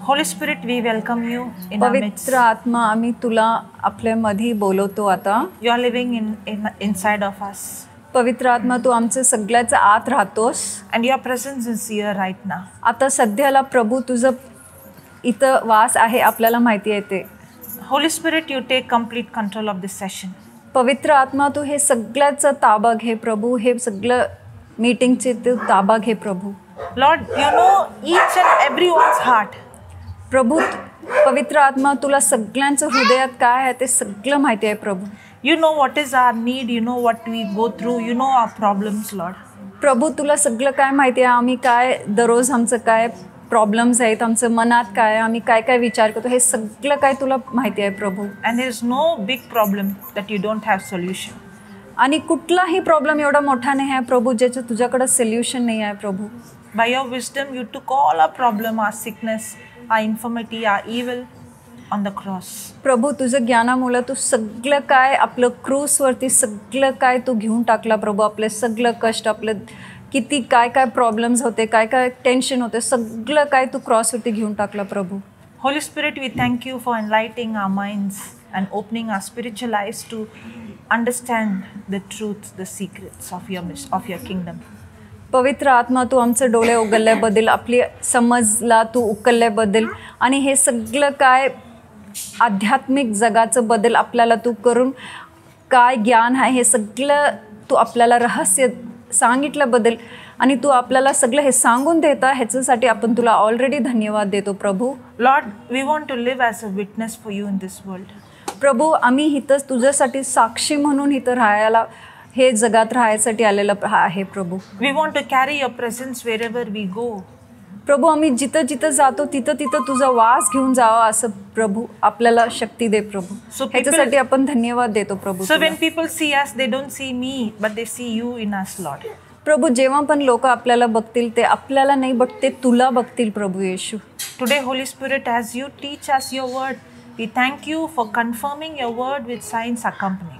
Holy Spirit, we welcome you in our midst. पवित्र आत्मा, आम्ही तुला आपल्यामध्ये बोलवतो आता. You are living in inside of us. पवित्र आत्मा, तू आमच्या सगळ्याच्या आत राहतोस. And your presence is here right now. आता सध्याला प्रभू तुझं इथं वास आहे, आपल्याला माहिती आहे ते. Holy Spirit, you take complete control of this session. पवित्र आत्मा, तू हे सगळ्याचं ताबा घे प्रभू. हे सगळं मीटिंगचे तू ताबा घे Prabhu. Lord, you know each and everyone's heart. Prabhu, पवित्र आत्मा, तुला सगळ्यांचं हृदयात काय आहे ते सगळं माहिती आहे Prabhu. You know what is our need, you know what we go through, you know our problems, Lord. Prabhu, तुला सगळं काय माहिती आहे, आम्ही काय दररोज आमचं काय प्रॉब्लेम्स आहेत, आमचं मनात काय आहे, आम्ही काय काय विचार करतो, हे सगळं काय तुला माहिती आहे Prabhu. And there is no big problem that you don't have solution. आणि कुठलाही प्रॉब्लेम एवढा मोठा नाही आहे प्रभू ज्याचं तुझ्याकडं सोल्युशन नाही आहे Prabhu. By your wisdom, you took all our problem, our sickness, our infirmity, our evil on the cross. Prabhu, तुझं ज्ञानामुळं तू सगळं काय आपलं क्रूसवरती सगळं काय तू घेऊन टाकला प्रभू. आपलं सगळं कष्ट, आपलं किती काय काय प्रॉब्लेम्स होते, काय काय टेन्शन होते, सगळं काय तू क्रॉसवरती घेऊन टाकला Prabhu. Holy Spirit, we thank you for enlightening our minds and opening our spiritual eyes to understand the truth, the secrets of your kingdom. पवित्र आत्मा, तू आमचे डोळे उघडल्याबद्दल, आपली समजला तू उकलल्याबद्दल आणि हे सगळं काय आध्यात्मिक जगाचं बदल आपल्याला तू करून काय ज्ञान आहे हे सगळं तू आपल्याला रहस्य सांगितल्याबद्दल आणि तू आपल्याला सगळं हे सांगून देता, ह्याच्यासाठी आपण तुला ऑलरेडी धन्यवाद देतो Prabhu. Lord, we want to live as a witness for you in this world. Prabhu, आम्ही इथंच तुझ्यासाठी साक्षी म्हणून इथं राहायला, हे जगात राहायसाठी आलेलं आहे Prabhu. We want to carry your presence wherever we go. Prabhu, आम्ही जिथं जिथं जातो तिथं तिथं तुझा वास घेऊन जावा असं प्रभू आपल्याला शक्ती दे प्रभू. ह्याच्यासाठी आपण धन्यवाद देतो Prabhu. So when people see us, they don't see me, but they see you in us, Lord. Prabhu, जेव्हा पण लोक आपल्याला बघतील ते आपल्याला नाही बट ते तुला बघतील प्रभू येशू. Today, Holy Spirit, as you teach us your word, we thank you for confirming your word with signs accompanying.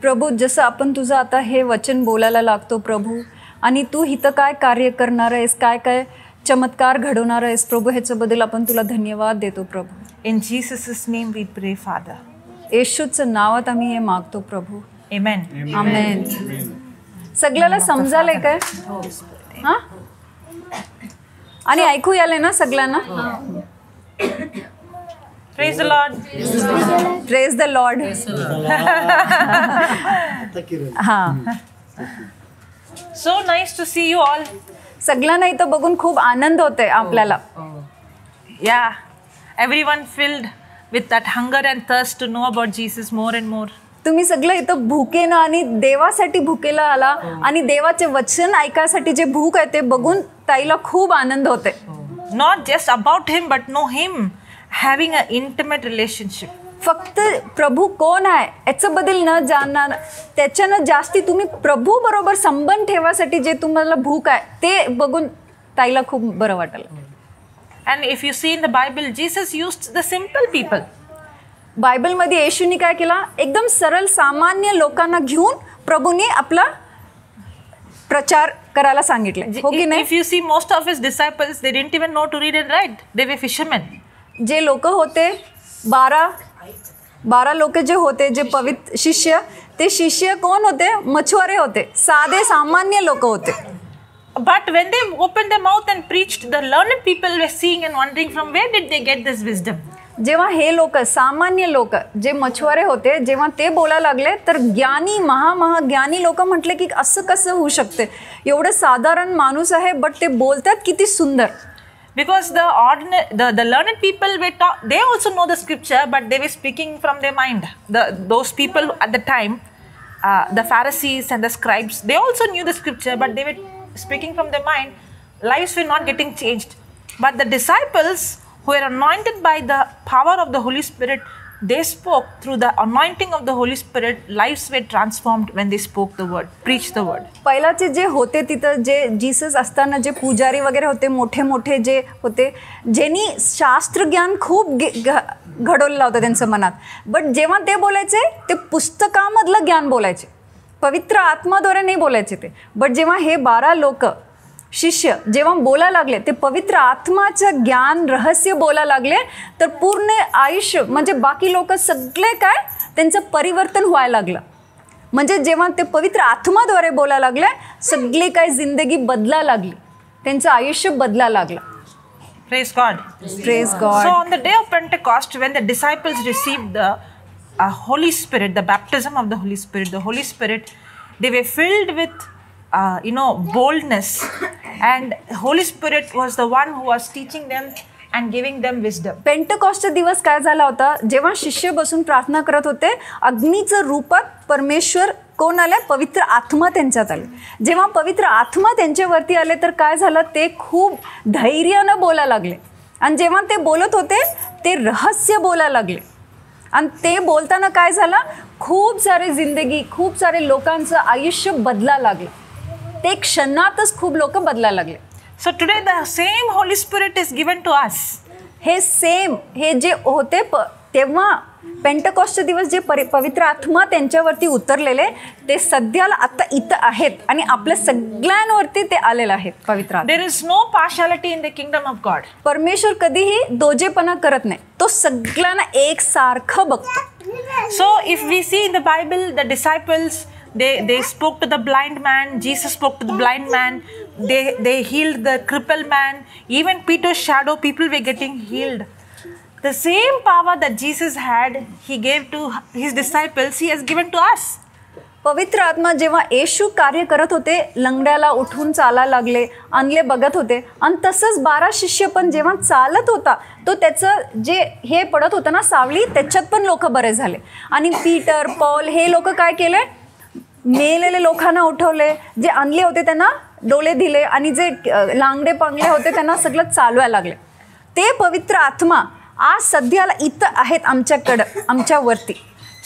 Prabhu, जसं आपण तुझं आता हे वचन बोलायला लागतो प्रभू, आणि तू इथं काय कार्य करणार आहेस, काय काय चमत्कार घडवणार आहेस प्रभू, ह्याच्याबद्दल आपण तुला धन्यवाद देतो Prabhu. In Jesus' name we pray, Father. येशूचं नावात आम्ही हे मागतो प्रभू. Amen. आमेन. सगळ्याला समजालंय काय? हा, आणि ऐकू याले ना सगळ्यांना? Praise the Lord. Praise the Lord. हा. So nice to see you all. सगळ्यांना इथं बघून खूप आनंद होतोय आपल्याला. Yeah, everyone filled with that hunger and thirst to know about Jesus more and more. तुम्ही सगळं इथं भुकेनं आणि देवासाठी भुकेला आला आणि देवाचे वचन ऐकायसाठी जे भूक आहे ते बघून ताईला खूप आनंद होते. Not just about him, but know him, having an intimate relationship. फक्त प्रभू कोण आहे याच्याबद्दल न जाणणार, त्याच्यानं जास्ती तुम्ही प्रभू बरोबर संबंध ठेवासाठी जे तुम्हाला भूक आहे ते बघून ताईला खूप बरं वाटलं. And if you see in the Bible, Jesus used the simple people. बायबलमध्ये येशूने काय केला, एकदम सरळ सामान्य लोकांना घेऊन प्रभूने आपला प्रचार करायला सांगितले, हो की नाही? If you see most of his disciples, they didn't even know to read and write. They were fishermen. जे लोक होते 12 लोक जे होते, जे पवित्र शिष्य, ते शिष्य कोण होते? मछुआरे होते, साधे सामान्य लोक होते. But when they opened their mouth and preached, the learned people were seeing and wondering from where did they get this wisdom. जेव्हा हे लोक सामान्य लोक जे मछुआरे होते जेव्हा ते बोलायला लागले तर ज्ञानी महा ज्ञानी लोक म्हटले की असं कसं होऊ शकते, एवढं साधारण माणूस आहे बट ते बोलतात किती सुंदर. Because the ordinary, the learned people were taught, they also know the scripture, but they were speaking from their mind. Those people at the time, the Pharisees and the scribes, they also knew the scripture, but they were speaking from their mind. Lives were not getting changed. But the disciples who were anointed by the power of the Holy Spirit, they spoke through the anointing of the Holy Spirit. Lives were transformed when they spoke the word, preached the word. पहिलाचे जे होते तिथं जे Jesus असताना जे पुजारी वगैरे होते, मोठे मोठे जे होते, ज्यांनी शास्त्रज्ञान खूप घडवलेलं होतं त्यांच्या मनात, बट जेव्हा ते बोलायचे ते पुस्तकामधलं ज्ञान बोलायचे, पवित्र आत्माद्वारे नाही बोलायचे ते. बट जेव्हा हे 12 लोक शिष्य जेव्हा बोलायला लागले, ते पवित्र आत्माचं ज्ञान रहस्य बोलायला लागले, तर पूर्ण आयुष्य म्हणजे बाकी लोक सगळे काय त्यांचं परिवर्तन व्हायला लागलं. म्हणजे जेव्हा ते पवित्र आत्माद्वारे बोलायला लागले, सगळी काय जिंदगी बदला लागली, त्यांचं आयुष्य बदला लागलं. Praise God. Praise God. So on the day of Pentecost, when the disciples received the Holy Spirit, the baptism of the Holy Spirit, they were filled with boldness, and Holy Spirit was the one who was teaching them and giving them wisdom. पेंटेकॉस्टचा दिवस काय झाला होता, जेव्हा शिष्य बसून प्रार्थना करत होते, अग्नीचं रूपात परमेश्वर कोण आले, पवित्र आत्मा त्यांच्यात आले. जेव्हा पवित्र आत्मा त्यांच्यावरती आले तर काय झालं, ते खूप धैर्यानं बोलायला लागले. आणि जेव्हा ते बोलत होते ते रहस्य बोलायला लागले. आणि ते बोलताना काय झालं, खूप सारे जिंदगी, खूप सारे लोकांचं आयुष्य बदलायला लागलं. ते क्षणातच खूप लोक बदलायला लागले. So today the same Holy Spirit is given to us. हे सेम हे जे होते तेव्हा पेंटेकॉस्टचे दिवस जे पवित्र आत्मा त्यांच्यावरती उतरलेले ते सध्याला आता इथं आहेत आणि आपल्या सगळ्यांवरती ते आलेले आहेत पवित्र आत्मा. There is no partiality in the kingdom of God. परमेश्वर कधीही दोजेपणा करत नाही, तो सगळ्यांना एकसारखं बघतो. So if we see in the Bible, the disciples, they spoke to the blind man, Jesus spoke to the blind man, they healed the crippled man, even Peter's shadow, people were getting healed. The same power that Jesus had, he gave to his disciples, he has given to us. पवित्र आत्मा जेव्हा येशू कार्य करत होते, लंगड्याला उठून चालायला लागले, आणले बघत होते. आणि तसंच 12 शिष्य पण जेव्हा चालत होता तो त्याचं जे हे पडत होतं ना सावली, त्याच्यात पण लोक बरे झाले. आणि पीटर, पॉल हे लोक काय केले, मेलेले लोकांना उठवले, जे आणले होते त्यांना डोळे दिले आणि जे लांगडे पांगले होते त्यांना सगळं चालवायला लागले. ते पवित्र आत्मा आज सध्याला इथं आहेत आमच्याकडं, आमच्यावरती.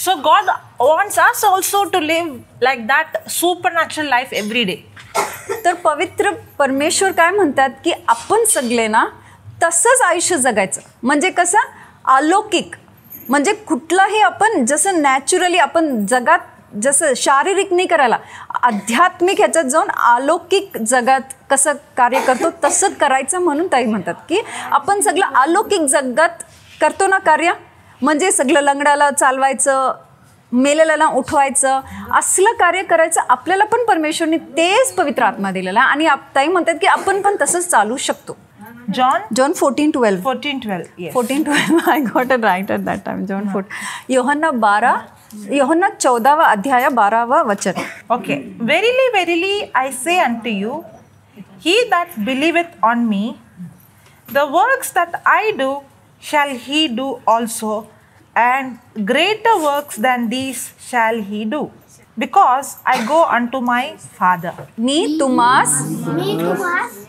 So God wants us also to live like that supernatural life every day. तर पवित्र परमेश्वर काय म्हणतात की आपण सगळे ना तसंच आयुष्य जगायचं. म्हणजे कसं अलौकिक, म्हणजे कुठलाही आपण जसं नॅचरली आपण जगात जसं शारीरिक नाही करायला, आध्यात्मिक ह्याच्यात जाऊन अलौकिक जगात कसं कार्य करतो तसं करायचं. म्हणून ताई म्हणतात की आपण सगळं अलौकिक जगात करतो ना कार्य, म्हणजे सगळं लंगडाला चालवायचं, मेलेल्याला उठवायचं, असलं कार्य करायचं. आपल्याला पण परमेश्वरने तेच पवित्र आत्मा दिलेला आणि ताई म्हणतात की आपण पण तसंच चालू शकतो. John 14:12. 14:12. Yes. 14:12. I got it right at that time. John 4. Yohanna 12, Yohanna 14वां अध्याय 12वां वचन. Okay. Verily, verily, I say unto you, he that believeth on me, the works that I do shall he do also, and greater works than these shall he do, because I go unto my Father. मी तुम्हास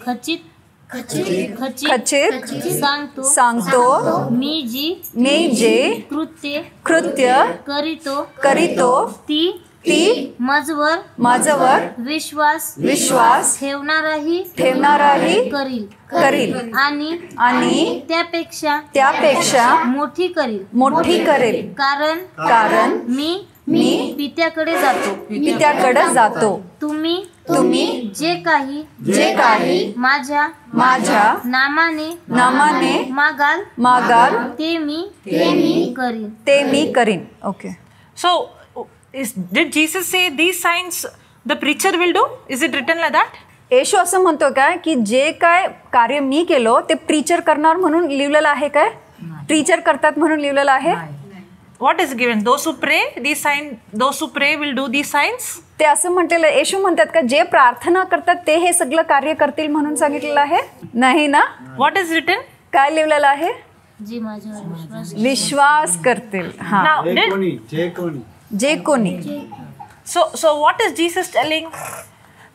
खचित खचित सांगतो, मी जे कृत्य करीतो ती माझवर विश्वास ठेवणाराही करील आणि त्यापेक्षा मोठी करेल, कारण मी पित्याकडे जातो. तुम्ही जे काही माझ्या नामाने मागाल ते मी करीन. Okay. So did Jesus say these signs the preacher will do? Is it written like that? येशू असं म्हणतो काय की जे काय कार्य मी केलो ते प्रीचर करणार म्हणून लिहिलेलं आहे काय? प्रीचर करतात म्हणून लिहिलेलं आहे? What is given? Those who pray, these sign, those who pray will do these signs. ते असं म्हटलेलं, येशू म्हणतात का जे प्रार्थना करतात ते हे सगळं कार्य करतील म्हणून सांगितलेलं आहे? नाही ना? What is written? काय लिहिलेलं आहे? जे माझ्यावर विश्वास करतील. हा, जे कोणी. So what is Jesus telling?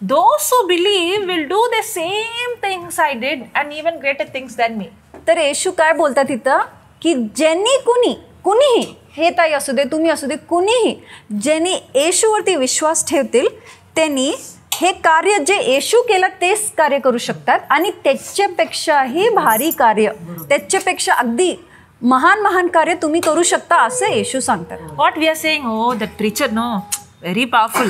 Those who believe will do the same things I did and even greater things than me. तर येशू काय बोलतात इथं की ज्यांनी कोणी, कुणीही, हे ताई असू दे, तुम्ही असू दे, कुणीही ज्यांनी येशूवरती विश्वास ठेवतील त्यांनी हे कार्य जे येशू केलं तेच कार्य करू शकतात आणि त्याच्यापेक्षाही भारी कार्य, त्याच्यापेक्षा अगदी महान महान कार्य तुम्ही करू शकता असं येशू सांगतात. What we are saying, oh that preacher, no, very powerful.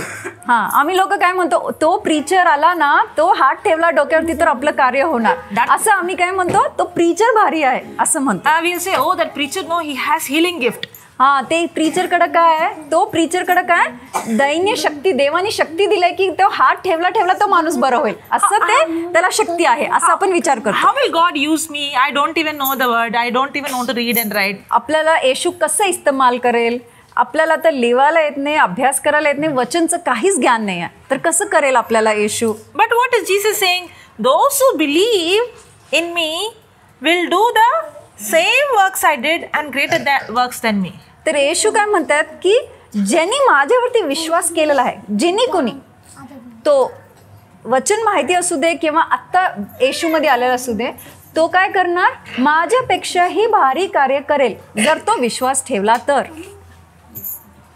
हा, आम्ही लोक काय म्हणतो, तो प्रीचर आला ना, तो हात ठेवला डोक्यावरती तर आपलं कार्य होणार, असं आम्ही काय म्हणतो, तो प्रीचर भारी आहे असं म्हणतो. We'll say, oh, that preacher, no, he has healing gift. हा, ते प्रीचरकडे काय आहे, तो प्रीचरकडे काय दैन्य शक्ती, देवानी शक्ती दिलाय की तो हात ठेवला ठेवला तो माणूस बरं होईल, असं ते त्याला शक्ती आहे असं आपण विचार करतो. How will God use me? I don't even know the word. I don't even know to read and write. आपल्याला येशू कसं इस्तेमाल करेल, आपल्याला तर लिहायला येत नाही, अभ्यास करायला येत नाही, वचनचं काहीच ज्ञान नाही आहे, तर कसं करेल आपल्याला येशू? But what is Jesus saying? Those who believe in me will do the same works I did and greater works than me. तर येशू काय म्हणतात की ज्यांनी माझ्यावरती विश्वास केलेला आहे, ज्यांनी कोणी तो वचन माहिती असू दे किंवा आत्ता येशूमध्ये आलेला असू दे, तो काय करणार, माझ्यापेक्षाही भारी कार्य करेल जर तो विश्वास ठेवला तर.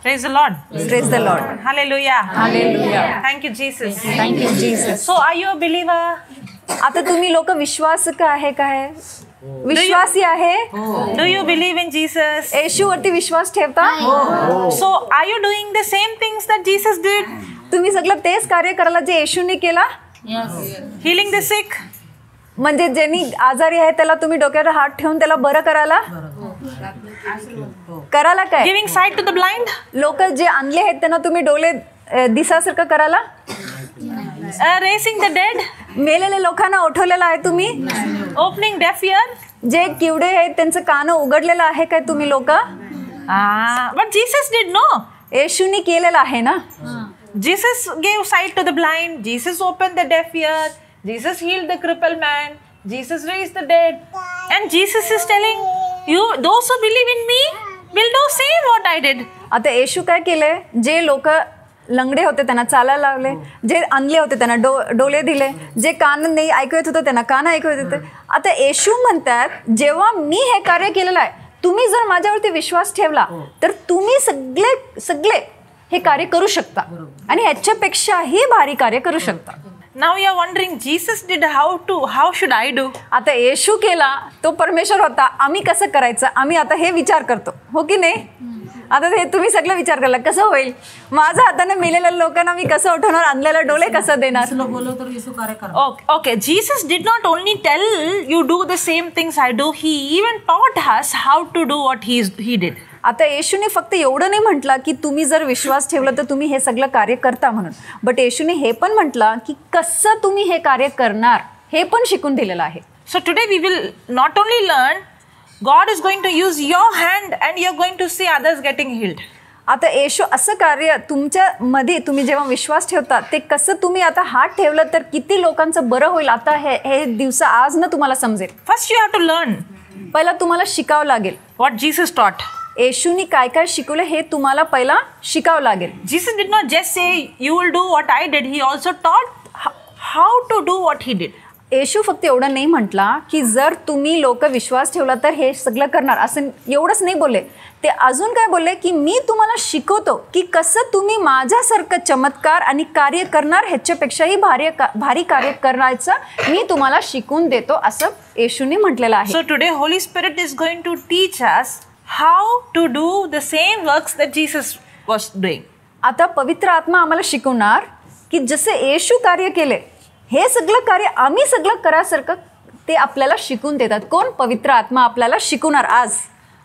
Praise the Lord. Praise the Lord. Hallelujah. Hallelujah. Thank you, Jesus. Thank you, Jesus. So are you a believer? आता तुम्ही लोक विश्वास का आहे, काय विश्वासी आहे? Do you believe in Jesus? येशूवरती विश्वास ठेवता? So are you doing the same things that Jesus did? तुम्ही सगळं तेच कार्य करायला जे येशूने केला? Yes. Healing the sick. म्हणजे ज्यांनी आजारी आहे त्याला तुम्ही डोक्यावर हात ठेवून त्याला बरं करायला करायला काय? Giving sight to the blind. लोक जे आणले आहेत त्यांना तुम्ही डोले दिसासारखं करायला? Raising the dead. मेलेल्या लोकांना उठवलेलं आहे तुम्ही? Opening deaf ear. जे किवडे आहेत त्यांचं कान उघडलेलं आहे काय तुम्ही लोक? But Jesus did no. येशूने केलेलं आहे ना. Jesus gave sight to the blind. Jesus opened the deaf ear. Jesus healed the crippled man. Jesus raised the dead. And Jesus is telling you, those who believe in me will do same what I did. आता येशू काय केले, जे लोक लंगडे होते त्यांना चालायला लावले, जे आणले होते त्यांना डोले दिले, जे कान नाही ऐकू येत होतं त्यांना कान ऐकू येत होते. आता येशू म्हणतात जेव्हा मी हे कार्य केलेलं आहे, तुम्ही जर माझ्यावरती विश्वास ठेवला तर तुम्ही सगळे सगळे हे कार्य करू शकता आणि ह्याच्यापेक्षाही भारी कार्य करू शकता. Now you are wondering, Jesus did, how should I do? आता येशू केला, तो परमेश्वर होता, आम्ही कसं करायचं, आम्ही आता हे विचार करतो, हो की नाही? आता हे तुम्ही सगळं विचार कराल कसं होईल, माझ्या हाताने मेलेल्या लोकांना मी कसं उठवणार, आणलेला डोले कसं देणार? Okay, Jesus did not only tell you do the same things I do, he even taught us how to do what he did. आता येशूने फक्त एवढं नाही म्हटलं की तुम्ही जर विश्वास ठेवला तर तुम्ही हे सगळं कार्य करता म्हणून, बट येशूने हे पण म्हटलं की कसं तुम्ही हे कार्य करणार हे पण शिकून दिलेलं आहे. So today we will not only learn, God is going to use your hand and you are going to see others getting healed. आता येशू असं कार्य तुमच्यामध्ये तुम्ही जेव्हा विश्वास ठेवता ते कसं तुम्ही आता हात ठेवलं तर किती लोकांचं बरं होईल, आता हे हे दिवसा आज ना तुम्हाला समजेल. First you have to learn. पहिला तुम्हाला शिकावं लागेल. What Jesus taught. येशूनी काय काय शिकवलं हे तुम्हाला पहिला शिकावं लागेल. Jesus did not just say you will do what I did, he also taught how to do what he did. येशू फक्त एवढं नाही म्हटला की जर तुम्ही लोक विश्वास ठेवला तर हे सगळं करणार, असं एवढंच नाही बोलले. ते अजून काय बोलले की मी तुम्हाला शिकवतो की कसं तुम्ही माझ्यासारखं चमत्कार आणि कार्य करणार, ह्याच्यापेक्षाही भारी भारी कार्य करायचं मी तुम्हाला शिकवून देतो, असं येशूने म्हटलेलं आहे. So today Holy Spirit is going to teach us how to do the same works that Jesus was doing. आता पवित्र आत्मा आम्हाला शिकवणार की जसे येशू कार्य केले हे सगळं कार्य आम्ही सगळं करासारखं ते आपल्याला शिकून देतात. कोण? पवित्र आत्मा आपल्याला शिकवणार आज.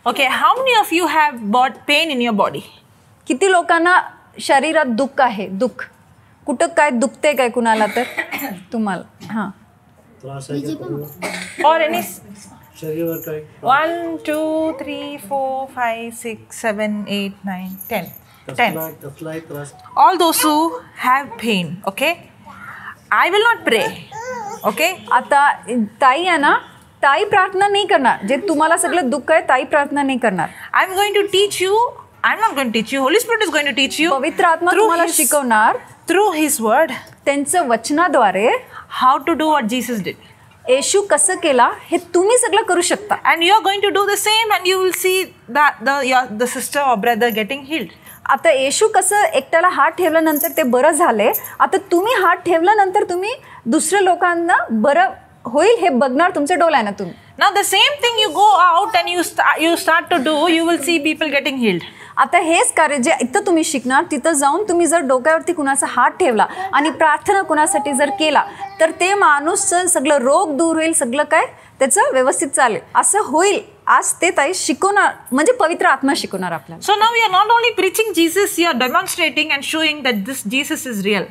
Okay, how many of you have got pain in your body? किती लोकांना शरीरात दुःख आहे? दुःख कुठं काय दुखते काय कुणाला? तर तुम्हाला हां or any 1 2 3 4 5 6 7 8 9 10 10. All those who have pain, okay? I will not pray. Okay? आता ताई आहे ना, ताई प्रार्थना नाही करणार. जे तुम्हाला सगळं दुःख आहे ताई प्रार्थना नाही करणार. I am going to teach you. I am not going to teach you. Holy Spirit is going to teach you. पवित्र आत्मा तुम्हाला शिकवणार थ्रू his word, त्यांचं वचनाद्वारे, how to do what Jesus did. येशू कसं केला हे तुम्ही सगळं करू शकता. And you are going to do the same and you will see that the sister or brother getting healed. आता येशू कसं एकट्याला हात ठेवल्यानंतर ते बरं झाले, आता तुम्ही हात ठेवल्यानंतर तुम्ही दुसऱ्या लोकांना बरं होईल हे बघणार तुमच्या डोळ्यानं तुम्ही. Now the same thing, you go out and you start to do, you will see people getting healed. आता हेच कार्य जे इथं तुम्ही शिकणार, तिथं जाऊन तुम्ही जर डोक्यावरती कुणाचा हात ठेवला आणि प्रार्थना कुणासाठी जर केला तर ते माणूस सगळं रोग दूर होईल, सगळं काय त्याचं व्यवस्थित चालेल, असं होईल. आज ते ताई शिकवणार, म्हणजे पवित्र आत्मा शिकवणार आपल्याला. So now you are not only preaching Jesus, you are demonstrating and showing that this Jesus is real.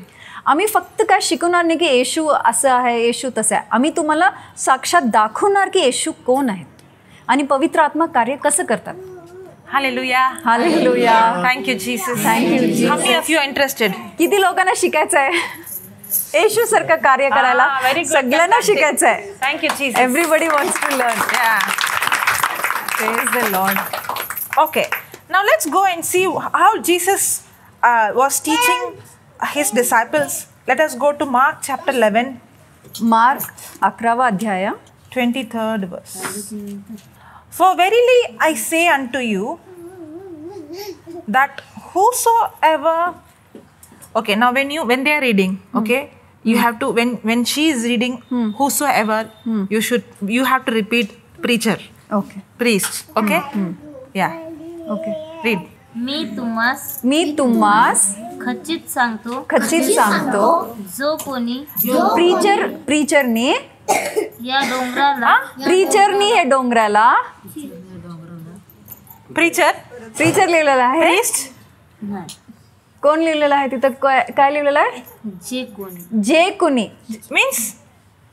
आम्ही फक्त काय शिकवणार नाही की येशू असं आहे, येशू तसं आहे. आम्ही तुम्हाला साक्षात दाखवणार की येशू कोण आहेत आणि पवित्र आत्मा कार्य कसं करतात. Hallelujah. Hallelujah. Thank you Jesus. Thank you Jesus. How many of you are interested? किती लोकांना शिकायचं आहे येशू सारखं कार्य करायला? सगळ्यांना शिकायचं आहे. Thank you Jesus. Everybody wants to learn. Praise the Lord. Okay, now let's go and see how Jesus was teaching his disciples. Let us go to Mark chapter 11. Mark 11वा अध्याय 23rd verse. For verily I say unto you that whosoever, okay, now when they are reading, okay, you have to, when she is reading, whosoever, you have to repeat preacher. Okay. Priest, okay? Yeah. Okay. Read. मी तुम्हास खचित सांगतो, जो कोणी प्रीचरने या डोंगराला, प्रीचरनी हे डोंगराला, preacher लिहिलेलं आहे, priest कोण लिहिलेलं आहे तिथं? काय लिहिलेलं आहे? जे कोणी मीन्स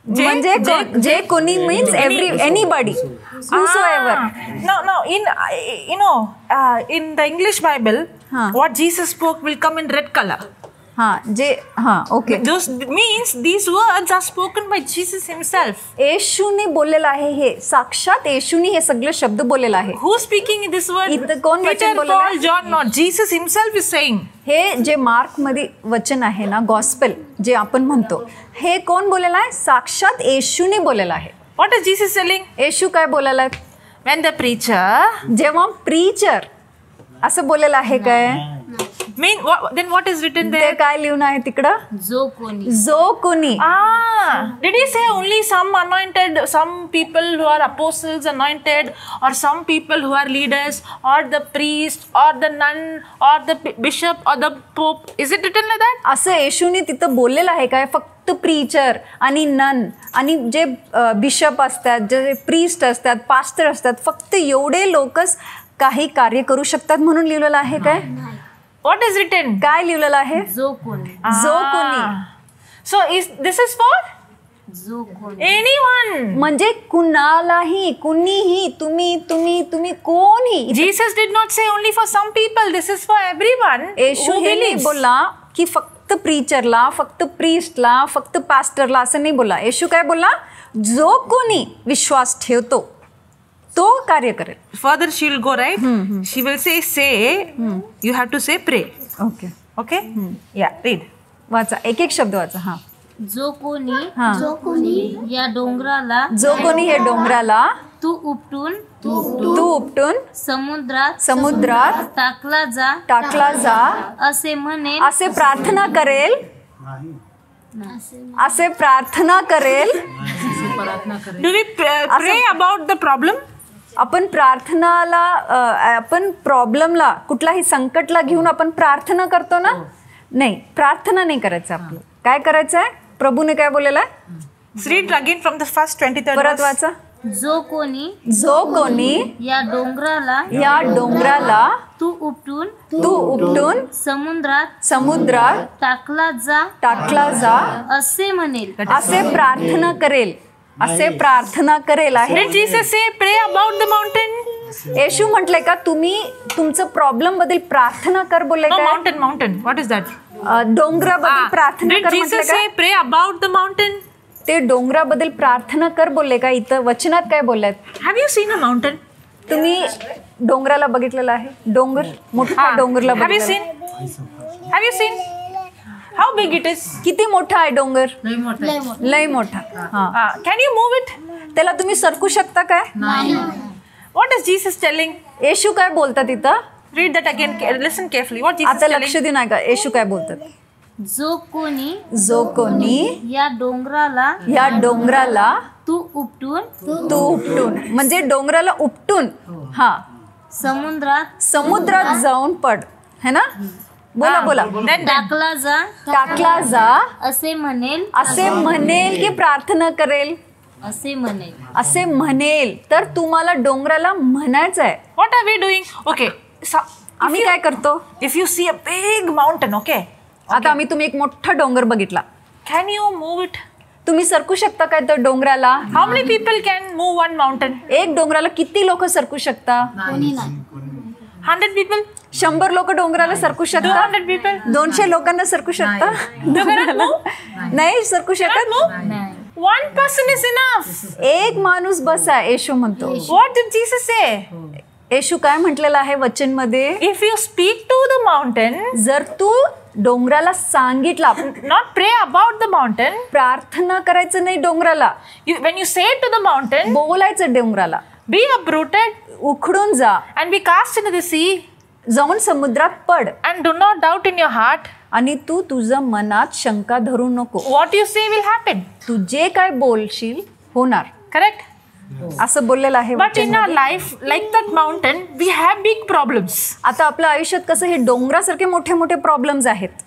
म्हणजे जे कोणी means every anybody, whosoever. No, no, in you know, in the English Bible, what Jesus spoke will come in red color. हा, जे, हा, okay. Those means these words are spoken by Jesus himself. येशूने बोललेलं आहे हे, साक्षात येशूने हे सगळे शब्द बोललेलं आहे. Who speaking this word? इथं कोण वचन बोललेलं आहे? Peter, Paul, John, not Jesus himself is saying. हे जे मार्क मध्ये वचन आहे ना, गॉस्पेल जे आपण म्हणतो, हे कोण बोललेलं आहे? साक्षात येशूने बोललेलं आहे. What is Jesus telling? येशू काय बोललेला आहे? When the preacher, जेव्हा प्रीचर असं बोललेलं आहे काय? Mean what, then what is written there? ते काय लिहून आहे तिकडं? जो कोणी. Did he say only some anointed, some people who are apostles anointed, or some people who are leaders, or the priest, or the nun, or the bishop, or the pope? Is it written like that? असं येशूने तिथं बोललेलं आहे काय? फक्त preacher आणि none आणि जे bishop असतात, जे priest असतात, पास्टर असतात, फक्त एवढे लोकच काही कार्य करू शकतात म्हणून लिहिलेलं आहे काय? What is written? काय लिहिलेलं आहे? जो कोणी. जो कोणी. So is this is for जो कोणी, anyone. म्हणजे कुणालाही, कुणीही, तुम्ही तुम्ही तुम्ही कोणीही. Jesus did not say only for some people, this is for everyone. येशू हे नाही बोलला की फक्त प्रीचरला, फक्त प्रीस्टला, फक्त पास्टरला असं नाही बोलला. येशू काय बोलला? जो कोणी विश्वास ठेवतो तो कार्य करेल. Further she will go, right? She will say, say, you have to say pray. Okay. Okay? Yeah, read. वाचा, एक एक शब्द वाचा. हा, जो कोणी या डोंगराला, जो कोणी हे डोंगराला तू उपटून समुद्रात टाकला जा असे म्हणेल, असे प्रार्थना करेल, असे प्रार्थना करेल. Do we pray about the problem? आपण प्रार्थनाला, आपण प्रॉब्लेमला, कुठलाही संकटला घेऊन आपण प्रार्थना करतो ना? नाही, प्रार्थना नाही करायचं. आपलं काय करायचं आहे? प्रभूने काय बोललेलं आहे? Read again from the first 23rd. परत वाचा. जो कोणी या डोंगराला तू उपटून समुद्रात टाकला जा असे म्हणेल, असे प्रार्थना करेल, असे प्रार्थना करेल आहे. Did Jesus say pray about the mountain? येशू म्हटले का तुम्ही तुमचं प्रॉब्लेम बद्दल प्रार्थना कर बोलले काय? Mountain, mountain, what is that? डोंगराबद्दल प्रार्थना कर म्हटले Jesus say pray about the mountain? ते डोंगराबद्दल प्रार्थना कर बोलले का? इथं वचनात काय बोललेत? Have you seen a mountain? तुम्ही डोंगराला बघितलेलं आहे? डोंगर, मोठा डोंगरला बघितलेलं? Have you seen? How big it is? किती मोठा आहे डोंगर? लय मोठा. हा, Can you move it? त्याला तुम्ही सरकू शकता काय? नाही. What is Jesus telling? येशू काय बोलतात इथं? Read that again. Listen carefully. What Jesus आता telling? लक्ष देऊन ऐका येशू काय बोलतात. जो कोणी या डोंगराला तू उपटून, तू उपटून म्हणजे डोंगराला उपटून, हा, समुद्रात, समुद्रात जाऊन पड, है ना? बोला बोला. टाकला जा, टाकला जा असे म्हणेल, असे म्हणेल की प्रार्थना करेल, असे म्हणेल, असे म्हणेल. तर तुम्हाला डोंगराला म्हणायचं आहे. What are we doing? Okay, आम्ही काय करतो? If you see a big mountain, okay, आता आम्ही तुम्ही एक मोठा डोंगर बघितला, can you move it? तुम्ही सरकू शकता काय त्या डोंगराला? How many people can move one mountain? एक डोंगराला किती लोक सरकू शकता? 100 पीपल? 100 लोक डोंगराला सरकू शकता? 200 पीपल? 200 लोकांना सरकू शकता? नाही सरकू शकत. One person is enough. एक माणूस बसा, येशू म्हणतो. What did Jesus say? येशू काय म्हटलेलं आहे वचन मध्ये? If you speak to the mountain, जर तू डोंगराला सांगितला, not pray about the mountain, प्रार्थना करायचं नाही डोंगराला, when you say to the mountain, बोलायचं डोंगराला, be uprooted, उखडून जा, and be cast into the sea, जाऊन समुद्रात पड, and do not doubt in your heart, आणि तू तुझं मनात शंका धरू नको. What you say will happen. तू जे काय बोलशील होणार. करेक्ट? असं बोललेलं आहे. But in our life, like that mountain, we have big problems. आता आपल्या आयुष्यात कसं हे डोंगरासारखे मोठे मोठे प्रॉब्लेम्स आहेत.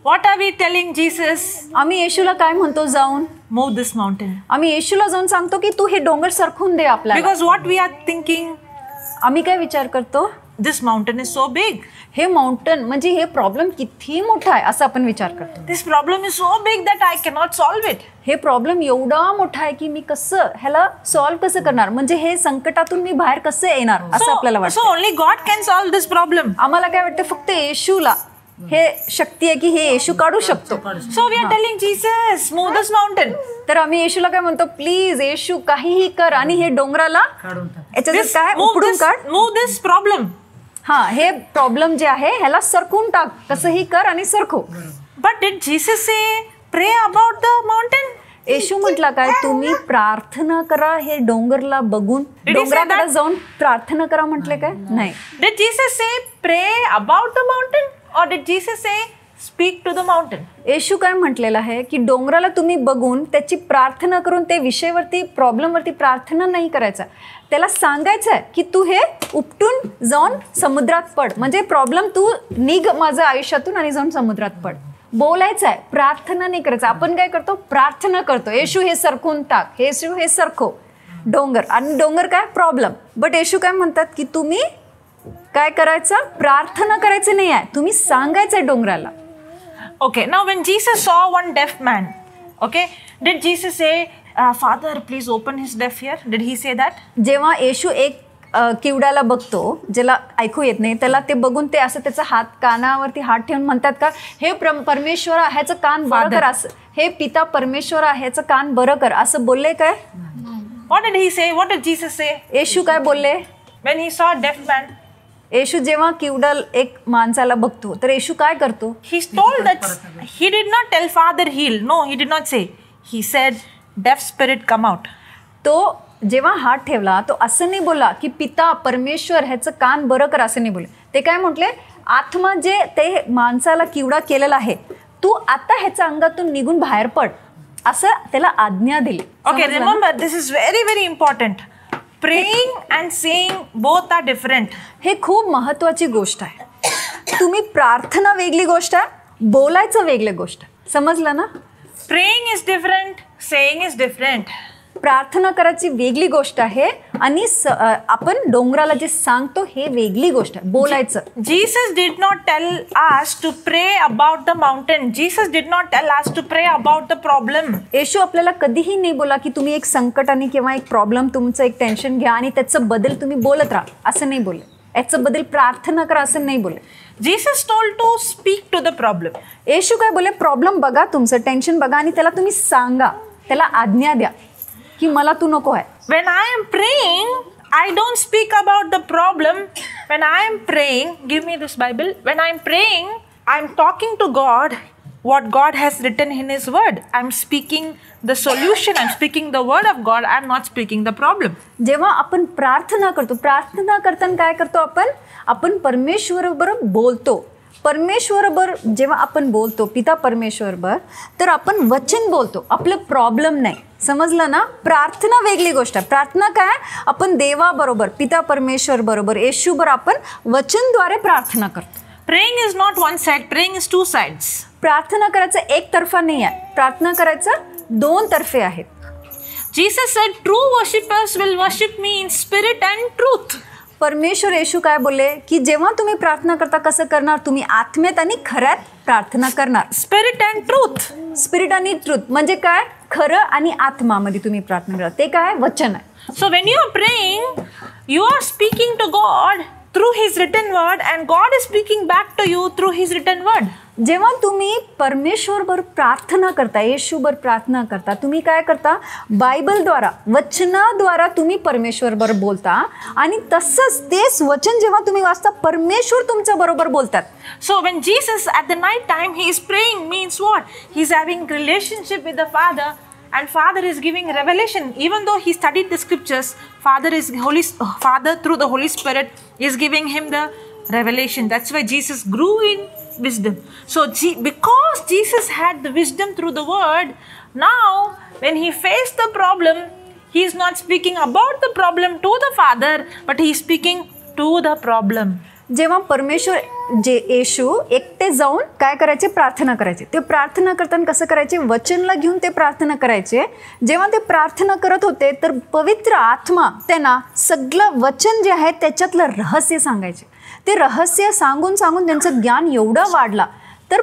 What are we telling Jesus? आम्ही येशूला काय म्हणतो जाऊन? Move this mountain. आम्ही येशूला जाऊन सांगतो की तू हे डोंगर सरकून दे आपल्याला. Because what we are thinking, आम्ही काय विचार करतो? This mountain is so big. हे माउंटन म्हणजे हे प्रॉब्लेम किती मोठा आहे असं आपण विचार करतो. This problem is so big that I cannot solve it. हे प्रॉब्लेम एवढा मोठा आहे की मी कसं ह्याला सॉल्व्ह कसं करणार, म्हणजे हे संकटातून मी बाहेर कसं येणार असं आपल्याला वाटतं. So only God can solve this problem. आम्हाला काय वाटतं फक्त येशूला हे शक्ती आहे की हे येशू काढू शकतो. So we are telling Jesus, move this mountain. तर आम्ही येशूला काय म्हणतो? प्लीज येशू काहीही कर आणि हे डोंगराला याच्यात काय उखडून काढ, मूव्ह this problem. हा, हे प्रॉब्लेम जे आहे ह्याला सरकून टाक, कसंही कर आणि सरकव. But did Jesus say pray about the mountain? येशू म्हटला काय तुम्ही प्रार्थना करा हे डोंगरला बघून, डोंगराकडे जाऊन प्रार्थना करा म्हटले काय? नाही. Did Jesus say pray about the mountain or did Jesus say speak to the mountain? येशू काय म्हटलेलं आहे की डोंगराला तुम्ही बघून त्याची प्रार्थना करून ते विषयावरती प्रॉब्लेमवरती प्रार्थना नाही करायचा, त्याला सांगायचं आहे की तू हे उपटून जाऊन समुद्रात पड, म्हणजे प्रॉब्लेम तू निघ माझ्या आयुष्यातून आणि जाऊन समुद्रात पड. बोलायचं आहे, प्रार्थना नाही करायचं. आपण काय करतो? प्रार्थना करतो, येशू हे सरकून टाक, येशू हे सरकव डोंगर, आणि डोंगर काय प्रॉब्लेम. बट येशू काय म्हणतात की तुम्ही काय करायचं? प्रार्थना करायचं नाही आहे, तुम्ही सांगायचं आहे डोंगराला. Okay, now when Jesus saw one deaf man, okay, did Jesus say, Father, please open his deaf ear? Did he say that? जेव्हा येशू एक किवड्याला बघतो ज्याला ऐकू येत नाही, त्याला ते बघून ते असं त्याचा हात कानावरती हात ठेवून म्हणतात का, हे परमेश्वरा ह्याचं कान बरं कर, असं हे पिता परमेश्वरा ह्याचं कान बरं कर असं बोलले काय? What did he say? What did Jesus say? येशू काय बोलले? When he saw a deaf man, येशू जेव्हा किवडल एक माणसाला बघतो तर येशू काय करतो? He told that he did not tell Father heal. No, he did not say. He said deaf spirit come out. तो जेव्हा हात ठेवला तो असं नाही बोलला की पिता परमेश्वर ह्याचं कान बरं कर, असं नाही बोलले. ते काय म्हटले? आत्मा जे ते माणसाला किवडा केलेला आहे तू आता ह्याच्या अंगातून निघून बाहेर पड, असं त्याला आज्ञा दिली. Okay, remember this is very very important. Praying and saying both are different. हे खूप महत्वाची गोष्ट आहे. तुम्ही प्रार्थना वेगळी गोष्ट आहे, बोलायचं वेगळी गोष्ट आहे. समजलं ना? Praying is different, saying is different. प्रार्थना करायची वेगळी गोष्ट आहे आणि आपण डोंगराला जे सांगतो हे वेगळी गोष्ट आहे, बोलायचं. Jesus did not tell us to pray about the mountain. Jesus did not tell us to pray about the problem. येशू आपल्याला कधीही नाही बोला की तुम्ही एक संकट आणि किंवा एक प्रॉब्लेम तुमचं एक टेन्शन घ्या आणि त्याचं बदल तुम्ही बोलत राहा, असं नाही बोलले. याचं बदल प्रार्थना करा असं नाही बोलले. Jesus told to speak to the problem. येशू काय बोलले? प्रॉब्लेम बघा, तुमचं टेन्शन बघा आणि त्याला तुम्ही सांगा, त्याला आज्ञा द्या की मला तू नको आहे. When I am praying, I don't speak about the problem. When I am praying, give me this Bible. When I am praying, I am talking to God what God has written in His Word. I am speaking the solution. I am speaking the Word of God. I am not speaking the problem. जेव्हा आपण प्रार्थना करतो, प्रार्थना करताना काय करतो आपण? आपण परमेश्वराबरोबर बोलतो. परमेश्वराबरोबर जेव्हा आपण बोलतो, पिता परमेश्वरबर, तर आपण वचन बोलतो, आपलं प्रॉब्लेम नाही. समजलं ना? प्रार्थना वेगळी गोष्ट आहे. प्रार्थना काय? आपण देवाबरोबर, पिता परमेश्वर बरोबर, येशूबर आपण वचनद्वारे प्रार्थना करतो. Praying is not one side, praying is two sides. प्रार्थना करायचं एक तर्फा नाही आहे, प्रार्थना करायचं दोन तर्फे आहेत. Jesus said, true worshippers will worship me in spirit and truth. परमेश्वर येशू काय बोलले की जेव्हा तुम्ही प्रार्थना करता कसं करणार? तुम्ही आत्म्यात आणि खऱ्यात प्रार्थना करणार. Spirit and truth. Spirit आणि ट्रूथ म्हणजे काय? खरं आणि आत्मामध्ये तुम्ही प्रार्थना करा. ते काय? वचन आहे. So when you are praying, you are speaking to God through his written word and God is speaking back to you through his written word. जेव्हा तुम्ही परमेश्वरबर प्रार्थना करता, येशूबर प्रार्थना करता, तुम्ही काय करता? बायबलद्वारा, वचनाद्वारा तुम्ही परमेश्वरबर बोलता आणि तसंच तेच वचन जेव्हा तुम्ही वाचता परमेश्वर तुमच्या बरोबर बोलतात. So when Jesus at the night time he is praying means what? He is having relationship with the Father and Father is giving revelation. Even though he studied the scriptures, Father through the Holy Spirit is giving him the revelation. That's why Jesus grew in wisdom. So because Jesus had the wisdom through the word, now when he faced the problem, he is not speaking about the problem to the Father, but he is speaking to the problem. जेव्हा परमेश्वर जे येशू एकटे जाऊन काय करायचे? प्रार्थना करायचे. ते प्रार्थना करताना कसं करायचे? वचनला घेऊन ते प्रार्थना करायचे. जेव्हा ते प्रार्थना करत होते तर पवित्र आत्मा त्यांना सगळं वचन जे आहे त्याच्यातलं रहस्य सांगायचे. ते रहस्य सांगून सांगून त्यांचं ज्ञान एवढं वाढला तर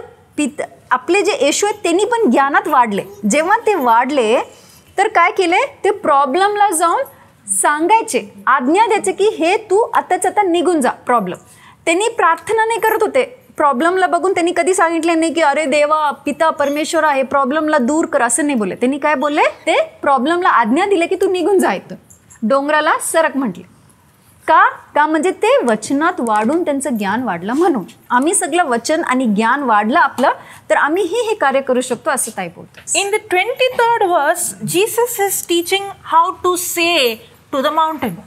आपले जे येशू आहेत त्यांनी पण ज्ञानात वाढले. जेव्हा ते वाढले तर काय केले? ते प्रॉब्लेमला जाऊन सांगायचे, आज्ञा द्यायचे की हे तू आताच आता निघून जा प्रॉब्लेम. त्यांनी प्रार्थना नाही करत होते. प्रॉब्लेमला बघून त्यांनी कधी सांगितले नाही की अरे देवा पिता परमेश्वर आहे प्रॉब्लेमला दूर कर, असं नाही बोलले. त्यांनी काय बोलले? ते प्रॉब्लेमला आज्ञा दिले की तू निघून जा इथून. डोंगराला सरक म्हटले. का? का म्हणजे ते वचनात वाढून त्यांचं ज्ञान वाढलं. म्हणून आम्ही सगळं वचन आणि ज्ञान वाढलं आपलं तर आम्हीही हे कार्य करू शकतो असं ताई बोलतो. In the 23rd verse, Jesus is teaching how to say to the mountain.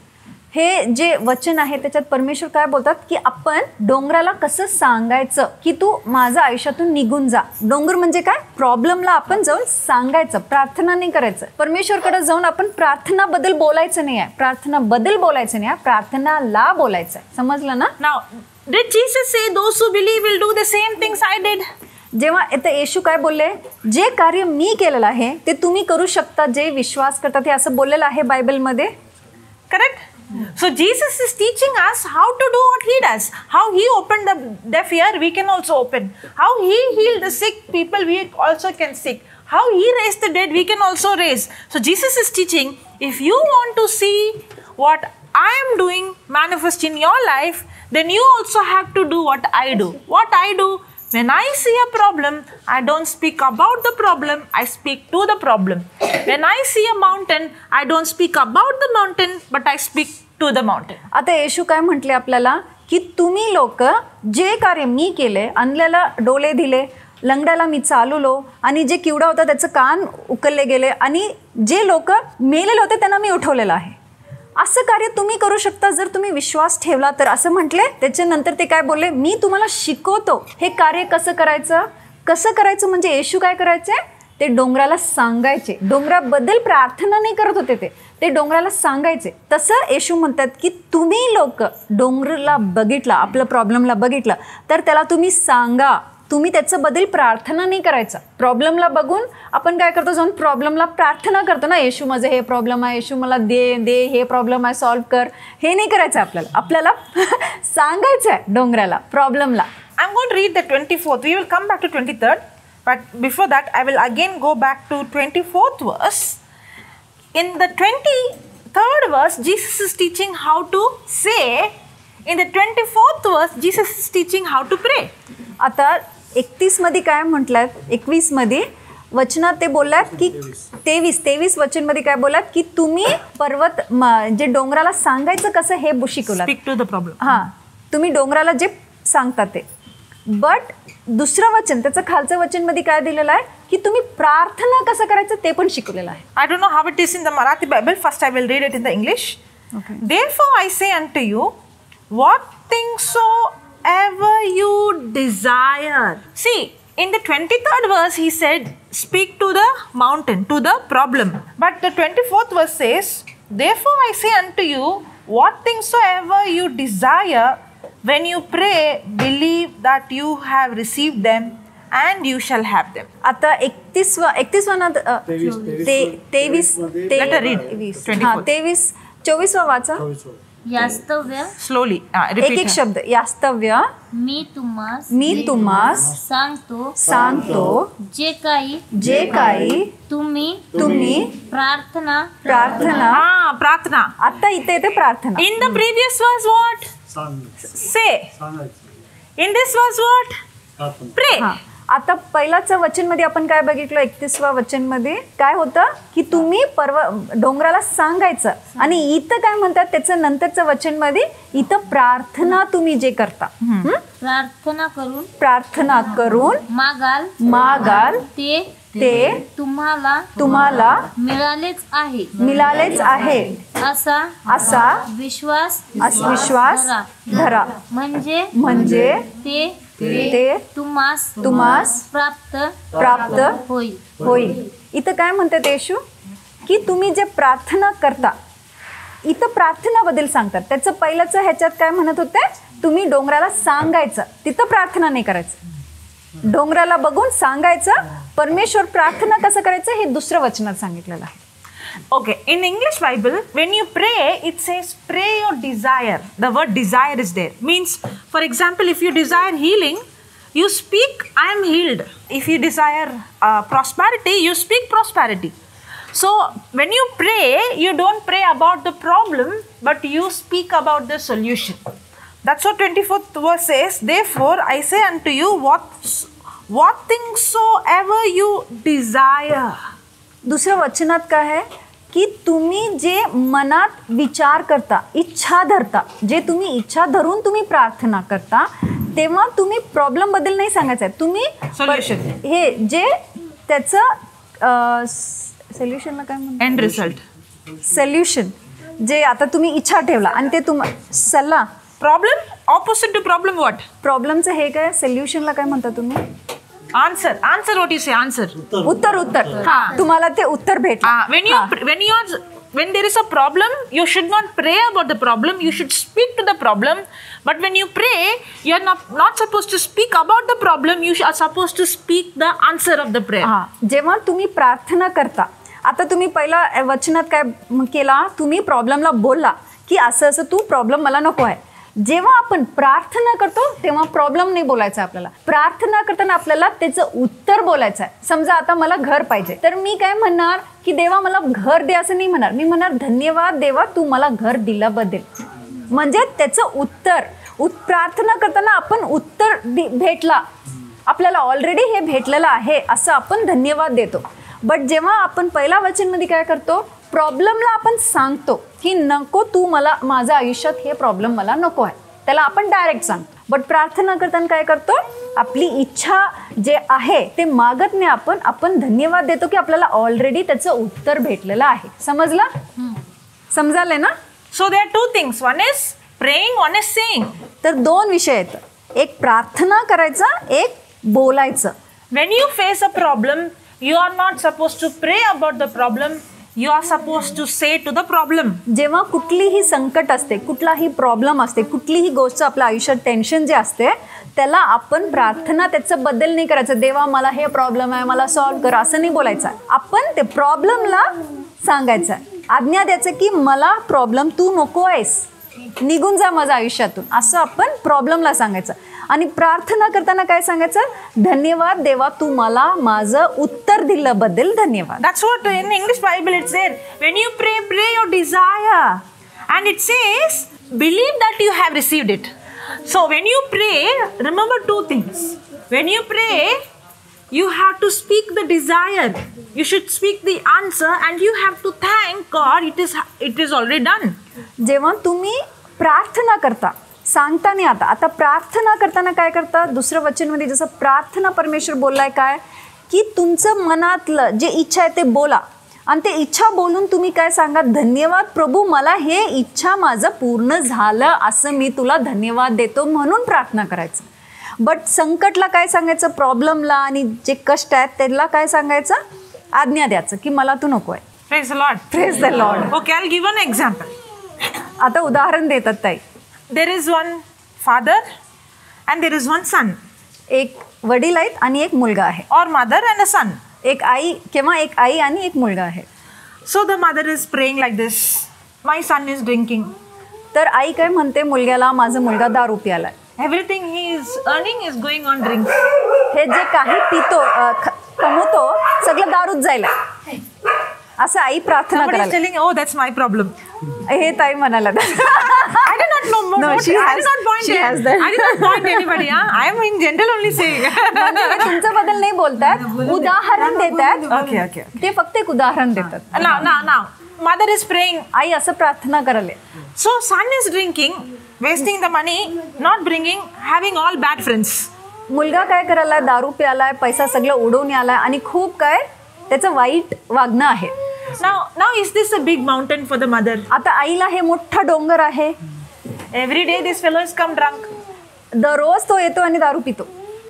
हे जे वचन आहे त्याच्यात परमेश्वर काय बोलतात की आपण डोंगराला कसं सांगायचं की तू माझ्या आयुष्यातून निघून जा. डोंगर म्हणजे काय? प्रॉब्लेमला आपण जाऊन सांगायचं, प्रार्थना नाही करायचं. परमेश्वरकडे जाऊन आपण प्रार्थनाबद्दल बोलायचं नाही आहे, प्रार्थनाबद्दल बोलायचं नाही आहे, प्रार्थनाला बोलायचं आहे. समजलं ना? Now, did Jesus say those who believe will do the same things I did? जेव्हा आता येशू काय बोलले? जे कार्य मी केलेलं आहे ते तुम्ही करू शकता जे विश्वास करतात, हे असं बोललेलं आहे बायबलमध्ये. Correct? So Jesus is teaching us how to do what he does. How he opened the deaf ear, we can also open. How he healed the sick people, we also can sick. How he raised the dead, we can also raise. So Jesus is teaching, if you want to see what I am doing manifest in your life, then you also have to do what I do. What I do, when I see a problem, I don't speak about the problem, I speak to the problem. When I see a mountain, I don't speak about the mountain, but I speak to the mountain. आता येशू काय म्हटले आपल्याला की तुम्ही लोक जे कार्य मी केले, अंधल्याला डोले दिले, लंगड्याला मी चालवलो आणि जे किवडा होता त्याचं कान उकलले गेले आणि जे लोक मेलेले होते त्यांना मी उठवलेलं आहे, असं कार्य तुम्ही करू शकता जर तुम्ही विश्वास ठेवला तर, असं म्हटले. त्याच्यानंतर ते काय बोलले? मी तुम्हाला शिकवतो हे कार्य कसं करायचं. कसं करायचं म्हणजे येशू काय करायचे? ते डोंगराला सांगायचे. डोंगराबद्दल प्रार्थना नाही करत होते ते, ते डोंगराला सांगायचे. तसं येशू म्हणतात की तुम्ही लोक डोंगराला बघितला, आपलं प्रॉब्लेमला बघितलं तर त्याला तुम्ही सांगा, तुम्ही त्याच्याबद्दल प्रार्थना नाही करायचा. प्रॉब्लेमला बघून आपण काय करतो? जाऊन प्रॉब्लेमला प्रार्थना करतो ना, येशू माझं हे प्रॉब्लेम आहे, येशू मला दे दे, हे प्रॉब्लेम आहे सॉल्व्ह कर. हे नाही करायचं आपल्याला, आपल्याला सांगायचं आहे डोंगराला, प्रॉब्लेमला. I am going to read the 24th. We will come back to 23rd, but before that I will again go back to 24th verse. In the 23rd verse, Jesus is teaching how to say. In the 24th verse, Jesus is teaching how to pray. आता 31 मध्ये काय म्हटलं? 21 मध्ये वचनात ते बोललात की 23 वचनमध्ये काय बोललात की तुम्ही पर्वत जे डोंगराला सांगायचं कसं हे शिकवलं. Speak to the problem. हां, तुम्ही डोंगराला जे सांगता ते. बट दुसरं वचन, त्याचं खालचं वचनमध्ये काय दिलेलं आहे की तुम्ही प्रार्थना कसं करायचं ते पण शिकवलेलं आहे. I don't know how it is in the Marathi Bible. First I will read it in the English. Therefore I say unto you, what things soever you desire. See, In the 23rd verse, he said, speak to the mountain, to the problem. But the 24th verse says, therefore I say unto you, what things soever you desire, when you pray, believe that you have received them and you shall have them. आता 31 ना 23 Let her read. 23 24 वाचा. यास्तव्य. Slowly. एक एक शब्द. यास्तव्य. मी तुम्हास सांगतो जे काही तुम्ही प्रार्थना प्रार्थना. आता इथे येते प्रार्थना. In the previous verse what? Say. In this verse what? Pray. आता पहिलाच वचनमध्ये आपण काय बघितलं? 31वा वचनमध्ये काय होतं की तुम्ही डोंगराला सांगायचं, आणि इथं काय म्हणतात त्याचं नंतरचं वचनमध्ये इथं प्रार्थना तुम्ही जे करता, प्रार्थना करून मागाल ते तुम्हाला मिळालेच आहे असा विश्वास धरा, म्हणजे ते तुम्हास प्राप्त होईल. इथं काय म्हणतात येशू की तुम्ही जे प्रार्थना करता, इथं प्रार्थनाबद्दल सांगतात. त्याचं पहिल्याचं ह्याच्यात काय म्हणत होते, तुम्ही डोंगराला सांगायचं, तिथं प्रार्थना नाही करायचं. डोंगराला बघून सांगायचं. परमेश्वर प्रार्थना कसं करायचं हे दुसरं वचनात सांगितलेलं आहे. Okay, in English Bible, when you pray, it says pray your desire. The word desire is there. Means, for example, if you desire healing, you speak, I am healed. If you desire prosperity, you speak prosperity. So, when you pray, you don't pray about the problem, but you speak about the solution. That's what 24th verse says. Therefore, I say unto you, what things soever you desire. दुसऱ्या वचनात काय आहे की तुम्ही जे मनात विचार करता, इच्छा धरता, जे तुम्ही इच्छा धरून तुम्ही प्रार्थना करता तेव्हा तुम्ही प्रॉब्लेम बद्दल नाही सांगायचं आहे, तुम्ही सोल्युशन, हे जे त्याचं सोल्युशनला काय म्हणतात, एंड रिझल्ट, सोल्युशन जे आता तुम्ही इच्छा ठेवला आणि ते सल्ला, problem, opposite to problem what, प्रॉब्लेमचं हे काय, सोल्युशनला काय म्हणता तुम्ही, answer, answer what you say, answer, उत्तर, उत्तर. हा, तुम्हाला ते उत्तर भेटलं. When there is a problem, you should not pray about the problem, you should speak to the problem. But when you pray, you are not supposed to speak about the problem, you are supposed to speak the answer of the prayer. हा, जेव्हा तुम्ही प्रार्थना करता, आता तुम्ही पहिला वचनात काय केला, तुम्ही प्रॉब्लेमला बोलला की असं असं तू प्रॉब्लेम मला नको आहे. जेव्हा आपण प्रार्थना करतो तेव्हा प्रॉब्लेम नाही बोलायचा आपल्याला. प्रार्थना करताना आपल्याला त्याचं उत्तर बोलायचं आहे. समजा आता मला घर पाहिजे, तर मी काय म्हणणार की देवा मला घर दे असं नाही म्हणणार, मी म्हणणार धन्यवाद देवा तू मला घर दिल्याबद्दल. म्हणजे त्याचं उत्तर, प्रार्थना करताना आपण उत्तर भेटला आपल्याला, ऑलरेडी हे भेटलेलं आहे असं आपण धन्यवाद देतो. बट जेव्हा आपण पहिल्या वचनमध्ये काय करतो, प्रॉब्लेमला आपण सांगतो की नको तू मला, माझ्या आयुष्यात हे प्रॉब्लेम मला नको आहे, त्याला आपण डायरेक्ट सांगतो. बट प्रार्थना करताना काय करतो, आपली इच्छा जे आहे ते मागत नाही आपण, आपण धन्यवाद देतो की आपल्याला ऑलरेडी त्याचं उत्तर भेटलेलं आहे. समजलं? समजाले ना? So there are two things, one is praying, one is saying. तर दोन विषय आहेत, एक प्रार्थना करायचा, एक बोलायचं. When you face a problem, you are not supposed to pray about the problem, you are supposed to say to the problem. जेव्हा कुठलीही संकट असते, कुठलाही प्रॉब्लेम असते, कुठलीही गोष्ट आपल्या आयुष्यात टेन्शन जे असते, त्याला आपण प्रार्थना त्याचं बदल नाही करायचं. देवा मला हे प्रॉब्लेम आहे, मला सॉल्व्ह कर असं नाही बोलायचं. आपण ते प्रॉब्लेमला सांगायचं, आज्ञा द्यायचं की मला प्रॉब्लेम तू नको आहेस, निघून जा माझ्या आयुष्यातून, असं आपण प्रॉब्लेमला सांगायचं. आणि प्रार्थना करताना काय सांगायचं, धन्यवाद देवा तू मला माझं उत्तर दिल्याबद्दल धन्यवाद. That's what in English Bible it's there. When you pray, pray your desire. And it says, believe that you have received it. So when you pray, remember two things. When you pray, you have to speak the desire. You should speak the answer and you have to thank God. It is already done. जेव्हा तुम्ही प्रार्थना करता, सांगता नाही आता, आता प्रार्थना करताना काय करता, दुसरं वचनमध्ये जसं प्रार्थना परमेश्वर बोललाय काय की तुमचं मनातलं जे इच्छा आहे ते बोला, आणि ते इच्छा बोलून तुम्ही काय सांगा, धन्यवाद प्रभू मला हे इच्छा माझं पूर्ण झालं असं मी तुला धन्यवाद देतो म्हणून प्रार्थना करायचं. बट संकटला काय सांगायचं, प्रॉब्लेमला आणि जे कष्ट आहेत त्याला काय सांगायचं, आज्ञा द्यायचं की मला तू नको आहे. Praise the Lord. Praise the Lord. Okay, I'll give an example. आता उदाहरण देतात ताई. There is one father and there is one son. एक वडील आहेत आणि एक मुलगा आहे. Or mother and a son. एक आई किंवा एक आई आणि एक मुलगा आहे. So the mother is praying like this. My son is drinking. तर आई काय म्हणते मुलग्याला, माझा मुलगा दारू प्यालाय. Everything he is earning is going on drinks. हे जे काही पितो कमवतो सगळं दारूच जायला, असं आई प्रार्थना करायला. Telling, oh, that's my problem. हे ताई म्हणाला. I do not know. No, she I has, did not point. She has that. I did not point anybody. Huh? I am in general only saying. तुमचं बदल नाही बोलतात, उदाहरण देतात. Okay, okay. ते फक्त एक उदाहरण देतात. Now, now, now, mother is praying. आई असं प्रार्थना करायला. So son is drinking, wasting the money, not bringing, having all bad friends. मुलगा काय करायला, दारू प्यालाय, पैसा सगळं उडवून आलाय आणि खूप काय त्याचं वाईट वागणं आहे. Now is this a big mountain for the mother? आता आईला हे मोठा डोंगर आहे. Every day this fellow is come drunk. दररोज तो येतो आणि दारू पितो.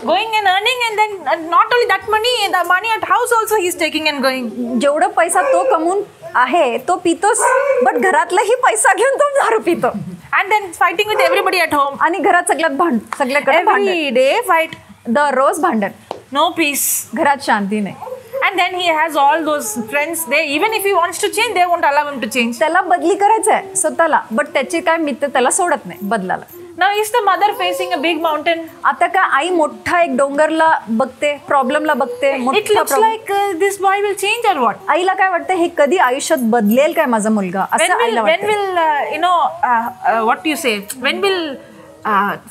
Going and earning and then not only that money, the money at house also he is taking and going. जेवढा पैसा तो कमवून आहे तो पितोच, बट घरातलाही पैसा घेऊन तो दारू पितो. And then fighting with everybody at home. आणि घरात सगळ्यात भांडण, सगळ्याकडे भांडण. Every day fight. दररोज भांडण. No peace. घरात शांती नाही. And then he has all those friends. They, even if he wants to change, they won't allow him to change. त्याला बदली करायचं आहे स्वतःला, बट त्याचे काय मित्र त्याला सोडत नाही बदलाला. Now is the mother facing a big mountain? आता का आई मोठा एक डोंगरला बघते, प्रॉब्लेमला बघते. It looks like this boy will change or what? आईला काय वाटतं, हे कधी आयुष्यात बदलेल काय माझा मुलगा, असं आईला वाटतं. When will you know what you say? When will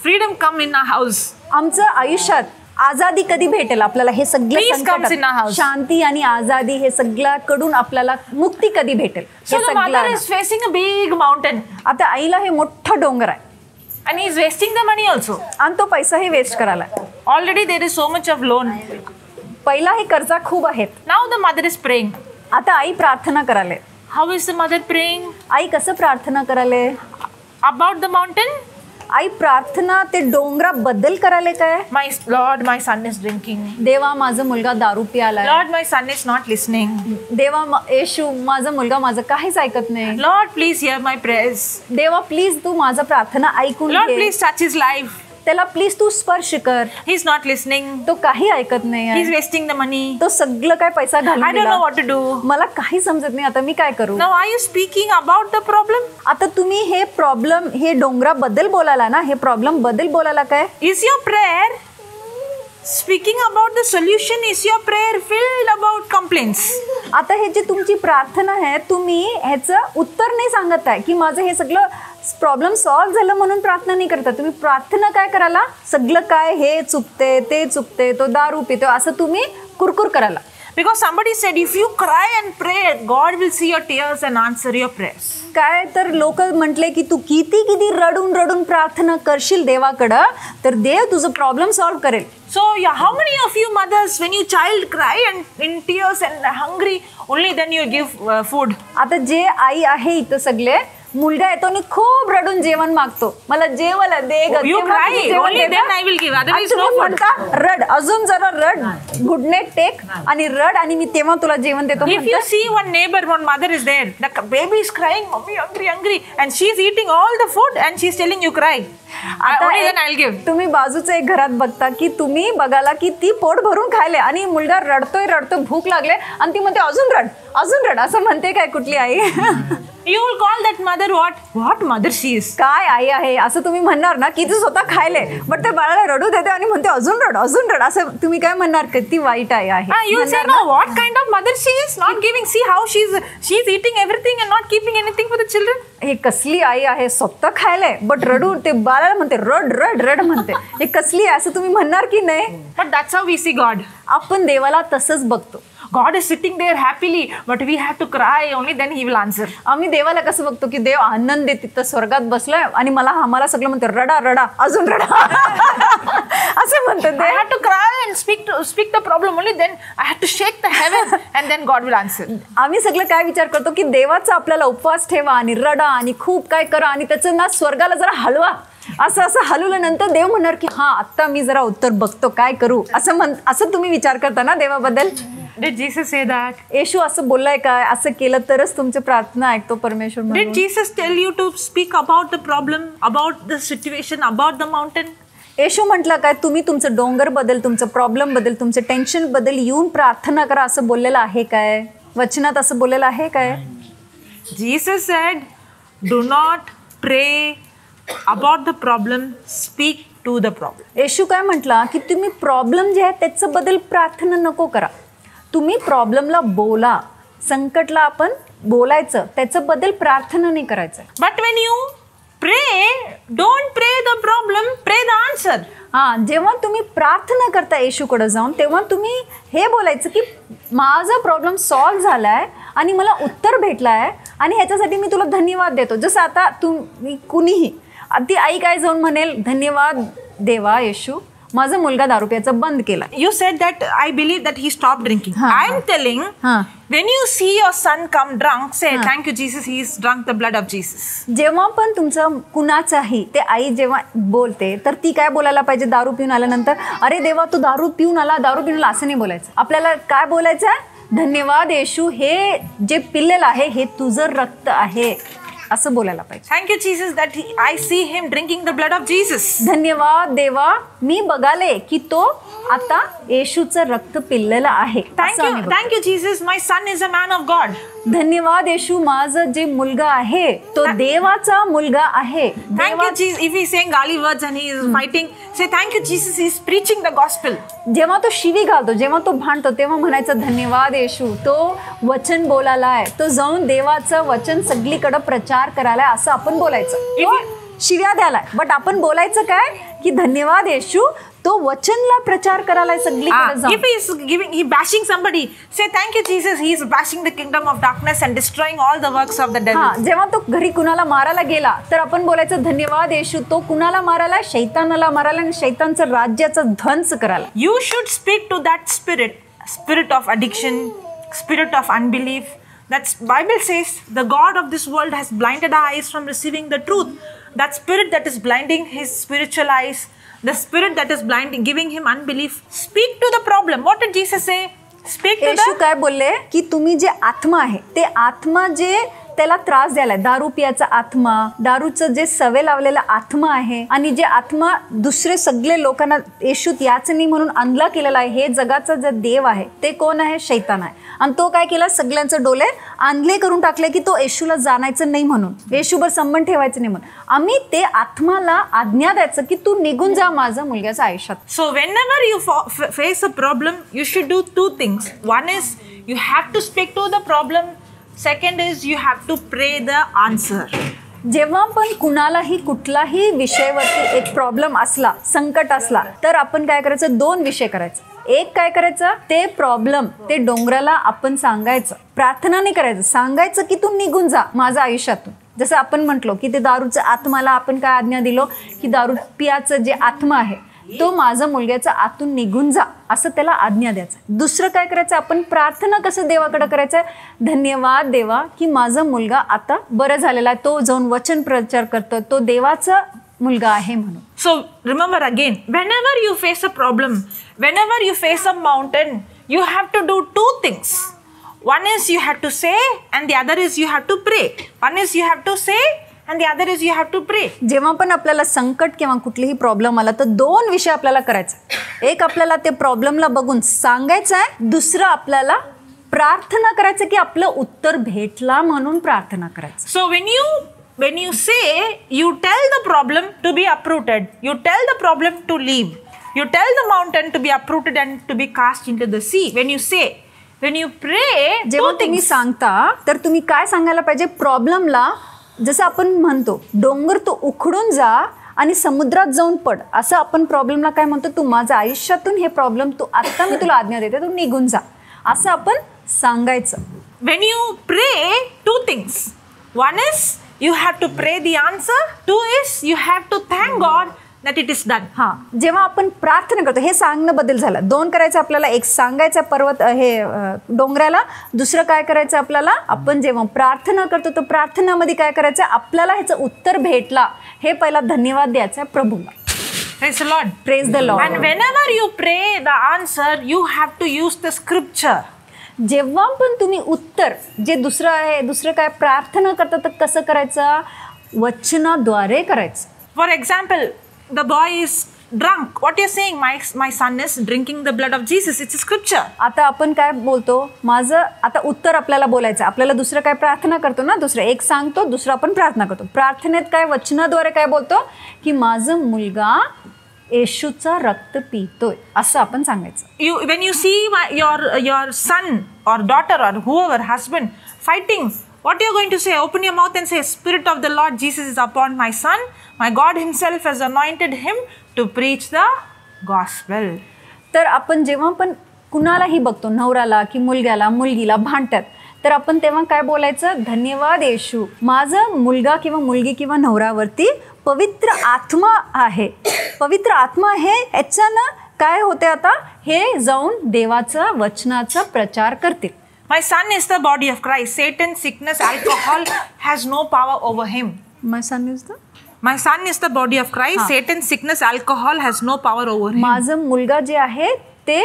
freedom come in our house? आमचं आयुष्यात आजादी कधी भेटेल आपल्याला, हे सगळं शांती आणि आजादी हे सगळ्याकडून आपल्याला मुक्ती कधी भेटेल. So the mother is facing a big mountain. आता आईला हे मोठं डोंगर आहे. And he is wasting the money also. आणि तो पैसाही वेस्ट करायला. Already there is so much of loan. पहिला हे कर्जा खूप आहेत. Now the mother is praying. आता आई प्रार्थना करायले. How is the mother praying? आई कसं प्रार्थना करायले? About the mountain? आई प्रार्थना ते डोंगराबद्दल करायले काय? My Lord, my son is drinking. देवा माझा मुलगा दारू प्यालाय. Lord, my son is not listening. देवा येशू माझा मुलगा माझं काहीच ऐकत नाही. Lord, please hear my prayers. देवा प्लीज तू माझा प्रार्थना ऐकून घे. Lord, please touch his life. त्याला प्लीज तू स्पर्श कर. He is not listening. तो काही ऐकत नाही. He is wasting the money. तो सगळं काय पैसा घालून I don't know what to do. मला काही समजत नाही, आता मी काय करू. Now are you speaking about the problem? आता तुम्ही हे प्रॉब्लेम, हे डोंगराबद्दल बोलायला ना, हे प्रॉब्लेम बद्दल बोलायला काय? Is your prayer speaking about the solution? Is your prayer filled about complaints? आता हे जे तुमची प्रार्थना आहे, तुम्ही ह्याचं उत्तर नाही सांगत आहे की माझं हे सगळं प्रॉब्लेम सॉल्व्ह झालं म्हणून प्रार्थना नाही करता. तुम्ही प्रार्थना काय करायला, सगळं काय हे चुकते ते चुकते, तो दारू पितो, असं तुम्ही कुरकुर करायला. Because somebody said if you cry and pray, God will see your tears and answer your prayers. काय तर लोक म्हटले की तू किती किती रडून रडून प्रार्थना करशील देवाकडं, तर देव तुझं प्रॉब्लेम सॉल्व्ह करेल. So yeah, how many of you mothers, when your child cry and in tears and hungry, only then you give food? आता जे आई आहे इथं सगळे, मुलगा येतो आणि खूप रडून जेवण मागतो, मला जेवायला दे ग. You cry, only then I will give, otherwise no food. म्हणता रड, अजून जरा रड, घुटणे टेक आणि रड आणि मी तेव्हा तुला जेवण देतो. If you see one neighbor, one mother is there, the baby is crying, mommy hungry hungry, and she is eating all the food and she is telling you cry, only then I will give. तुम्ही बाजूचं एक घरात बघता की तुम्ही बघाला की ती पोट भरून खायले आणि मुलगा रडतोय रडतोय, भूक लागले आणि ती म्हणते अजून रड अजून रड, असं म्हणते काय कुठली आई? You will call that mother what? What mother she is? काय आई आहे असं तुम्ही म्हणणार ना, की ती स्वतः खायले बट ते बाळाला रडू देते आणि म्हणते अजून रड अजून रड, असं तुम्ही काय म्हणणार? किती वाईट आई आहे. You say no, what kind of mother she is? Not giving. See how she is eating everything and not keeping anything for the children. हे कसली आई आहे, स्वतः खायले बट रडू ते बाळाला म्हणते रड रड रड म्हणते, हे कसली आहे असं तुम्ही म्हणणार की नाही? But that's how we see God. आपण देवाला तसंच बघतो. God is sitting there happily, but we have to cry, only then he will answer. आम्ही देवाला कसं बघतो की देव आनंद तिथं स्वर्गात बसलाय आणि मला आम्हाला सगळं म्हणतो रडा रडा अजून रडा असं म्हणतो. I have to cry and speak the problem, only then I have to shake the heaven and then God will answer. आम्ही सगळं काय विचार करतो की देवाचा आपल्याला उपवास ठेवा आणि रडा आणि खूप काय करा आणि त्याचं ना स्वर्गाला जरा हलवा असं असं हलवल्यानंतर देव म्हणणार की हा आत्ता मी जरा उत्तर बघतो काय करू, असं म्हण, असं तुम्ही विचार करता ना देवाबद्दल. Did Jesus say that? येशू असं बोललाय काय, असं केलं तरच तुमची प्रार्थना ऐकतो परमेश्वर म्हणून? Did Jesus tell you to speak about the problem, about the situation, about the mountain? येशू म्हटलं काय तुम्ही तुमचं डोंगर बदल, तुमचं प्रॉब्लेम बदल, तुमचं टेन्शन बदल येऊन प्रार्थना करा असं बोललेलं आहे काय? वचनात असं बोललेलं आहे काय? Jesus said, do not pray about the problem, speak to the problem. येशू काय म्हटला की तुम्ही प्रॉब्लेम जे आहे त्याचं बदल प्रार्थना नको करा, तुम्ही प्रॉब्लेमला बोला, संकटला आपण बोलायचं, त्याचं बदल प्रार्थना नाही करायचं. But when you pray, don't pray the problem, pray the answer. हां, जेव्हा तुम्ही प्रार्थना करता येशूकडे जाऊन तेव्हा तुम्ही हे बोलायचं की माझा प्रॉब्लेम सॉल्व्ह झाला आहे आणि मला उत्तर भेटलं आहे आणि ह्याच्यासाठी मी तुला धन्यवाद देतो. जसं आता तुम्ही कुणीही ती आई काय जाऊन म्हणेल धन्यवाद देवा येशू माझा मुलगा दारू प्यायचा बंद केला. You said that I believe that he stopped drinking. I am telling, when you see your son come drunk, say thank you Jesus, he is drunk the blood of Jesus. जेव्हा पण तुमचं कुणाचाही ते आई जेव्हा बोलते तर ती काय बोलायला पाहिजे दारू पिऊन आल्यानंतर, अरे देवा तू दारू पिऊन आला, दारू पिऊन आला असं नाही बोलायचं. आपल्याला काय बोलायचं, धन्यवाद येशू हे जे पिल्लेलं आहे हे तुझं रक्त आहे असं बोलायला पाहिजे. Thank you Jesus that I see him drinking the blood of Jesus. धन्यवाद देवा मी बघाले की तो आता येशूचं रक्त पिल्लेलं आहे. Thank you Jesus, my son is a man of God. धन्यवाद येशू माझा जे मुलगा आहे तो देवाचा मुलगा आहे. Thank you Jesus. If he saying गाली words and he is fighting, say thank you Jesus, he is preaching the gospel. जेव्हा तो शिवी घालतो, जेव्हा तो भांडतो तेव्हा म्हणायचं धन्यवाद येशू तो वचन बोलायलाय, तो जाऊन देवाचं वचन सगळीकडे प्रचार करायलाय असं आपण बोलायचं. शिव्या द्यायलाय बट आपण बोलायचं काय की धन्यवाद येशू तो वचनला प्रचार करायला सगळीकडे जाऊन. If he is giving, he bashing somebody, say thank you Jesus, he is bashing the kingdom of darkness and destroying all the works of the devil. हां, जेव्हा तो घरी कुणाला मारायला गेला तर आपण बोलायचं धन्यवाद येशू तो कुणाला मारायला, शैतानाला मारायला आणि शैतानचं राज्याचा ध्वंस करायला. You should speak to that spirit, spirit of addiction, spirit of unbelief. That Bible says the God of this world has blinded our eyes from receiving the truth. That spirit that is blinding his spiritual eyes, the spirit that is blinding, giving him unbelief. Speak to the problem. What did Jesus say? Speak to the. येशू काय बोलले की तुम्ही जे आत्मा आहे ते आत्मा जे त्याला त्रास द्यायला, दारू पियाचा आत्मा, दारूचं जे सवय लावलेला आत्मा आहे आणि जे आत्मा दुसरे सगळे लोकांना येशूत याच नाही म्हणून अंधला केलेला आहे, हे जगाचा जे देव आहे ते कोण आहे, शैतान आहे. आणि तो काय केला, सगळ्यांचे डोले आंधळे करून टाकले की तो येशूला जाणायचं नाही म्हणून, येशूवर संबंध ठेवायचं नाही म्हणून. आम्ही ते आत्माला आज्ञा द्यायचं की तू निघून जा माझ्या मुलग्याच्या आयुष्यात. So whenever you face a problem, you should do two things. One is you have to speak to the problem. Second is you have to pray the answer. जेव्हा पण कुणालाही कुठलाही विषयावरती एक प्रॉब्लेम असला, संकट असला, तर आपण काय करायचं, दोन विषय करायचं. एक काय करायचं, ते प्रॉब्लेम ते डोंगराला आपण सांगायचं, प्रार्थना नाही करायचं, सांगायचं की तू निघून जा माझ्या आयुष्यातून. जसं आपण म्हटलो की ते दारूचं आत्माला आपण काय आज्ञा दिलो की दारू पियाचं जे आत्मा आहे तो माझा मुलग्याचा आतून निघून जा असं त्याला आज्ञा द्यायचं. दुसरं काय करायचं, आपण प्रार्थना कसं देवाकडं करायचं, धन्यवाद देवा की माझा मुलगा आता बरं झालेला आहे, तो जाऊन वचन प्रचार करतो, तो देवाचा मुलगा आहे म्हणून. So remember again, whenever you face a problem, whenever you face a mountain, you have to do two things. One is you have to say and the other is you have to pray. One is you have to say and the other is you have to pray. जेव्हा पण आपल्याला संकट किंवा कुठलीही problem आला तर दोन विषय आपल्याला करायचा. एक आपल्याला ते प्रॉब्लेमला बघून सांगायचं आहे, दुसरं आपल्याला प्रार्थना करायचं की आपलं उत्तर भेटला म्हणून प्रार्थना करायचं. So when you say, you tell the problem to be uprooted, you tell the problem to leave, you tell the mountain to be uprooted and to be cast into the sea. When you say, when you pray, जेव्हा तुम्ही सांगता तर तुम्ही काय सांगायला पाहिजे प्रॉब्लेमला, जसं आपण म्हणतो डोंगर तो उखडून जा आणि समुद्रात जाऊन पड, असं आपण प्रॉब्लेमला काय म्हणतो, तू माझ्या आयुष्यातून हे प्रॉब्लेम तू आत्ता मी तुला आज्ञा देते, तू निघून जा, असं आपण सांगायचं. When you pray, two things. One is you have to pray the answer. Two is you have to thank God that it is done. हां, जेव्हा आपण प्रार्थना करतो, हे सांगणं बदल झालं. दोन करायचं आपल्याला, एक सांगायचं पर्वत हे डोंगराला, दुसरं काय करायचं आपल्याला, आपण जेव्हा प्रार्थना करतो तर प्रार्थनामध्ये काय करायचं, आपल्याला ह्याचं उत्तर भेटला हे पहिला धन्यवाद द्यायचा आहे प्रभूला. Praise the Lord. Praise the Lord. And whenever you pray the answer, you have to use the scripture. जेव्हा पण तुम्ही उत्तर जे दुसरं आहे, दुसरं काय प्रार्थना करता तर कसं करायचं, वचनाद्वारे करायचं. For example, the boy is drunk. What you're saying, my son is drinking the blood of Jesus. It's a scripture. आता आपण काय बोलतो, माझं आता उत्तर आपल्याला बोलायचं, आपल्याला दुसरं काय प्रार्थना करतो ना, दुसरं एक सांगतो, दुसरं आपण प्रार्थना करतो. प्रार्थनेत काय वचनाद्वारे काय बोलतो की माझं मुलगा येशूचा रक्त पितोय, असं आपण सांगायचं. You, when you see your son or daughter or whoever, husband fighting, what you are going to say? Open your mouth and say, Spirit of the Lord Jesus is upon my son. My God himself has anointed him to preach the gospel. तर आपण जेव्हा पण कुणालाही बघतो, नवऱ्याला की मुलग्याला मुलगीला भांडतात, तर आपण तेव्हा काय बोलायचं, धन्यवाद येशू, माझा मुलगा किंवा मुलगी किंवा नवऱ्यावरती पवित्र आत्मा आहे, पवित्र आत्मा आहे, याच्यानं काय होते आता, हे जाऊन देवाचा वचनाचा प्रचार करतील. My son is the body of Christ. Satan, sickness, alcohol has no power over him. My son is the? My son is the body of Christ. Satan, sickness, alcohol has no power over him. माझा मुलगा जे आहे ते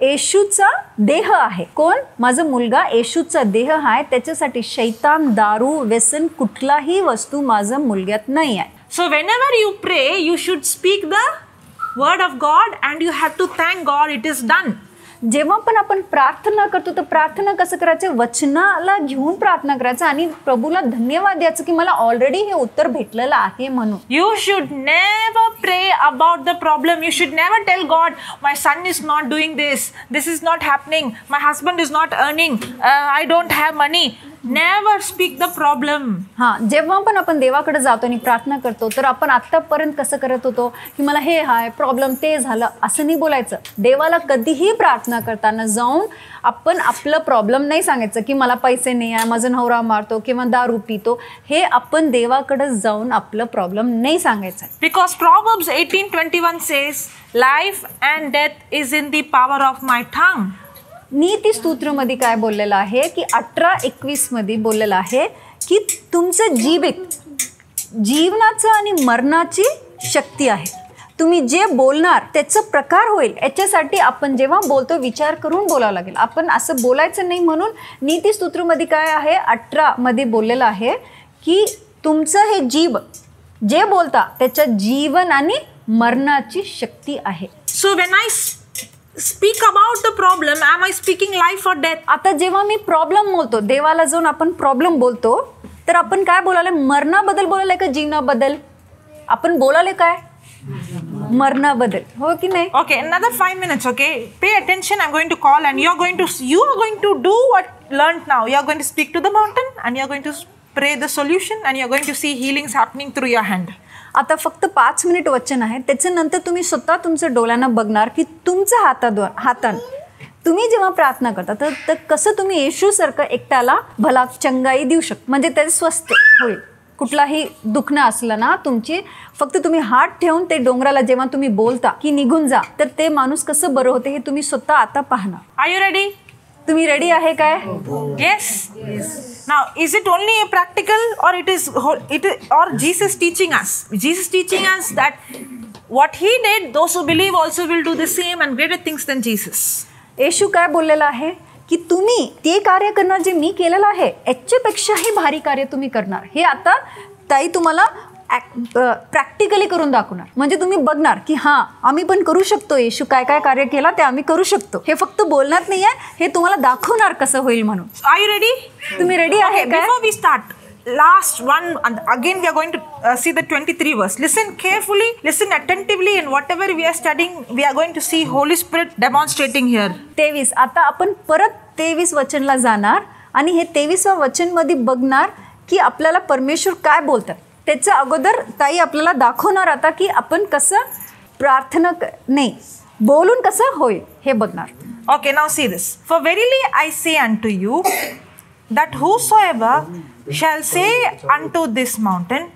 येशूचा देह आहे. कोण? माझा मुलगा येशूचा देह आहे, त्याच्यासाठी शैतान, दारू, व्यसन कुठलाही वस्तू माझा मुलग्यात नाही आहे. So whenever you pray, you should speak the word of God and you have to thank God it is done. जेव्हा पण आपण प्रार्थना करतो तर प्रार्थना कसं करायचं, वचनाला घेऊन प्रार्थना करायचं आणि प्रभूला धन्यवाद द्यायचं की मला ऑलरेडी हे उत्तर भेटलेलं आहे म्हणून. You should never pray about the problem. You should never tell God, my son is not doing this, this is not happening, my husband is not earning, I don't have money. Never speak the problem. हां, जेव्हा पण आपण देवाकडे जातो आणि प्रार्थना करतो तर आपण आत्तापर्यंत कसं करत होतो की मला हे हाय प्रॉब्लेम, ते झालं, असं नाही बोलायचं. देवाला कधीही प्रार्थना करताना जाऊन आपण आपलं प्रॉब्लेम नाही सांगायचं की मला पैसे नाही आहे, माझा नवरा मारतो किंवा दारू पितो, हे आपण देवाकडे जाऊन आपलं प्रॉब्लेम नाही सांगायचं. Because Proverbs 18:21 says, life and death is in the power of my tongue. नीतिस्तोत्रमध्ये काय बोललेलं आहे की 18:21 मध्ये बोललेलं आहे की तुमचं जीवित जीवनाचं आणि मरणाची शक्ती आहे. तुम्ही जे बोलणार त्याचं प्रकार होईल. याच्यासाठी आपण जेव्हा बोलतो विचार करून बोलावं लागेल, आपण असं बोलायचं नाही. म्हणून नीतिस्तोत्रमध्ये काय आहे, 18 मध्ये बोललेलं आहे की तुमचं हे जीभ जे बोलता त्याच्या जीवन आणि मरणाची शक्ती आहे. So when I speak about the problem, am I speaking life or death? आता जेव्हा मी प्रॉब्लेम बोलतो, देवाला जाऊन आपण प्रॉब्लेम बोलतो तर आपण काय बोलायला, मरणाबद्दल बोलायला का जीवनाबद्दल? आपण बोलायला काय, मरणाबद्दल, हो की नाही? Okay, another 5 minutes. Okay, pay attention. I'm going to call and you are going to do what learned now. You are going to speak to the mountain and you are going to pray the solution and you are going to see healings happening through your hand. आता फक्त 5 minute वचन आहे, त्याच्यानंतर तुम्ही स्वतः तुमच्या डोळ्यांना बघणार की तुमच्या हातानं तुम्ही जेव्हा प्रार्थना करता तर कसं तुम्ही येशूसारखं एकट्याला भला चंगाई देऊ शकता, म्हणजे ते स्वस्थ होईल. कुठलाही दुखणं असलं ना तुमची, फक्त तुम्ही हात ठेवून ते डोंगराला जेव्हा तुम्ही बोलता की निघून जा, तर ते माणूस कसं बरं होते हे तुम्ही स्वतः आता पाहणार. Are you ready? तुम्ही रेडी आहे काय? Yes. Now, is it only a practical or it is or Jesus teaching us? Jesus teaching us that what he did, those who believe also will do the same and greater things than Jesus. येशू काय बोललेला आहे की तुम्ही ते कार्य करणार जे मी केलेलं आहे, याच्यापेक्षाही भारी कार्य तुम्ही करणार. हे आता ताई तुम्हाला प्रॅक्टिकली करून दाखवणार, म्हणजे तुम्ही बघणार की हां आम्ही पण करू शकतो, येशू काय काय कार्य केला ते आम्ही करू शकतो. हे फक्त बोलणार नाही आहे, हे तुम्हाला दाखवणार कसं होईल म्हणून. Are you ready? तुम्ही रेडी आहे का? Before we start, last one, and again we are going to see the 23 verse. Listen carefully, listen attentively, and whatever we are studying, we are going to see Holy Spirit demonstrating here. 23. आता आपण परत 23 वचनला जाणार आणि हे 23 वचनमध्ये बघणार की आपल्याला परमेश्वर काय बोलतात. त्याच्या अगोदर ताई आपल्याला दाखवणार आता की आपण कसं प्रार्थना नाही बोलून कसं होईल हे बघणार. Okay, now see this. For verily I say unto you that whosoever shall say unto this mountain,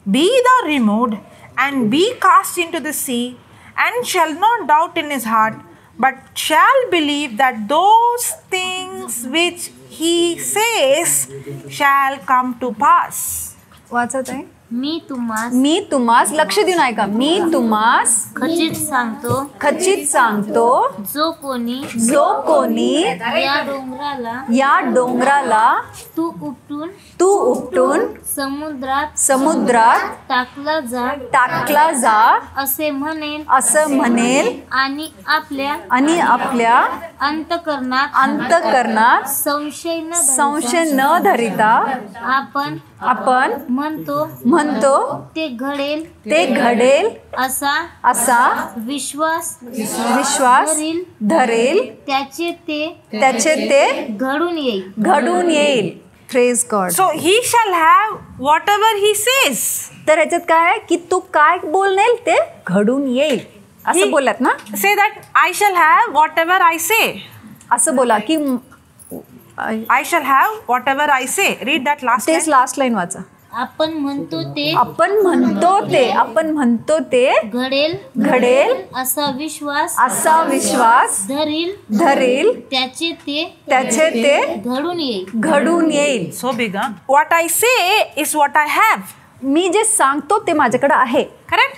be thou removed and be cast into the sea, and shall not doubt in his heart, but shall believe that those things which he says shall come to pass. वाचत आहे. मी तुम्हास लक्ष देऊन ऐका. मी तुम्हास खचित सांगतो, जो कोणी या डोंगराला तू उपटून समुद्रात टाकला जा असे म्हणेल आणि आपल्या अंतःकरणात संशय न धरिता आपण म्हणतो ते घडेल असा विश्वास धरेल, त्याचे ते घडून येईल. Praise God. So he shall have whatever he says. तर ह्याच्यात काय आहे की तो काय बोलनेल ते घडून येईल असं बोलत ना. Say that I shall have whatever I say. असं बोला की I shall have whatever I say. Read that last line. तेच लास्ट लाईन वाचा. आपण म्हणतो ते घडेल असा विश्वास धरेल त्याचे ते घडून येईल. So big, huh? What I say is what I have. मी जे सांगतो ते माझ्याकडे आहे. Correct?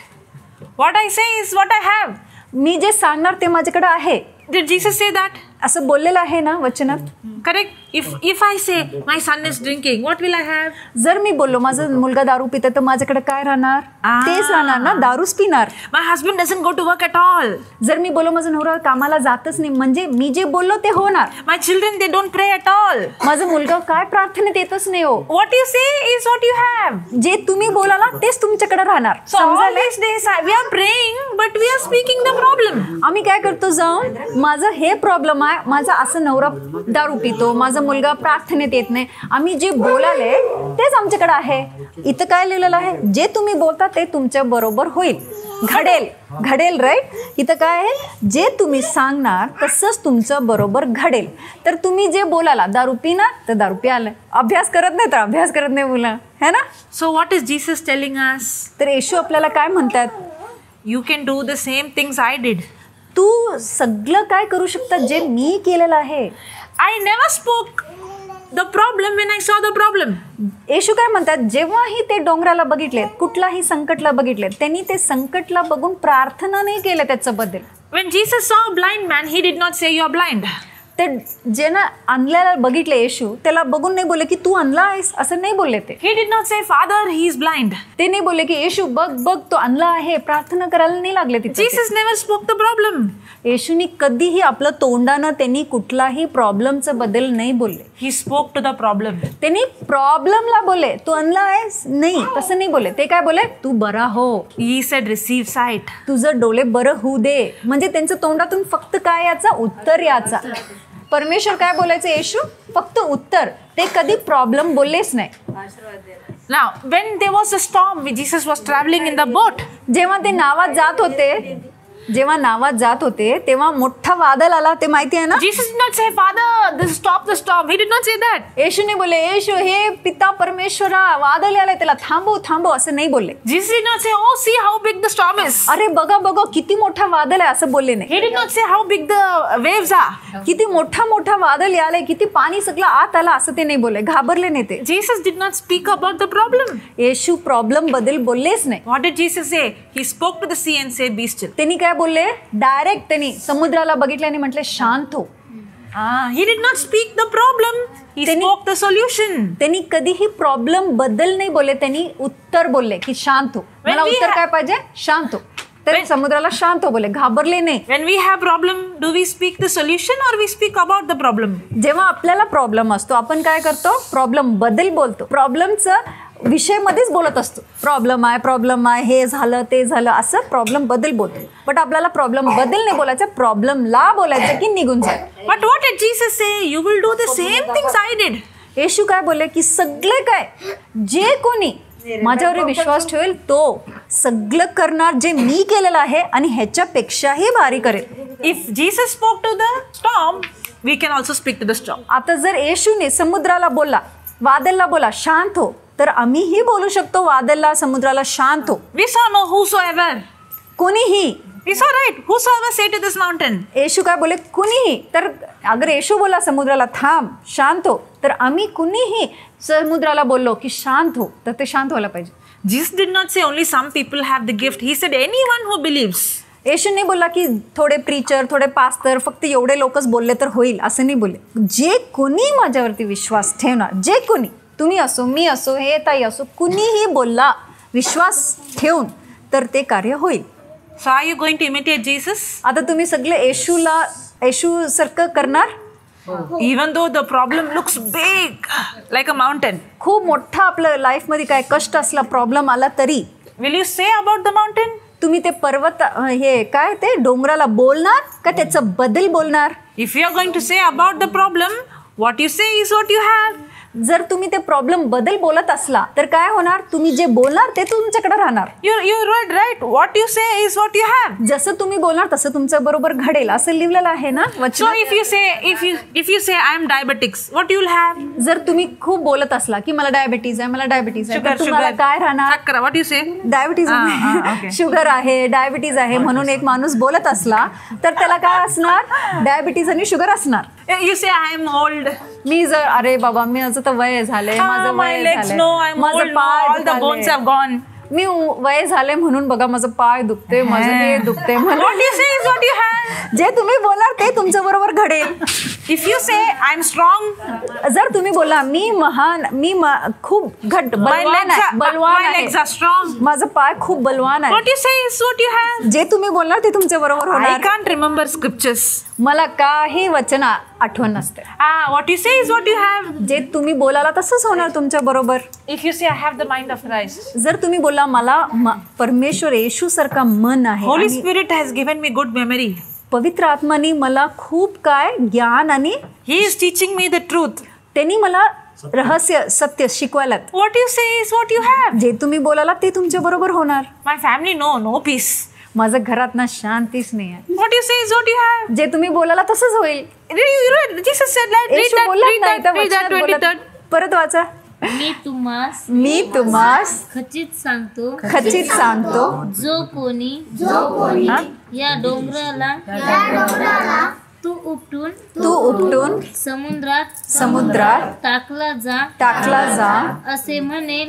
What I say is what I have. मी जे सांगणार ते माझ्याकडे आहे. Did Jesus say that? असं बोललेलं आहे ना वचनात. Correct. If I say my son is drinking, what will I have? जर मी बोललो माझा मुलगा दारू पितो तर माझ्याकडे काय राहणार? तेच राहणार ना, दारूच पिणार. My husband doesn't go to work at all. जर मी बोललो माझा नवरा कामाला जातच नाही, म्हणजे मी जे बोललो ते होणार. My children, they don't pray at all. माझा मुलगा काय प्रार्थनेत येतच नाही हो. What you say is what you have. जे तुम्ही बोलाला तेच तुमच्याकडे राहणार. So all these days we are praying, but we are speaking the problem. आम्ही काय करतो जाऊन, माझं हे प्रॉब्लेम आहे, माझा असं नवरा दारू पितो, माझा मुलगा प्रार्थनेत येत नाही, आम्ही जे बोलाले तेच आमच्याकडे आहे. इथं काय लिहिलेलं आहे, जे तुम्ही बोलता ते तुमच्या बरोबर होईल, घडेल. घडेल, राईट? इथं काय आहे, जे तुम्ही सांगणार तसंच तुमचं बरोबर घडेल. तर तुम्ही जे बोलाला दारू पिणार तर दारू प्याल, अभ्यास करत नाही तर अभ्यास करत नाही मुलं, है ना? So what is Jesus telling us? तर येशू आपल्याला काय म्हणतात? You can do the same things I did. तू सगळं काय करू शकता जे मी केलेलं आहे. I never spoke the problem when I saw the problem. येशू काय म्हणतात, जेव्हाही ते डोंगराला बघितले, कुठलाही संकटला बघितले, त्यांनी ते संकटला बघून प्रार्थना नाही केलं त्याच्याबद्दल. When Jesus saw a blind man, he did not say you are blind. ते ज्यांना आणल्याला बघितले येशू, त्याला बघून नाही बोलले की तू आणला आहेस, असं नाही बोलले ते. He did not say, Father, he is blind. ते नाही बोलले की येशू बघ बघ तो आणला आहे, प्रार्थना करायला नाही लागले तिथे. Jesus never spoke the problem. येशूनी कधीही आपलं तोंडानं त्यांनी कुठलाही प्रॉब्लेमचं बदल नाही बोलले. He spoke to the problem. त्यांनी प्रॉब्लेमला बोलले तू आणला आहेस नाही, तसं नाही बोलले. ते काय बोलले, तू बरा हो. He said receive sight. तुझं डोळे बरं होऊ दे. म्हणजे त्यांच्या तोंडातून फक्त काय याचा उत्तर याचा. परमेश्वर काय बोलायचं येशू, फक्त उत्तर, ते कधी प्रॉब्लेम बोललेच नाही. Now, when there was a storm, Jesus was traveling in the boat. जेव्हा ते नावात जात होते तेव्हा मोठा वादळ आला, ते माहिती आहे ना? Jesus did not say, Father, this stop the storm. He did not say that. येशूने बोलले, येशू हे पिता परमेश्वरा, वादळ आलंय, त्याला थांबव थांबव असं नाही बोलले. Jesus did not say, oh, see how big the storm is. अरे बघा बघा किती मोठा वादळ आहे असं बोलले नाही. He did not say how big the waves are. किती मोठा मोठा वादळ आलंय, किती पाणी सगळं आत आला असं ते नाही बोलले, घाबरले नाही ते. Jesus did not speak about the problem. Yeshu problem बद्दल बोललेच नाही. What did Jesus say? He spoke to the sea and said, be still. त्यांनी काय बोलले, डायरेक्ट त्यांनी समुद्राला बघितले आणि म्हटले शांत हो. He did not speak the problem. He spoke the solution. त्यांनी कधीही प्रॉब्लेम बद्दल नाही बोलले, त्यांनी उत्तर बोलले की शांत हो. मला उत्तर काय पाहिजे, शांत हो. तर समुद्राला शांत हो बोलले, घाबरले नाही. When we have problem, do we speak the solution or we speak about the problem? जेव्हा आपल्याला प्रॉब्लेम असतो आपण काय करतो, प्रॉब्लेम बद्दल बोलतो, प्रॉब्लेमचं विषयमध्येच बोलत असतो. प्रॉब्लेम आहे, प्रॉब्लेम आहे, हे झालं ते झालं, असं प्रॉब्लेम बद्दल बोलतो. बट आपल्याला प्रॉब्लेम बद्दल नाही बोलायचं, प्रॉब्लेमला बोलायचं की निघून जाईल. But what did Jesus say? You will do the same things I did. येशू काय बोलले की सगळे काय जे कोणी माझ्यावर विश्वास ठेवेल तो सगळं करणार जे मी केलेलं आहे आणि ह्याच्यापेक्षाही भारी करेल. If Jesus spoke to the storm, we can also speak to the storm. आता जर येशूने समुद्राला बोलला, वादळला बोला शांत हो, तर आम्हीही बोलू शकतो वादळला, समुद्राला शांत हो. We saw no whosoever. कोणीही. We saw, right? Whosoever say to this mountain. येशू काय बोले? कुणीही. तर अगर येशू बोला समुद्राला थांब, शांत हो, तर आम्ही कुणीही समुद्राला बोललो की शांत हो, तर ते शांत व्हायला पाहिजे. Jesus did not say only some people have the gift. He said anyone who believes. येशूने बोलला की थोडे प्रीचर, थोडे पास्टर, फक्त एवढे लोकच बोलले तर होईल असं नाही बोलले. जे कोणी माझ्यावरती विश्वास ठेवणार, जे कोणी, तुम्ही असो, मी असो, हे ताई असो, कुणीही बोलला विश्वास ठेवून तर ते कार्य होईल. So are you going to imitate Jesus? आता तुम्ही सगळे येशूला, येशू सारखं करणार? Even though the problem looks big, like a mountain. खूप मोठा आपलं लाईफमध्ये काय कष्ट असला, प्रॉब्लेम आला तरी Will you say about the mountain? तुम्ही ते पर्वत, हे काय ते डोंगराला बोलणार का त्याचं बदल बोलणार? If you are going to say about the problem, what you say is what you have. जर तुम्ही ते प्रॉब्लेम बदल बोलत असला तर काय होणार? तुम्ही जे बोलणार ते तुमच्याकडे राहणार. You read, right? What you say is what you have. जसं तुम्ही बोलणार तसं तुमच्या बरोबर घडेल असं लिहिलेलं आहे ना वचनात. So if you say I am diabetics, what you will have? जर तुम्ही खूप बोलत असला की मला डायबिटीज आहे, मला डायबिटीज आहे, तर तुम्हाला काय राहणार? What you say? Diabetes, sugar आहे, डायबिटीज आहे म्हणून एक माणूस बोलत असला तर त्याला काय असणार? डायबिटीज आणि शुगर असणार. You say I am old. मी जर अरे बाबा मी माझं तर वय झालंय, माझं वय झालंय, माझं पाय all the bones have gone. मी वय झाले म्हणून बघा माझं पाय दुखते, माझं हे दुखते. What you say is what you have. जे तुम्ही बोलणार ते तुमच्या बरोबर घडेल. If you say I am strong, जर तुम्ही बोला मी महान, मी खूप घट, बलवान आहे, बलवान आहे, माझं पाय खूप बलवान आहे. What you say is what you have. जे तुम्ही बोलणार ते तुमच्या बरोबर होणार. I can't remember scriptures. मला काही वचन आठवण नसते. What you say is what you have. जे तुम्ही बोलाला तसंच होणार तुमच्या बरोबर. If you say I have the mind of Christ, जर तुम्ही बोला मला परमेश्वर येशू सारखा मन आहे. Holy Spirit has given me good memory. पवित्र आत्माने मला खूप काय ज्ञान आणि He is teaching me the truth. त्यांनी मला रहस्य सत्य शिकवायला. What you say is what you have. जे तुम्ही बोलाला ते तुमच्या बरोबर होणार. My family, no, no peace. माझं घरात ना शांतीच नाही आहे. What you say is what you have. जे तुम्ही बोलाला तसंच होईल. Jesus said that. Read that, read that, read that 23rd. परत वाचा. मी तुम्हास खचित सांगतो, जो कोणी या डोंगराला तू उपटून समुद्रात टाकला जा असे म्हणेल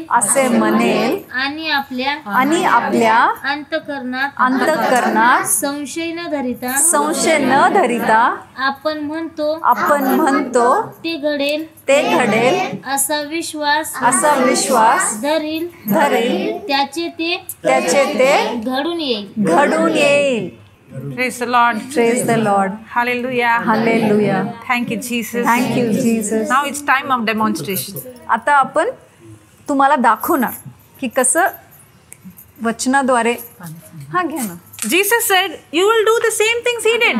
आणि आपल्या अंतःकरणात संशय न धरिता आपण म्हणतो ते घडेल असा विश्वास धरील त्याचे ते घडून येईल. Praise the Lord. Praise the Lord. Hallelujah. Hallelujah. Thank you, Jesus. Thank you, Jesus. Now it's time of demonstration. आता आपण तुम्हाला दाखवणार की कसं वचनाद्वारे. हा घ्या ना. Jesus said, you will do the same things he did.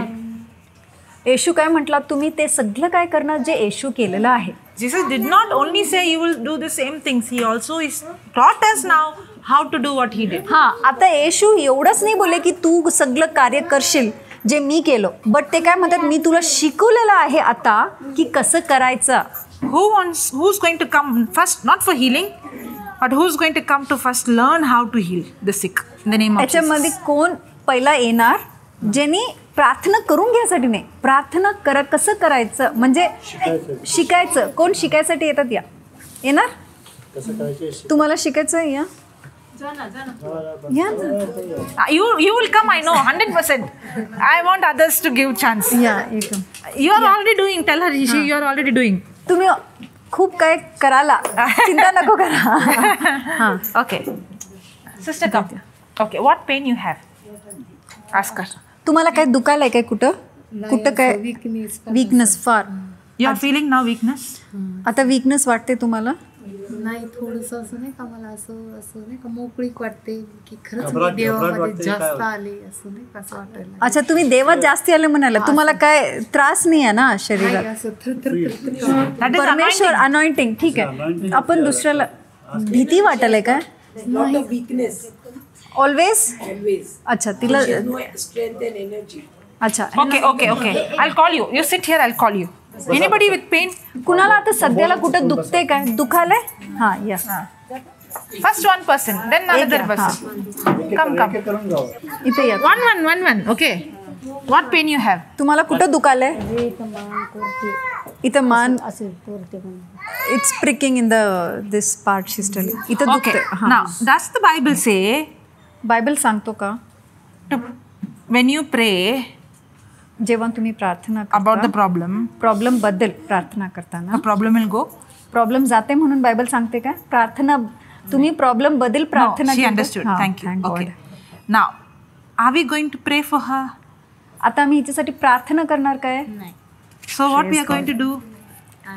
येशू काय म्हटला? तुम्ही ते सगळं काय करणार जे येशू केलेलं आहे. Jesus did not only say you will do the same things, he also is taught us now how to do what he did. हा, आता येशू एवढंच नाही बोलले की तू सगळं कार्य करशील जे मी केलं, बट ते काय म्हणतात, मी तुला शिकवलेलं आहे आता की कसं करायचं. Who's going to come first, not for healing, but who's going to come to first learn how to heal the sick in the name of Jesus. याच्यामध्ये कोण पहिला येणार? ज्यांनी प्रार्थना करून घ्यायसाठी नाही, प्रार्थना करा कसं करायचं म्हणजे शिकायचं. कोण शिकायसाठी येतात? या येणार? तुम्हाला शिकायचं आहे? या या ना. You will come, I know, 100%. I want others to give chance. Yeah, you come. You are already doing. Tell her, you are already doing. तुम्ही खूप काय करायला चिंता नको करा. हां, Okay. Sister, come. Okay, what pain you have? Ask her. तुम्हाला काय दुखायला काय? कुठं कुठं काय? Weakness far. You are feeling now weakness? आता वीकनेस वाटते तुम्हाला? नाही, थोडंसं असं नाही का, मला असं असं नाही का मोकळीक वाटते की खरंच मी देवामध्ये जास्त आले असं नाही का, असं वाटायला. अच्छा, तुम्ही देवात जास्ती आले म्हणाला. तुम्हाला काय त्रास नाही आहे ना शरीरात? परमेश्वर अनॉइंटिंग. ठीक आहे, आपण दुसऱ्याला भीती वाटायला काय? ऑलवेज. अच्छा, तिला अच्छा. Okay okay okay, I call you. You sit here, I call you. Anybody with pain? कुणाला आता सध्याला कुठं दुखते काय? दुखायलंय? हां, या. First one person, then another person. Come, come. इथे या. One, one, one, one. Okay. What pain you have? तुम्हाला कुठं दुखालंय? इथं मान. It's pricking in the this part, she's telling. इथं Okay. दुखतंय. हां. Now, does the Bible say Bible सांगतो का to, when you pray जेव्हा तुम्ही प्रार्थना about the problem, problem बद्दल प्रार्थना करताना the problem will go? Problem जाते म्हणून बायबल सांगते का? प्रार्थना तुम्ही प्रॉब्लेम बद्दल प्रार्थना No, she केली तर- understood. हां, Thank you. thank Okay. God. Now, are we going to pray for her? आता आम्ही हिच्यासाठी प्रार्थना करणार काय? नाही. So what we are going to do? We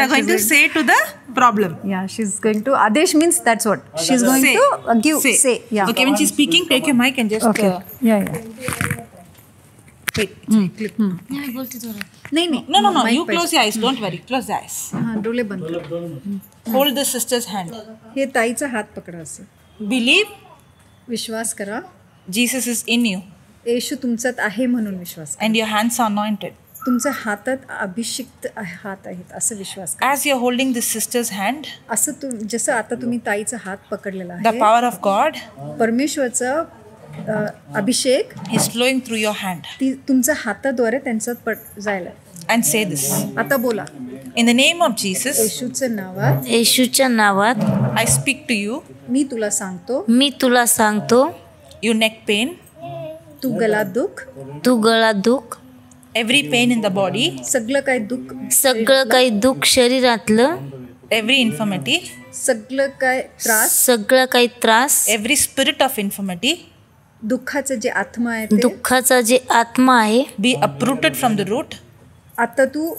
are going to say to the problem. Yeah, she's going to Adesh means that's what she's going Say. to give. Say. Say. Yeah. Okay, when she's speaking, take your mic and just Okay. Yeah, yeah. Wait. Click. नाही, मी बोलते थोडं. नाही नाही. No, no, no. You close your eyes. Don't worry. Close the eyes. हां, डोळे बंद करा. Hold the sister's hand. हे ताईचा हात पकडा असं. Believe विश्वास करा. Jesus is in you येशू तुमच्यात आहे म्हणून विश्वास करा. and your hands are anointed. तुमच्या हातात अभिषिक्त हात आहेत असं विश्वास करा. As you're holding this sister's hand, असं तुम जसं आता तुम्ही ताईचा हात पकडलेला the आहे, power of God परमेश्वरचा Abhishek is flowing through your hand. ती तुमच्या हाताद्वारे त्यांचा जायला. And say this. आता बोला. In the name of Jesus, येशूच्या नावात, येशूच्या नावात I speak to you. मी तुला सांगतो, मी तुला सांगतो, You neck pain, तू गला दुख, तू गळा दुख, every pain in the body, सगळं काय दुःख, सगळं काही दुःख शरीरातलं, every infirmity, सगळं काय त्रास, सगळं काही त्रास, every spirit of infirmity दुःखाचं जे आत्मा आहे ते दुःखाचा जे आत्मा आहे, be uprooted from the root आता तू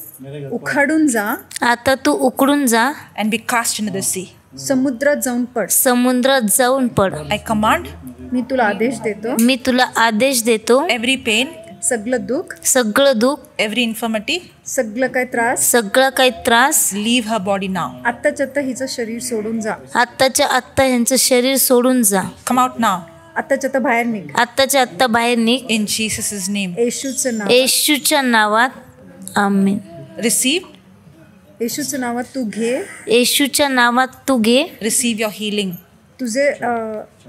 उखाडून जा, आता तू उकडून जा and be cast into the sea. समुद्रात जाऊन पड. समुद्रात जाऊन पड. I command मी तुला आदेश देतो, मी तुला आदेश देतो, every pain, सगळं दुःख, सगळं दुःख, every infirmity, सगळं काय त्रास, सगळं काही त्रास, leave her body now. आत्ताच्या आत्ता हिचं शरीर सोडून जा. आत्ताच्या आत्ता ह्यांचं शरीर सोडून जा. Come out now आत्ताच्या आत्ता बाहेर निघ. आत्ताच्या आत्ता बाहेर निघ. in Jesus' name. येशूचं नाव, येशूच्या नावात, आमेन. Receive, येशूच्या नावात तू घे, येशूच्या नावात तू घे, receive your healing. तुझे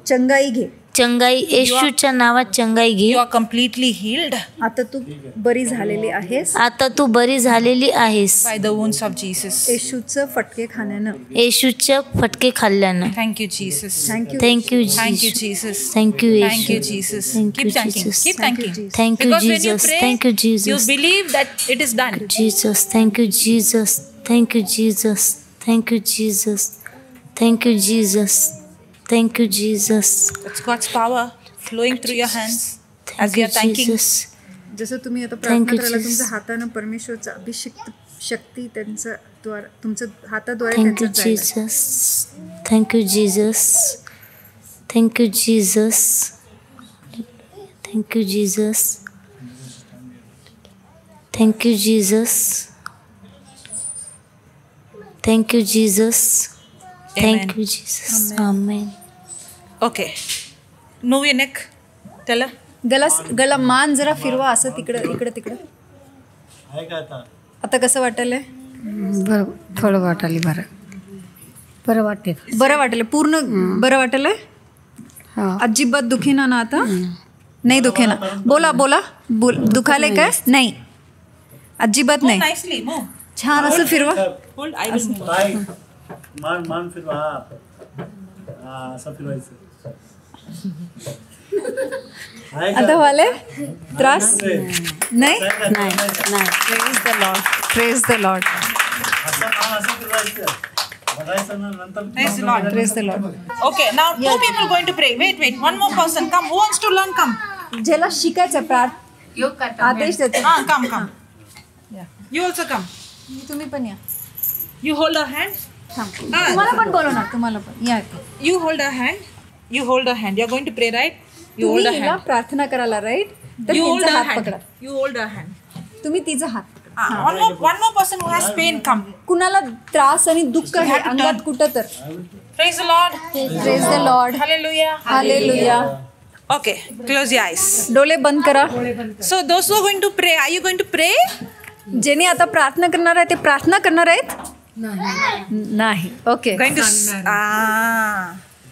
चंगाई घे. चंगाई, येशूच्या नावात चंगाई घे. You are completely healed आता तू बरी झालेली आहेस आता तू बरी झालेली आहेस by the wounds of Jesus. येशूचं फटके खाण्यानं. येशूच्या फटके खाल्ल्यानं. Thank you, Jesus. Thank you. Thank you Thank you, Jesus. Thank you Thank you, Yeshu. Jesus. Thank Keep you, thanking. Jesus. Keep Thank you, thanking. Jesus. Thank you Because when you Jesus. pray, thank you you Jesus. believe that it is done. Jesus, thank you Jesus, thank you Jesus, thank you Jesus, thank you Jesus, thank you Jesus, That's God's power flowing through your hands as thank you you are thanking. Jesus. जसं तुम्ही आता Thank प्रार्थना you, करायला Jesus. तुमच्या हातानं परमेश्वरचं अभिषिक्त शक्ती त्यांचं द्वार तुमच्या हाताद्वारे Thank you त्यांचं जायला. Jesus, thank you Jesus, thank you Jesus, thank you Jesus, thank you Jesus, thank you Jesus, Amen. Thank you Jesus. Amen. Okay. Move your neck. Tell her. गला गला मान जरा फिरवा असं तिकडं इकडं तिकडं. आहे का आता? आता कसं वाटलंय? बरं, थोडं वाटायला बरं, बरं वाटते. बरं वाटलं? पूर्ण बरं वाटलंय? हा. अजिबात दुखेना ना आता? नाही दुखेना. बोला बोला बोल. दुखायलंय काय? नाही, अजिबात Move नाही. nicely. Move. छान असं फिरवा. Hold. I will move. पाय मान मान फिरवा. हा हा, असं फिरवायचं. आहे का? आता वाले त्रास नाही? नाही नाही. Praise the Lord. Praise the Lord. असं मान असं फिरवायचं, बघायचं ना नंतर. Praise the Lord. Praise the Lord. Okay. Now two people going to pray. Wait, wait. One more person. Come. Who wants to learn? Come. ज्याला शिकायचं प्रार्थ आदेश देतो. Ah, come, come. Yeah. You also come. तुम्ही पण या. You hold her hand. तुम्हाला पण बोलवणार, तुम्हाला पण या. You hold her hand. You hold her hand. You're going to pray, right? You hold तुम्ही her हिला hand. प्रार्थना करायला राईट, तर You hold तिचा her हात hand. पकडा. You hold her hand. तुम्ही तिचा हात पकडा. Ah, one more person who has pain, come. कुणाला त्रास आणि दुःख आहे अंगात कुठं तर. Praise the Lord. Praise the Lord. Hallelujah. Hallelujah. Okay, close your eyes. डोळे बंद करा. So those who are going to pray, are you going to pray? ज्यांनी आता प्रार्थना करणार आहे ते प्रार्थना करणार आहेत. नाही. Okay. Going to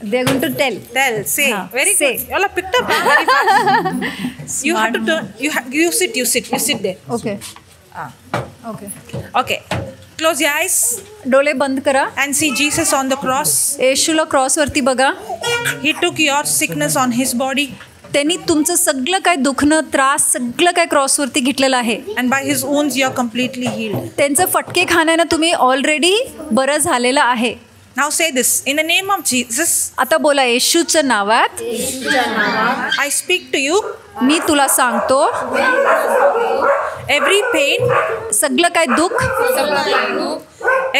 They are going to tell. Tell, say. Very say. Good. You all have picked up very fast. You have to turn. You sit. You sit. You sit there. Okay. Okay. Okay. Close your eyes. डोळे बंद करा. And see Jesus on the cross. येशूला क्रॉसवरती बघा. He took your sickness on his body. त्यांनी तुमचं सगळं काय दुखणं, त्रास, सगळं काय क्रॉसवरती घेतलेलं आहे. And by his wounds you are completely healed. त्यांचं फटके खाण्यानं तुम्ही ऑलरेडी बरं झालेलं आहे. Now say this in the name of Jesus. आता बोला, येशूच्या नावात. I speak to you. मी तुला सांगतो. Every pain, सगळं काय दुःख,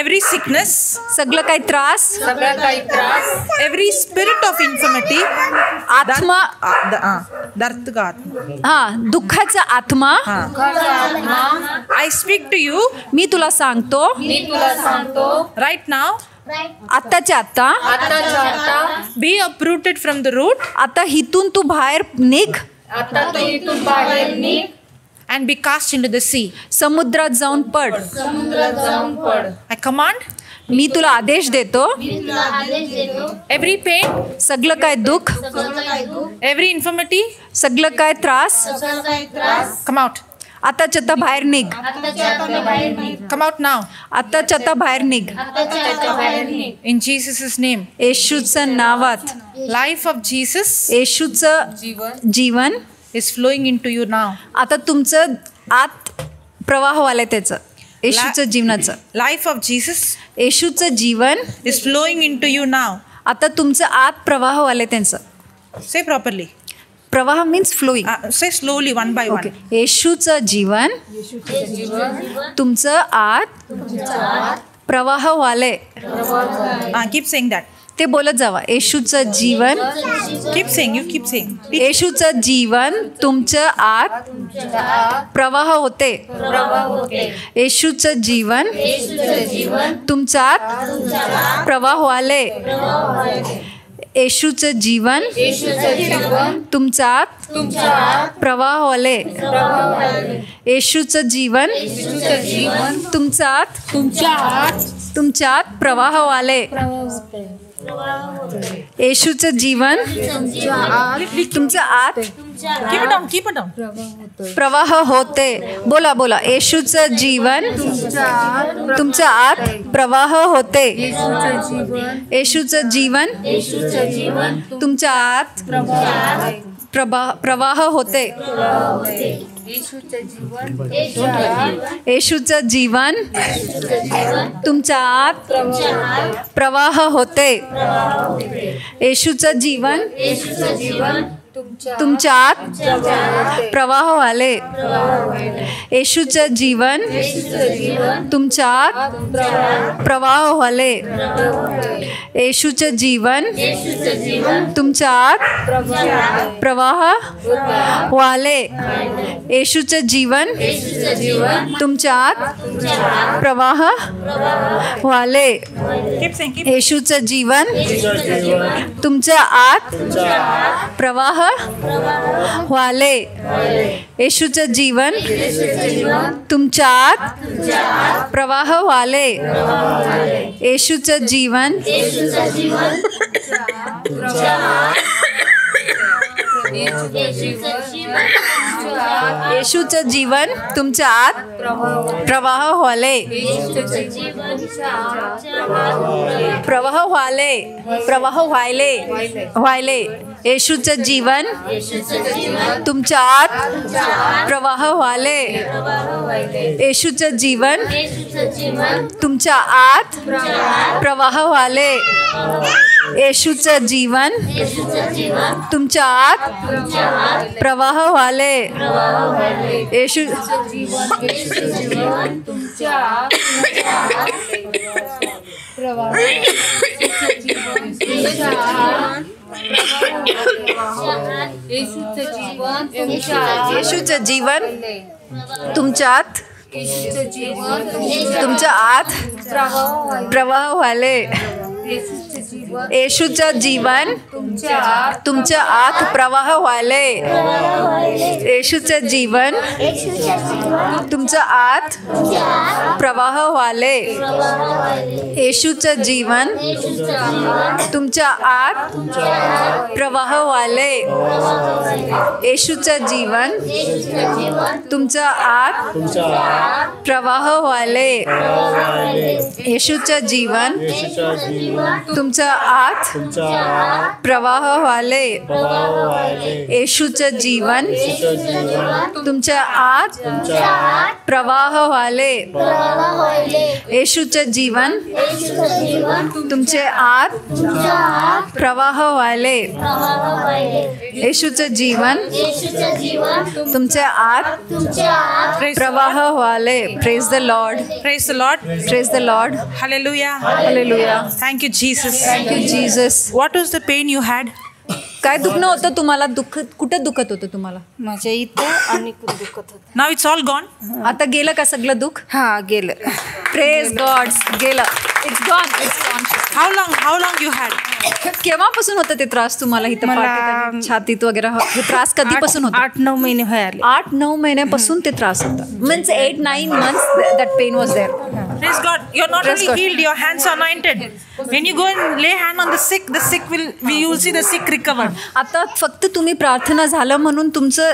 every sickness, सगळं काय त्रास, every spirit of infirmity, आत्मा, दर्द का आत्मा, हा दुःखाचा आत्मा, I speak to you. मी तुला सांगतो. Right now. आत्ताच्या आत्ता. Be uprooted from the root. आता हिथून तू बाहेर निघ. And be cast into the sea. समुद्रात जाऊन पड. I command. मी तुला आदेश देतो. Every pain, सगळं काय दुःख, every infirmity, सगळं काय त्रास, come out. आताच्या आता बाहेर निघ. Come out now. आताच्या आता बाहेर निघ. In Jesus' name. येशूच्या नावात. Life of Jesus. येशूचं Jeevan is flowing into you now. आता तुमचं आत प्रवाह आलाय त्याचं, येशूचं जीवनाचं. Life of Jesus. येशूचं Jeevan is flowing into you now. आता तुमचं आत प्रवाह आलाय त्यांचं. Say properly. प्रवाह means flowing. Say slowly one by one. येशूचं जीवन तुमचं आत प्रवाह वाले. Keep saying that. ते बोलत जावा. येशूचं जीवन. Keep saying, you keep saying. येशूचं जीवन तुमचं आत प्रवाह होते. येशूचं जीवन तुमचं आत प्रवाह आले. येशूचं जीवन तुमचं आत प्रवाह आले. येशूचं जीवन तुमचं आत तुमच्या आत प्रवाह आले. येशूचं जीवन तुमचं आत प्रवाह होते. बोला बोला. येशूचं जीवन तुमचं आत प्रवाह होते. येशूचं जीवन तुमच्या आत प्रवाह होते. येशूचं जीवन तुमच्या आत प्रवाह होते. येशूचं जीवन तुमच्या आत प्रवाह आले. येशूचं जीवन तुमच्या आत प्रवाह आले. येशूचं जीवन तुमच्या आत प्रवाह वाले. येशूचं जीवन तुमच्या आत प्रवाह वाले. येशूचं जीवन तुमच्या आत प्रवाह वाले. येशूचं जीवन तुमच्या आत प्रवाह वाले. येशूचं जीवन येशूचं जीवन तुमच्या आत प्रवाह व्हाले. प्रवाह व्हाले. प्रवाह व्हायले व्हायले. येशूचं जीवन तुमच्या आत प्रवाह व्हाले. येशूचं जीवन तुमच्या आत प्रवाह व्हाले. येशूचं जीवन तुमच्या आत प्रवाह व्हाले. येशू येशूचं जीवन तुमच्यात तुमच्या आत प्रवाह व्हाले. येशूचं जीवन तुमच्या आत प्रवाह व्हायले. येशूचं जीवन तुमच्या आत प्रवाह व्हायले. येशूचं जीवन तुमच्या आत प्रवाह व्हायले. येशूचं जीवन तुमच्या आत प्रवाह व्हायले. येशूचं जीवन तुमच्या आत प्रवाह व्हायले. येशूचं जीवन तुमच्या आत प्रवाह व्हायले. येशूचं जीवन तुमचे आत प्रवाह व्हायले. येशूचं जीवन तुमच्या आत प्रवाह व्हायले. Praise the Lord. Praise the Lord. Praise the Lord. Hallelujah. Hallelujah. Thank you Jesus. Thank you Jesus. What was the pain you had? काय दुखणं होतं तुम्हाला? दुःख कुठं दुखत होतं तुम्हाला? माझ्या इथं आणि कुठं दुखत होतं. Now it's all gone. आता गेलं का सगळं दुःख? हा, गेलं. प्रेज गॉड, गेलं. It's gone, it's gone. How long you had? केव्हापासून होतं ते त्रास तुम्हाला इथं पाठीत, छातीत वगैरे हे त्रास कधीपासून होता? 8-9 महिने व्हायले. 8-9 महिन्यापासून ते त्रास होता. Means 8-9 months that pain was there. Praise God. You're not only healed, your hands are anointed. When you go and lay hand on the sick, the sick will, you will see the sick recover. आता फक्त तुम्ही प्रार्थना झालं म्हणून तुमचं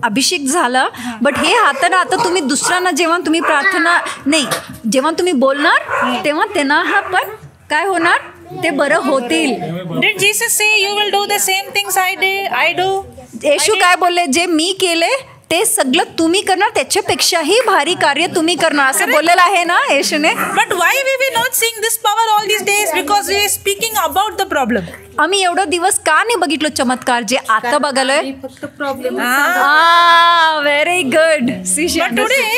अभिषेक झाला, but हे हाताने आता तुम्ही दुसऱ्यांना जेव्हा तुम्ही प्रार्थना नाही, जेव्हा तुम्ही बोलणार तेव्हा त्यांना हा पण काय होणार, ते बरं होतील. Did Jesus say you will do the same things I did? I do. येशू काय बोलले? जे मी केले ते सगळं तुम्ही करणार, त्याच्यापेक्षाही भारी कार्य तुम्ही करणार, असं बोललेलं आहे ना येशूने. But why we were not seeing this power all these days? Because we are speaking about the problem. आम्ही एवढा दिवस का नाही बघितलो चमत्कार जे आता बघालोय? फक्त problem. Very good. But today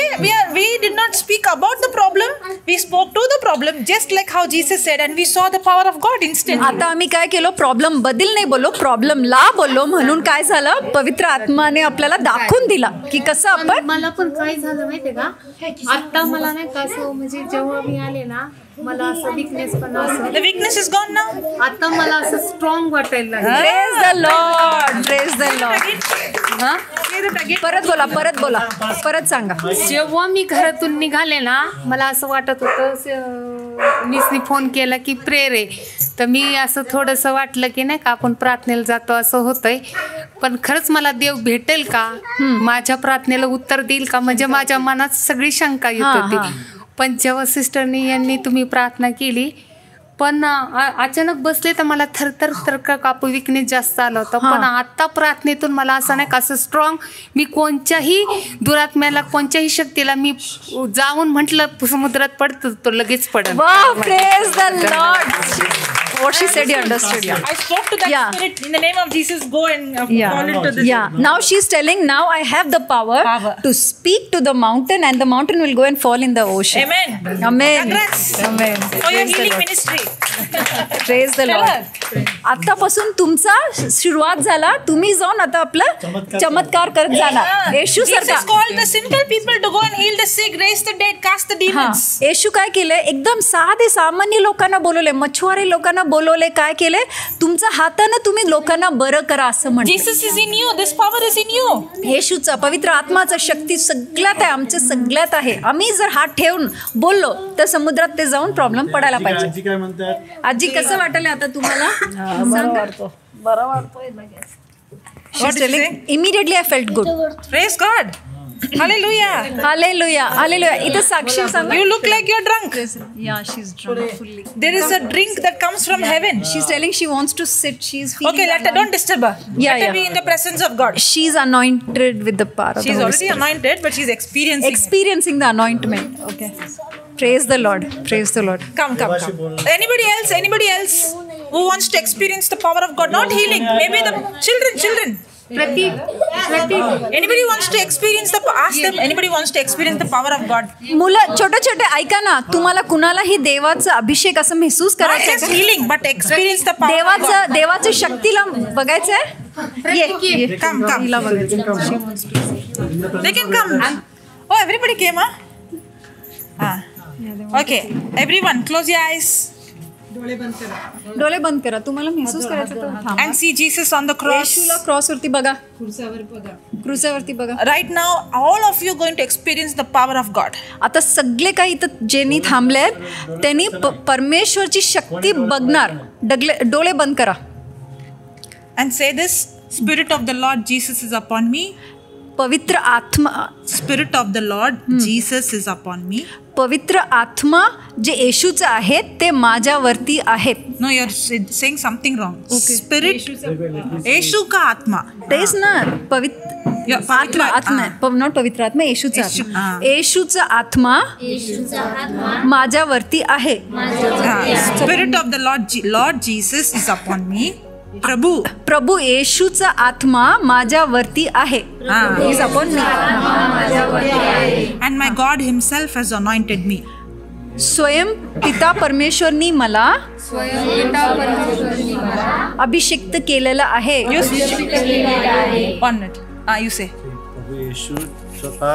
we did not speak about the problem, we spoke to the problem, just like how Jesus said, and we saw the power of God instantly. आता आम्ही काय केलो? प्रॉब्लेम बदल नाही बोललो, problem ला बोललो. म्हणून काय झालं, पवित्र आत्माने आपल्याला दाखवून दिला की कसं आपण. मला पण काय झालं माहितीये का, आता मला नाही का असं, म्हणजे जेव्हा मी आले ना मला असं वीकनेस पण असं, the weakness is gone now. आता मला असं स्ट्रॉंग वाटायला लागलं. Praise the Lord, praise the Lord. हा, परत बोला, परत बोला, परत सांगा. जेव्हा मी घरातून निघाले ना मला असं वाटत होतं, मिसनी फोन केला की प्रेयर आहे, तर मी असं थोडंसं वाटलं की नाही का आपण प्रार्थनेला जातो असं होतंय, पण खरंच मला देव भेटेल का, माझ्या प्रार्थनेला उत्तर देईल का, म्हणजे माझ्या मनात सगळी शंका येत होती. पण जेव्हा सिस्टरनी यांनी तुम्ही प्रार्थना केली, पण अचानक बसले तर मला थरथर थरथर कापू, विकनेस जास्त आला होता. पण आता प्रार्थनेतून मला असं नाही का असं स्ट्रॉंग, मी कोणत्याही दुरात्म्याला कोणत्याही शक्तीला मी जाऊन म्हटलं समुद्रात पडतो तो लगेच पडेल. Praise the Lord. What she said, you understood. Yeah. I spoke to that spirit in the name of Jesus. Go and fall into this. Yeah. Now she's telling, now I have the power to speak to the mountain, and the mountain will go and fall in the ocean. Amen. Amen. Congrats. Amen. For your healing ministry. Praise the Lord. आतापासून तुमचा सुरुवात झाला, तुम्ही जाऊन आता आपला चमत्कार करत जाणार. येशू सारखा. Jesus called the simple people to go and heal the sick, raise the dead, cast the demons. येशू काय केले, एकदम साधे सामान्य लोकांना बोलवले, मछुआरे लोकांना बोलवले. काय केले, तुमच्या हाताने तुम्ही लोकांना बरं करा असं म्हणले. Jesus is in you, this power is in you. येशूचा पवित्र आत्माचा शक्ती सगळ्यात आहे, आमच्या सगळ्यात आहे. आम्ही जर हात ठेवून बोललो तर समुद्रात ते जाऊन प्रॉब्लेम पडायला पाहिजे. आजी काय म्हणतात? आजी कसं वाटलं आता तुम्हाला? बरं वाटतोय लगेच. Immediately I felt good. Praise God. Hallelujah. Hallelujah. Hallelujah. इथं साक्षी सांगा. You look like you're drunk. Yeah, she's drunk fully. There is a drink that comes from heaven. She's telling she wants to sit. She's feeling. Okay, let her, don't disturb her. Yeah, let her be in the presence of God. She's anointed with the power of She's the Holy already Spirit. Anointed, but she's experiencing the anointment. Okay. Praise the Lord. Praise the Lord. Come, come, come. Anybody else? Anybody else who wants to experience the power of God? Not healing. Maybe the children. Pratik, Pratik. Anybody wants to experience the, ask them, anybody wants to experience the power of God? मुलं छोटे छोटे ऐका ना, तुम्हाला कुणालाही देवाचा अभिषेक असं महसूस करायचं आहे? Healing, but experience the power. देवाचं, देवाच्या शक्तीला बघायचंय? ये, come, come. They can come. Oh, everybody came, huh? Ah. Okay, everyone, close your eyes. डोळे बंद करा. तुम्हाला महसूस करायचं तर थांबा. And see Jesus on the cross. येशूला क्रॉसवरती बघा, क्रुसावरती बघा. Right now, all of you going to experience the power of God. आता सगळे काही इथं ज्यांनी थांबले आहेत त्यांनी परमेश्वरची शक्ती बघणार. डोळे बंद करा. And say this, Spirit of the Lord Jesus is upon me. पवित्र आत्मा. Spirit of the Lord Jesus is upon me. पवित्र आत्मा जे येशूचं आहे ते माझ्यावरती आहेत. No, you're saying something wrong. Spirit, येशू का आत्मा. तेच ना, पवित्र आत्मा, आत्मा not पवित्र आत्मा, येशूचा आत्मा. येशूचा आत्मा माझ्यावरती आहे. Spirit of the Lord Jesus is upon me. Prabhu, Prabhu येशूचा आत्मा माझ्यावरती आहे. Is upon me. And my God himself has anointed me. स्वयं पिता परमेश्वरनी मला अभिषिक्त केलेलं आहे. One minute. You say. Prabhu येशू स्वतः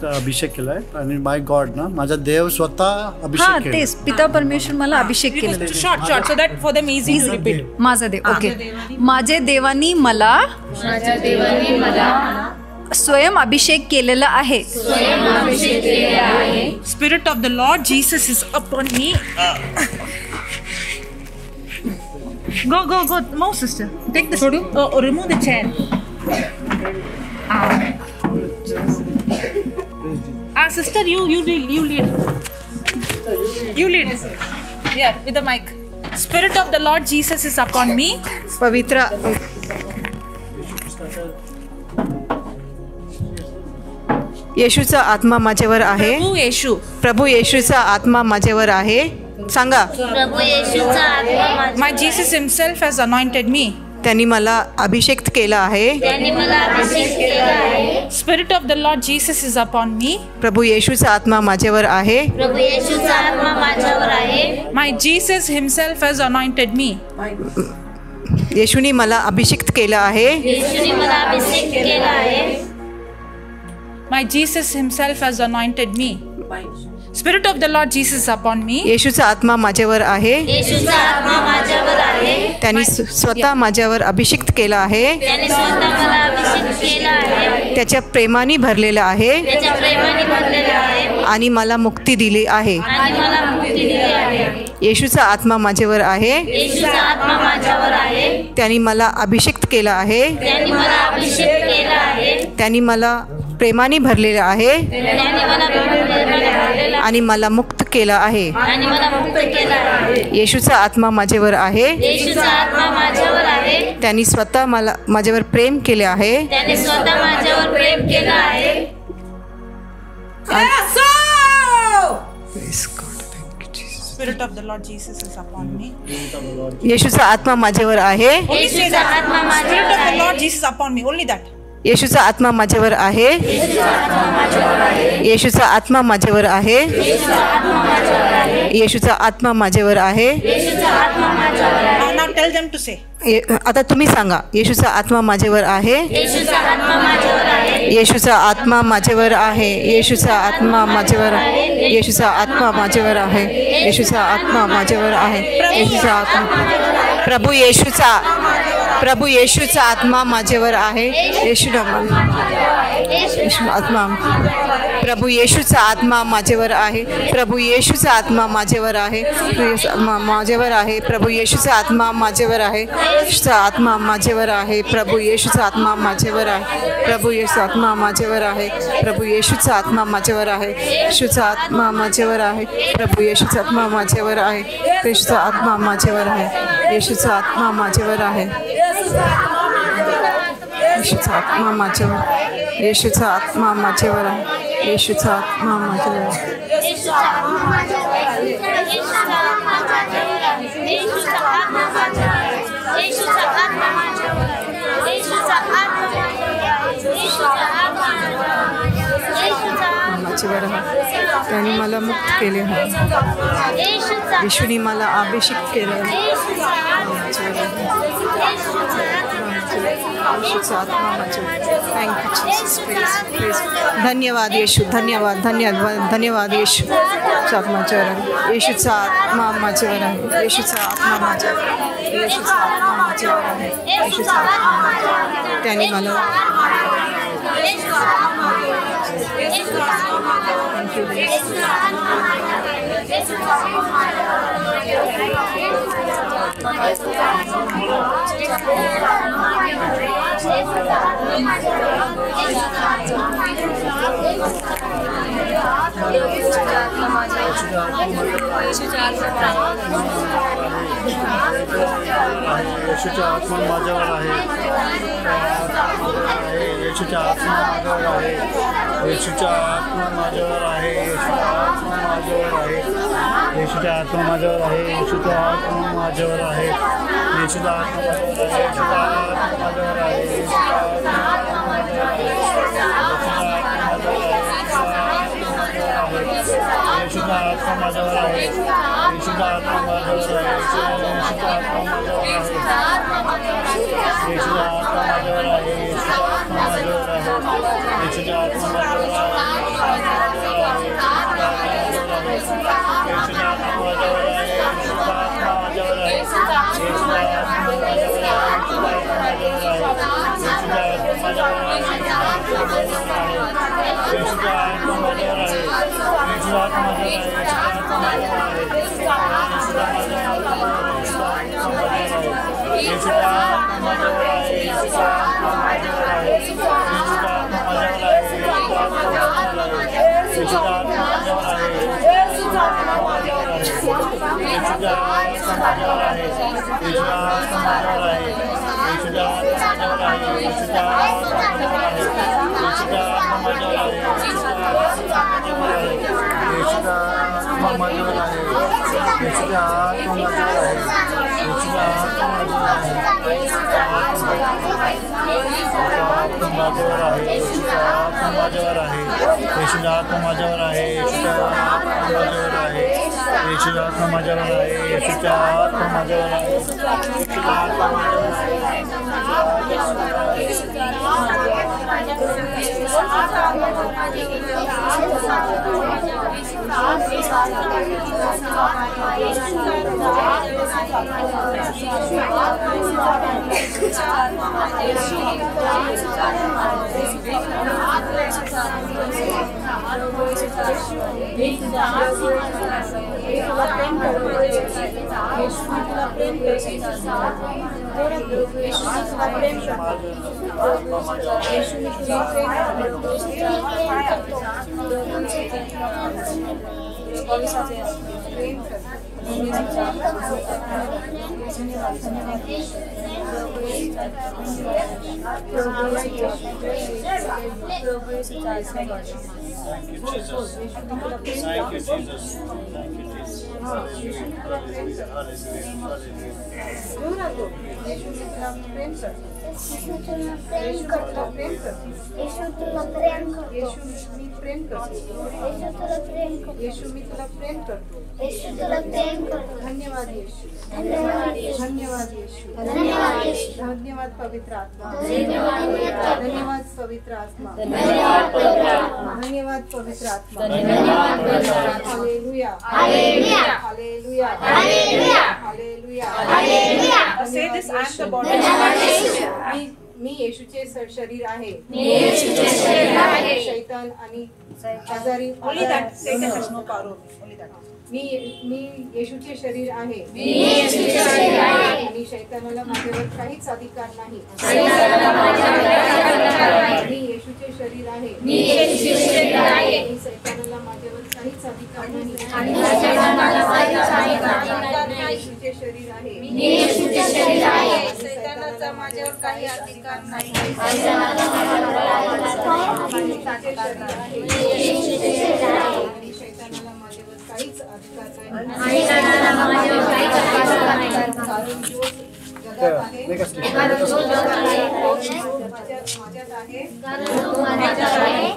अभिषेक केलाय आणि my God ना, माझा देव स्वतः अभिषेक केला. तेच, पिता परमेश्वर मला अभिषेक केला. Short short so that for them easy to repeat. माझा देव. ओके. माझे देवानी मला स्वयं अभिषेक केलेला आहे. Spirit of the Lord Jesus is upon me. Go go go, move sister, take this, remove the chair. Sister, you lead, you lead. You lead. Yeah, with the mic. Spirit of the Lord Jesus is upon me. पवित्र येशूचा आत्मा माझ्यावर आहे. प्रभू येशू, प्रभू येशूचा आत्मा माझ्यावर आहे. सांगा. प्रभू येशूचा आत्मा. My Jesus himself has anointed me. त्यांनी मला अभिषेक केला आहे. त्यांनी मला अभिषेक केला आहे. Spirit of the Lord Jesus is upon me. Prabhu येशूचा आत्मा माझ्यावर आहे. प्रभू येशूचा आत्मा माझ्यावर आहे. My Jesus himself has anointed me. येशूने मला अभिषेक केला आहे. येशूने मला अभिषेक केला आहे. My Jesus himself has anointed me. Spirit of the Lord Jesus upon me. येशूचा आत्मा माझ्यावर आहे. येशूचा आत्मा माझ्यावर आहे. त्यांनी स्वतः माझ्यावर अभिषिक्त केला आहे. त्यांनी स्वतः मला अभिषेक केला आहे. त्याच्या प्रेमाने भरलेला आहे. त्याच्या प्रेमाने भरलेला आहे. आणि मला मुक्ती दिली आहे. आणि मला मुक्ती दिली आहे. येशूचा आत्मा माझ्यावर आहे. येशूचा आत्मा माझ्यावर आहे. त्यांनी मला अभिषिक्त केला आहे. त्यांनी मला अभिषेक केला आहे. त्यांनी मला प्रेमाने भरलेला आहे. त्यांनी मला प्रेमाने भरलेला आणि मला मुक्त केलं आहे. आणि मला मुक्त केलं आहे. येशूचा आत्मा माझ्यावर आहे. येशूचा आत्मा माझ्यावर आहे. त्यांनी स्वतः मला माझ्यावर प्रेम केले आहे. त्यांनी स्वतः माझ्यावर प्रेम केलं आहे. Spirit of the Lord Jesus is upon me. येशूचा आत्मा माझ्यावर आहे. येशूचा आत्मा माझ्यावर Spirit of the Lord Jesus upon me. Only that. येशूचा आत्मा माझ्यावर आहे. येशूचा आत्मा माझ्यावर आहे. येशूचा आत्मा माझ्यावर आहे. Now tell them to say. आता तुम्ही सांगा. येशूचा आत्मा माझ्यावर आहे. येशूचा आत्मा माझ्यावर आहे. येशूचा आत्मा माझ्यावर आहे. येशूचा आत्मा माझ्यावर आहे. येशूचा आत्मा माझ्यावर आहे. येशूचा आत्मा माझ्यावर आहे. येशूचा आत्मा प्रभू येशूचा प्रभू येशूचा आत्मा माझ्यावर आहे. येशू येशू आत्मा प्रभू येशूचा आत्मा माझ्यावर आहे. प्रभू येशूचा आत्मा माझ्यावर आहे. आत्मा माझ्यावर आहे. प्रभू येशूचा आत्मा माझ्यावर आहे. येशूचा आत्मा माझ्यावर आहे. प्रभू येशूचा आत्मा माझ्यावर आहे. प्रभू येशूचा आत्मा माझ्यावर आहे. प्रभू येशूचा आत्मा माझ्यावर आहे. येशूचा आत्मा माझ्यावर आहे. प्रभू येशूचा आत्मा माझ्यावर आहे. येशूचा आत्मा माझ्यावर आहे. येशूचा आत्मा माझ्यावर आहे. येशूचा आत्मा माझ्यावर येशूचा आत्मा माझ्यावर आहे. येशूचा आत्मा माझ्यावर आहे. माझ्यावर आहे. त्यांनी मला मुक्त केले आहे. येशूने मला अभिषेक केला आहे. येशूचा आत्मा माझ्यावर. Thank you Jesus. Praise praise. धन्यवाद येशू. धन्यवाद धन्यवाद धन्यवाद येशू. आत्मा माझ्यावर आहे. येशूचा आत्मा माझ्यावर आहे. येशूचा आत्मा माझ्यावर आहे. येशूचा आत्मा माझ्यावर आहे. येशूचा आत्मा माझ्यावर. त्याने मला thank you. येशूचा आत्मा माझ्यावर आहे. येशूचा आत्मा माझ्यावर आहे. येशूचा आत्मा माझ्यावर आहे. येशूचा आत्मा माझ्यावर आहे. येशूचा आत्मा माझ्यावर आहे. येशूचा आत्मा माझ्यावर आहे. येशूचा आत्मा माझ्यावर आहे. येशूचा आत्मा माझ्यावर आहे. येशूचा आत्मा माझ्यावर आहे. येशूचा आत्मा माझ्यावर आहे. येशूचा आत्मा माझ्यावर Thank you, Jesus. Thank you, Jesus. Thank you, Jesus. Hallelujah. Hallelujah. Hallelujah. येशू तुला प्रेम करतो. येशू तुला प्रेम करतो. येशू मी प्रेम करतो. येशू तुला प्रेम करतो. येशू मी तुला प्रेम करतो. येशू तुला प्रेम करतो. धन्यवाद येशू. धन्यवाद येशू. धन्यवाद येशू. धन्यवाद येशू. धन्यवाद पवित्र आत्मा. धन्यवाद पवित्र आत्मा. धन्यवाद पवित्र आत्मा. धन्यवाद पवित्र आत्मा. धन्यवाद पवित्र आत्मा. Hallelujah. Hallelujah. Hallelujah. Hallelujah. Hallelujah. Hallelujah. Say this, I am the body of Christ. मी येशूचे शरीर आहे. मी येशूचे शरीर आहे. शैतान आणि आजारी Only that Satan has no power over me. Only that. मी मी येशूचे शरीर आहे. मी येशूचे शरीर आहे. आणि शैतानाला माझ्यावर काहीच अधिकार नाही. शैतानाला माझ्यावर काहीच अधिकार नाही. मी येशूचे शरीर आहे. मी येशूचे शरीर आहे. आणि शैतानाला माझ्यावर काहीच अधिकार नाही. आणि शैतानाला काहीच अधिकार मी नाही. येशूचे शरीर आहे. मी येशूचे शरीर आहे. शैतानाचा माझ्यावर काही अधिकार नाही. मी येशूचे शरीर आहे. आणि शैतानाला माझ्यावर काहीच अधिकार नाही. आणि शैतानाला माझ्यावर काहीच अधिकार नाही. कारण जो जगात आहे, कारण जो जगात आहे, माझ्यात आहे, कारण जो माझ्यात आहे,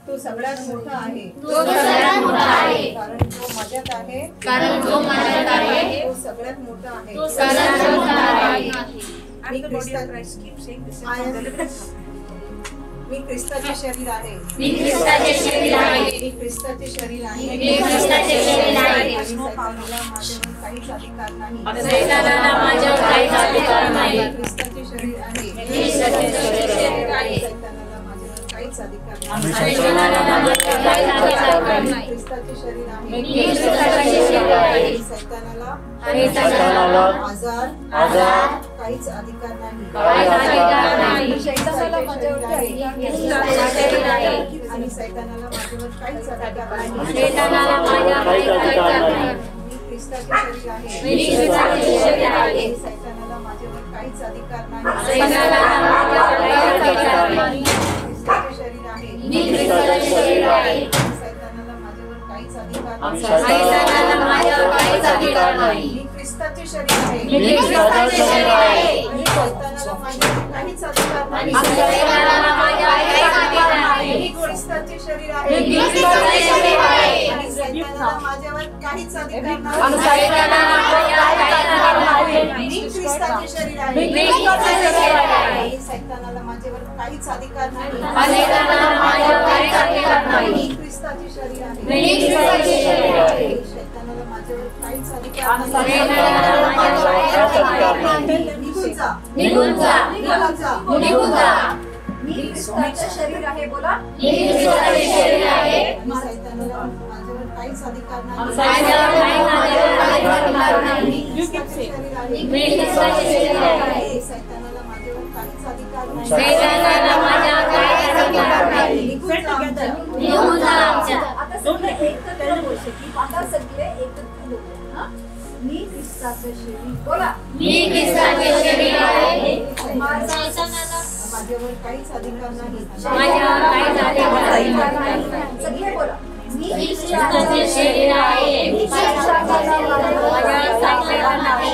तो सगळ्यात मोठा आहे. तो सगळ्यात मोठा आहे. कारण जो माझ्यात आहे, कारण जो माझ्यात आहे, तो सगळ्यात मोठा आहे. तो सगळ्यात मोठा आहे. As the body of Christ, keep saying this is deliverance. मी ख्रिस्ताचे शरीर आहे. मी ख्रिस्ताचे शरीर आहे. मी ख्रिस्ताचे शरीर आहे. मी ख्रिस्ताचे शरीर आहे. सैतानाला माझ्यावर काहीच अधिकार नाही. सैतानाला माझ्यावर काहीच अधिकार नाही. ख्रिस्ताचे शरीर आहे. मी ख्रिस्ताचे शरीर आहे. सैतानाला माझ्यावर काहीच अधिकार नाही. सैतानाला माझ्यावर काहीच अधिकार नाही. ख्रिस्ताचे शरीर आहे. मी ख्रिस्ताचे शरीर आहे. सैतानाला सैतानाला आजार आजार काहीच अधिकार नाही. काहीच अधिकार नाही. सैतानाला माझ्यावर शरीर आहे. आणि सैतानाला माझ्यावर काहीच अधिकार नाही. सैतानाला माझ्यावर काहीच अधिकार नाही. मी ख्रिस्ताचे शरीर आहे. मी ख्रिस्ताचे शरीर आहे. सैतानाला माझ्यावर काहीच अधिकार नाही. सैतानाला माझ्यावर काहीच अधिकार नाही. ख्रिस्ताचे शरीर आहे. मी ख्रिस्ताचे शरीर आहे. सैतानाला माझ्यावर काहीच अधिकार नाही. सैतानाला माझ्यावर काहीच अधिकार नाही. मी ख्रिस्ताचे शरीर आहे. मी ख्रिस्ताचे शरीर आहे. आणि सैतानाला माझ्यावर काहीच अधिकार नाही. सैतानाला माझ्यावर काहीच अधिकार नाही. मी ख्रिस्ताचे शरीर आहे. मी ख्रिस्ताचे शरीर आहे. आणि सैतानाला माझ्यावर काहीच अधिकार नाही. आणि सैतानाला माझ्यावर काहीच अधिकार नाही. मी ख्रिस्ताचे शरीर आहे. मी ख्रिस्ताचे शरीर आहे. आणि सैतानाला माझ्यावर काहीच अधिकार नाही. सैतानाला माझ्यावर काहीच अधिकार नाही. मी ख्रिस्ताचे शरीर आहे. मी ख्रिस्ताचे शरीर आहे. सैतानाला माझ्यावर काहीच अधिकार नाही. सैतानाला माझ्यावर काहीच अधिकार नाही. निघून जा. निघून जा. निघून जा. निघून जा. मी ख्रिस्ताचे शरीर आहे. बोला. मी ख्रिस्ताचे शरीर आहे. आणि सैतानाला माझ्यावर काहीच अधिकार नाही. माझ्यावर काहीच अधिकार नाही. मी ख्रिस्ताचे शरीर आहे. मी ख्रिस्ताचे शरीर आहे. सैतानाला माझ्यावर काहीच अधिकार नाही. सैतानाला माझ्यावर काहीच अधिकार नाही. निघून जा आमच्या. निघून जा आमच्या. आता सगळे एकत्र बोलू. आता सगळे एकत्र बोलू. हा? मी ख्रिस्ताचे शरीर. बोला. मी ख्रिस्ताचे शरीर आहे. माझ्यावर काहीच अधिकार नाही. माझ्यावर काहीच अधिकार नाही. सगळे बोला. मी ख्रिस्ताचे शरीर आहे. मी ख्रिस्ताचे माझ्यावर काहीच अधिकार नाही.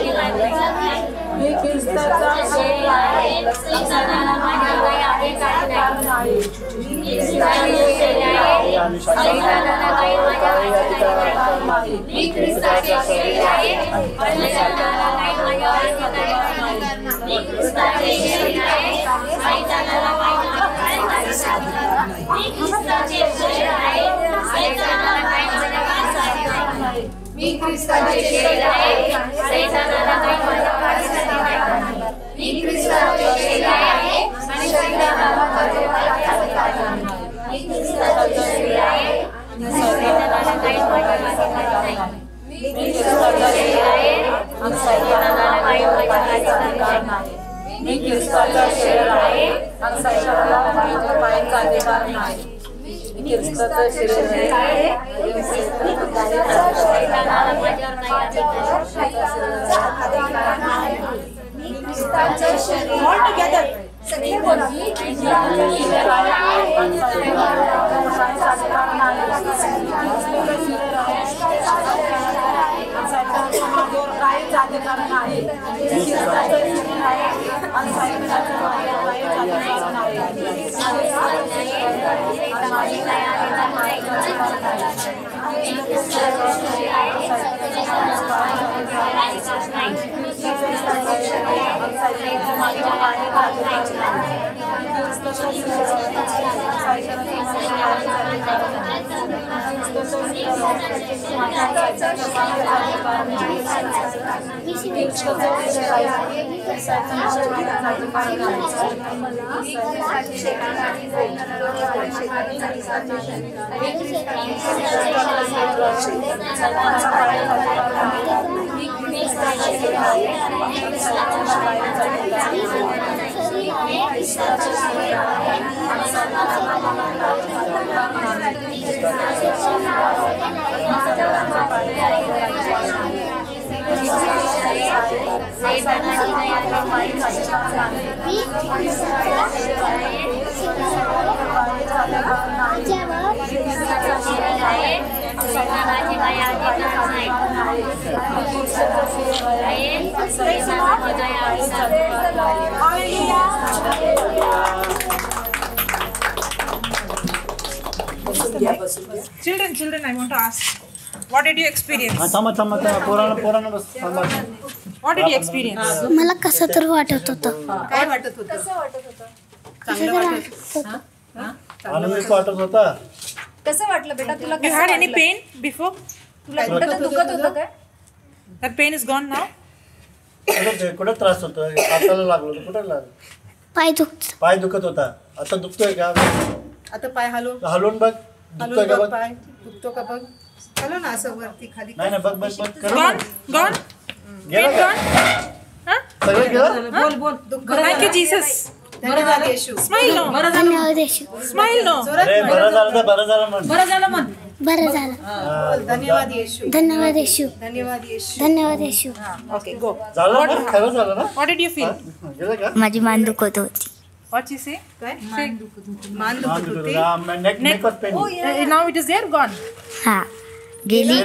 मी ख्रिस्ताचा शरीर आहे. सैतानाला माझ्यावर काही अधिकार नाही. मी ख्रिस्ताचे शरीर आहे. सैतानाला काही माझ्यावर अधिकार नाही. मी ख्रिस्ताचे शरीर आहे. सैतानाला काही माझ्यावर अधिकार नाही. मी ख्रिस्ताचे शरीर आहे. सैतानाला काही माझ्यावर अधिकार नाही. मी ख्रिस्ताचे शरीर आहे. सैतानाला काही माझ्यावर अधिकार नाही. मी ख्रिस्ताचे शरीर आहे. सैतानाला काही माझ्यावर अधिकार नाही. मी ख्रिस्ताचे शरीर आहे. आणि सैतानाला माझ्यावर अधिकार नाही. मी ख्रिस्ताचे शरीर आहे. आणि सैतानाला काही माझ्यावर अधिकार नाही. मी ख्रिस्ताचे शरीर आहे. आणि सैतानाला काही माझ्यावर अधिकार नाही. मी ख्रिस्ताचे शरीर आहे. आणि सैतानाला माझ्यावर काहीच अधिकार नाही. मी ख्रिस्ताचे शरीर आहे. सैतानाला माझ्यावर काही अधिकार नाही. मी ख्रिस्ताचे शरीर. All together. सगळे बोला. मी ख्रिस्ताचे शरीर आहे. काहीच अधिकार नाही. आणि सैतानाला माझ्यावर काहीच अधिकार नाही. Children, children, I want to ask, what did you experience? थांबा थांबा थांबा, पोरांना पोरांना बस थांबा. What did you experience? मला कसं तर वाटत होतं. काय वाटत होतं? कसं वाटत होतं? कसं तर वाटत होतं. आनंदित वाटत होता. कसं वाटलं बेटा तुला? You had any pain before? तुला कुठं दुखत होतं काय? That pain is gone now. कुठे त्रास होतो? हाताला लागलो होतं, कुठे लागलं? पाय दुखत. पाय दुखत होता. आता दुखतोय का? आता पाय हलवून हलवून बघ, दुखतोय का बघ? पाय दुखतो का बघ? हलव ना असं वरती खाली. नाही नाही, बघ बघ बघ. Gone gone. गेलं का? सगळं गेलं? बोल बोल. Thank you Jesus. धन्यवाद येशू. Smile no. धन्यवाद येशू. Smile no. अरे बरं झालं तर बरं झालं म्हण. बरं झालं म्हण. बरं झालं. धन्यवाद येशू. धन्यवाद येशू. धन्यवाद येशू. धन्यवाद येशू. Okay go. झालं ना? खरं झालं ना? What did you feel? गेलं का? माझी मान दुखत होती. What you say? काय मान दुखत होती? मान दुखत होती. Neck was pain. Now it is there, gone. हा गेली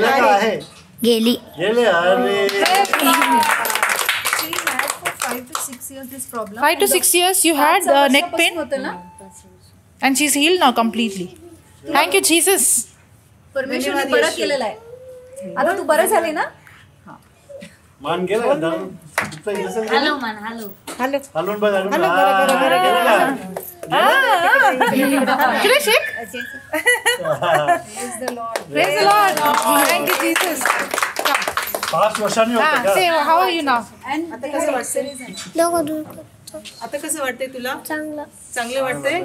गेली गेले. अरे 5 to 6 years this problem. 5 to 6 years you had neck pain and she's healed now completely. Thank you Jesus. परमेश्वरने बरं केलेलं आहे. आता तू बरं झाली ना? मान गेलं का? हॅलो मान, हॅलो हॅलो हलवून बघ. हलवून Should I shake? Praise the Lord. Praise the Lord. Thank you Jesus. 5 वर्षांनी होतं का? Say how are you now? आता कसं वाटतंय? डोकं दुखत. आता कसं वाटतंय तुला? चांगलं. चांगलं वाटतंय.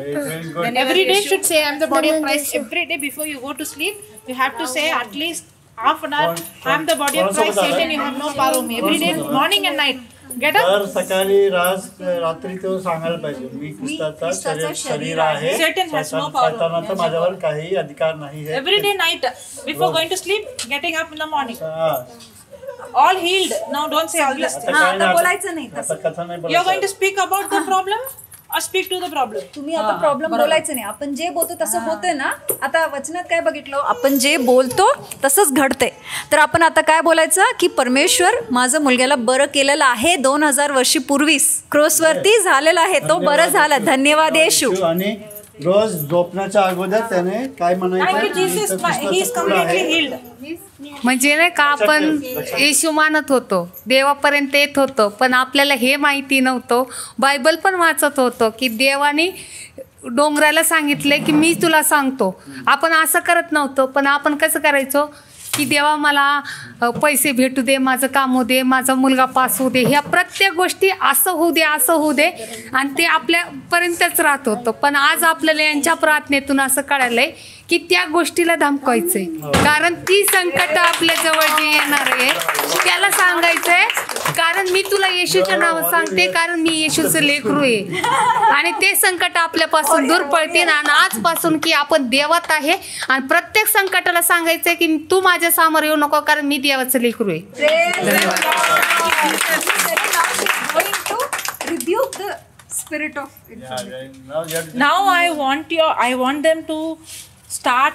Every day should say I am the body of Christ. Every day before you go to sleep you have to say at least half an hour, I am the body of Christ. Satan, you have no power over me. Every day, morning and night. Get up. तर सकाळी रात्री तो सांगायला पाहिजे, मी ख्रिस्ताचा शरीर आहे, सैतानाचा माझ्यावर काही अधिकार नाही आहे. Every day night before going to sleep, getting up in the morning. All healed. Now don't say all this. आता बोलायचं नाही. You are going to speak about the problem or speak to the problem. तुम्ही आता problem बोलायचं नाही. आपण जे बोलतो तसं होतंय ना. आता वचनात काय बघितलं? आपण जे बोलतो तसंच घडते. तर आपण आता काय बोलायचं की परमेश्वर माझं मुलग्याला बरं केलेलं आहे. 2000 वर्षापूर्वीच क्रॉसवरती झालेलं आहे, तो बरं झाला. धन्यवाद येशू. आणि रोज झोपण्याच्या अगोदर त्याने काय म्हणायचं? म्हणजे नाही का, आपण येशू मानत होतो, देवापर्यंत येत होतो, पण आपल्याला हे माहिती नव्हतं. बायबल पण वाचत होतो की देवाने डोंगराला सांगितले की मी तुला सांगतो. आपण असं करत नव्हतो, पण आपण कसं करायचो की देवा मला पैसे भेटू दे, माझं काम होऊ दे, माझा मुलगा पास होऊ दे, ह्या प्रत्येक गोष्टी असं होऊ दे असं होऊ दे, आणि ते आपल्यापर्यंतच राहत होतं. पण आज आपल्याला यांच्या प्रार्थनेतून असं कळालं आहे की त्या गोष्टीला धमकायचं आहे, कारण ती संकट आपल्याजवळ जी येणार आहे त्याला सांगायचं आहे, कारण मी तुला येशूच्या नावात सांगते, कारण मी येशूचं लेकरू आहे. आणि ते संकट आपल्यापासून दूर पळतील. आणि आजपासून की आपण देवात आहे आणि प्रत्येक संकटाला सांगायचं आहे की तू माझ्या समोर येऊ नको, कारण मी देवाचं लेकरू आहे. Now I want them to start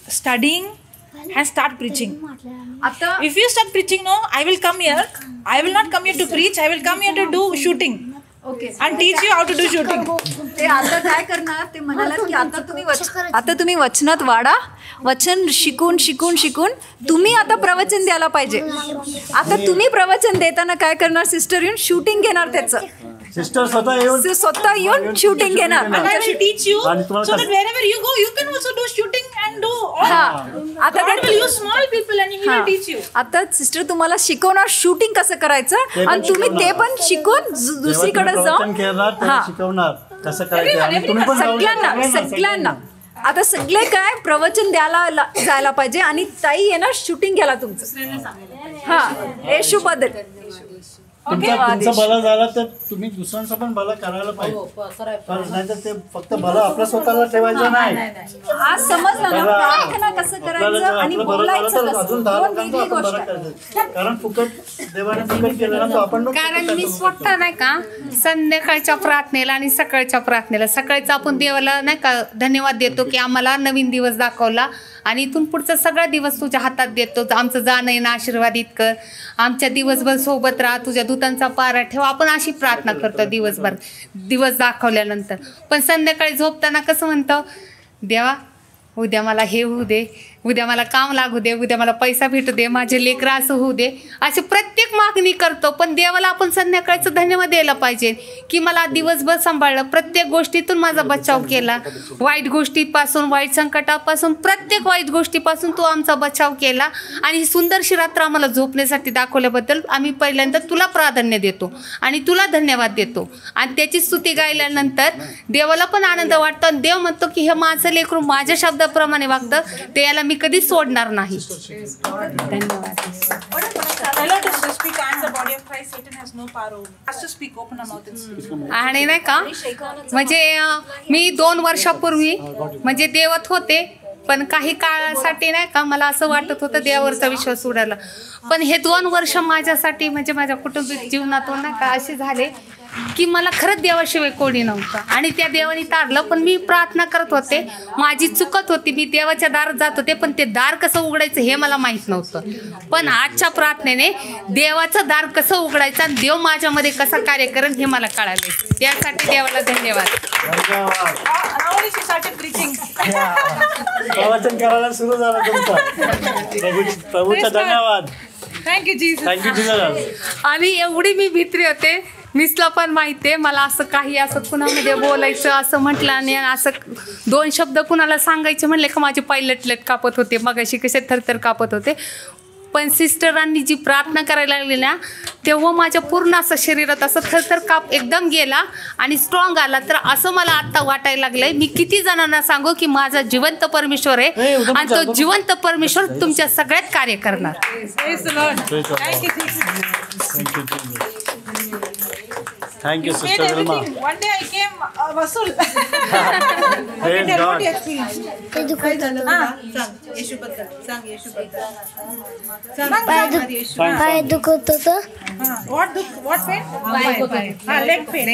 studying and start preaching. If you start preaching, no, I will come here. I will not come here to preach. I will come here to do shooting. Okay. And teach you how to do shooting. ते आता काय करणार? ते म्हणालात की आता तुम्ही वचनात वाढा. वचन शिकून शिकून शिकून तुम्ही आता प्रवचन द्यायला पाहिजे. आता तुम्ही प्रवचन देताना काय करणार? सिस्टर येऊन शूटिंग घेणार त्याचं. सिस्टर स्वतः येऊन शूटिंग घेणार. And I will teach you so that wherever you go you can also do shooting and do all. आता God will use small people and he will teach you. आता sister तुम्हाला शिकवणार shooting कसं करायचं, आणि तुम्ही ते पण शिकून दुसरीकडे जाऊन शिकवणार कसं करायचं. सगळ्यांना सगळ्यांना आता सगळे काय प्रवचन द्यायला जायला पाहिजे. आणि ताई आहे ना शूटिंग घ्यायला तुमचं. हा येशू बद्दल तुमचं भलं झालं तर तुम्ही दुसऱ्यांचं पण भलं करायला पाहिजे, नाहीतर ते फक्त भलं आपल्या स्वतःला ठेवायचं नाही. आज समजलं ना प्रार्थना कसं करायचं आणि बोलायचं कसं, दोन वेगळी गोष्ट आहे. कारण फुकट देवाने फुकट केलं ना तो आपण. कारण मी स्वतः नाही का संध्याकाळच्या प्रार्थनेला आणि सकाळच्या प्रार्थनेला, सकाळचं आपण देवाला नाही का धन्यवाद देतो की आम्हाला नवीन दिवस दाखवला आणि इथून पुढचा सगळा दिवस तुझ्या हातात देतो, आमचं जाणं येणं आशीर्वादित कर, आमच्या दिवसभर सोबत राहा, तुझ्या दूतांचा पारा ठेव, आपण अशी प्रार्थना करतो दिवसभर दिवस दाखवल्यानंतर. पण संध्याकाळी झोपताना कसं म्हणतो, देवा उद्या मला हे होऊ दे, उद्या मला काम लागू दे, उद्या मला पैसा भेटू दे, माझे लेकरं असं होऊ दे, असे प्रत्येक मागणी करतो. पण देवाला आपण संध्याकाळचं धन्यवाद द्यायला पाहिजे की मला दिवसभर सांभाळलं, प्रत्येक गोष्टीतून माझा बचाव केला, वाईट गोष्टीपासून, वाईट संकटापासून, प्रत्येक वाईट गोष्टीपासून तू आमचा बचाव केला आणि ही सुंदरशी रात्र आम्हाला झोपण्यासाठी दाखवल्याबद्दल आम्ही पहिल्यांदा तुला प्राधान्य देतो आणि तुला धन्यवाद देतो. आणि त्याची स्तुती गायल्यानंतर देवाला पण आनंद वाटतो आणि देव म्हणतो की हे माझं लेकरू माझ्या शब्दाप्रमाणे वागतं, ते याला मी कधीच सोडणार नाही. धन्यवाद. आणि नाही का म्हणजे मी 2 वर्षापूर्वी म्हणजे देवत होते, पण काही काळासाठी नाही का मला असं वाटत होतं देवावरचा विश्वास उडाला. पण हे 2 वर्ष माझ्यासाठी म्हणजे माझ्या कुटुंबिक जीवनातून नाही का असे झाले की मला खरंच देवाशिवाय कोणी नव्हतं आणि त्या देवाने तारलं. पण मी प्रार्थना करत होते, माझी चुकत होती, मी देवाच्या दारात जात होते, पण ते दार कसं उघडायचं हे मला माहीत नव्हतं. पण आजच्या प्रार्थनेने देवाचं दार कसं उघडायचं आणि देव माझ्यामध्ये कसा कार्य करेल हे मला कळाले, त्यासाठी देवाला धन्यवाद. प्रवचन करायला सुरू झालं तुमचं. प्रभूचा धन्यवाद. Thank you Jesus. Thank you Jesus. आणि एवढी मी भित्री होते, मिसला पण माहिती आहे मला असं काही असं कुणामध्ये बोलायचं असं म्हटलं आणि असं 2 शब्द कुणाला सांगायचे म्हणले का माझे पाय लटलट कापत होते, मगाशी कसे थरथर कापत होते. पण सिस्टरांनी जी प्रार्थना करायला लागली ना तेव्हा माझ्या पूर्ण असं शरीरात असं थरथर काप एकदम गेला आणि स्ट्रॉंग आला. तर असं मला आत्ता वाटायला लागलंय, मी किती जणांना सांगू की माझा जिवंत परमेश्वर आहे आणि तो जिवंत परमेश्वर तुमच्या सगळ्यात कार्य करणार. Thank you, Sister Vilma. One day I came, Vasul. Praise God. काय झालं? सांग येशूबद्दल, सांग येशूबद्दल. पाय दुखत होतं. What दुख? What pain? पाय. Leg pain.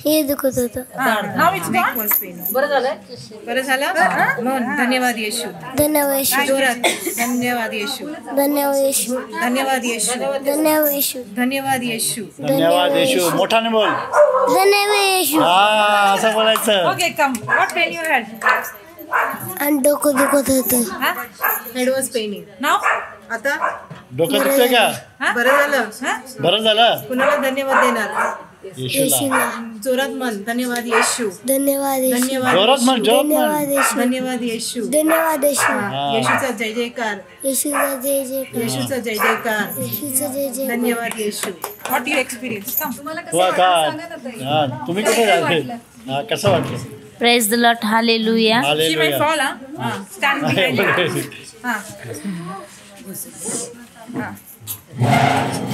हे दुखत होतं. Now it's gone. बरं झालं? बरं झालं? म्हणून धन्यवाद येशू. धन्यवाद येशू. जोरात धन्यवाद येशू. धन्यवाद येशू. धन्यवाद येशू. धन्यवाद येशू. धन्यवाद येशू. धन्यवाद येशू. मोठाने बोल. धन्यवाद येशू. हा, असं बोलायचं. Okay, come. What pain you had? आणि डोकं दुखत होतं. Head was paining. Now? आता डोकं दुखतंय का? बरं झालं. बरं झालं. कुणाला धन्यवाद देणार? येशूला. जोरात म्हण धन्यवाद येशू. धन्यवाद येशू. धन्यवाद. जोरात म्हण, जोरात म्हण. धन्यवाद येशू. धन्यवाद येशू. येशूचा जय जयकार. येशूचा जय जयकार. येशूचा जय जयकार. येशूचा जय जयकार. धन्यवाद येशू. What you experience? तुम्हाला कसं वाटलं सांगा ना ताई. हा, तुम्ही कुठे राहते? हा, कसं वाटलं? Praise the Lord. Hallelujah. She may fall, huh? Stand behind you.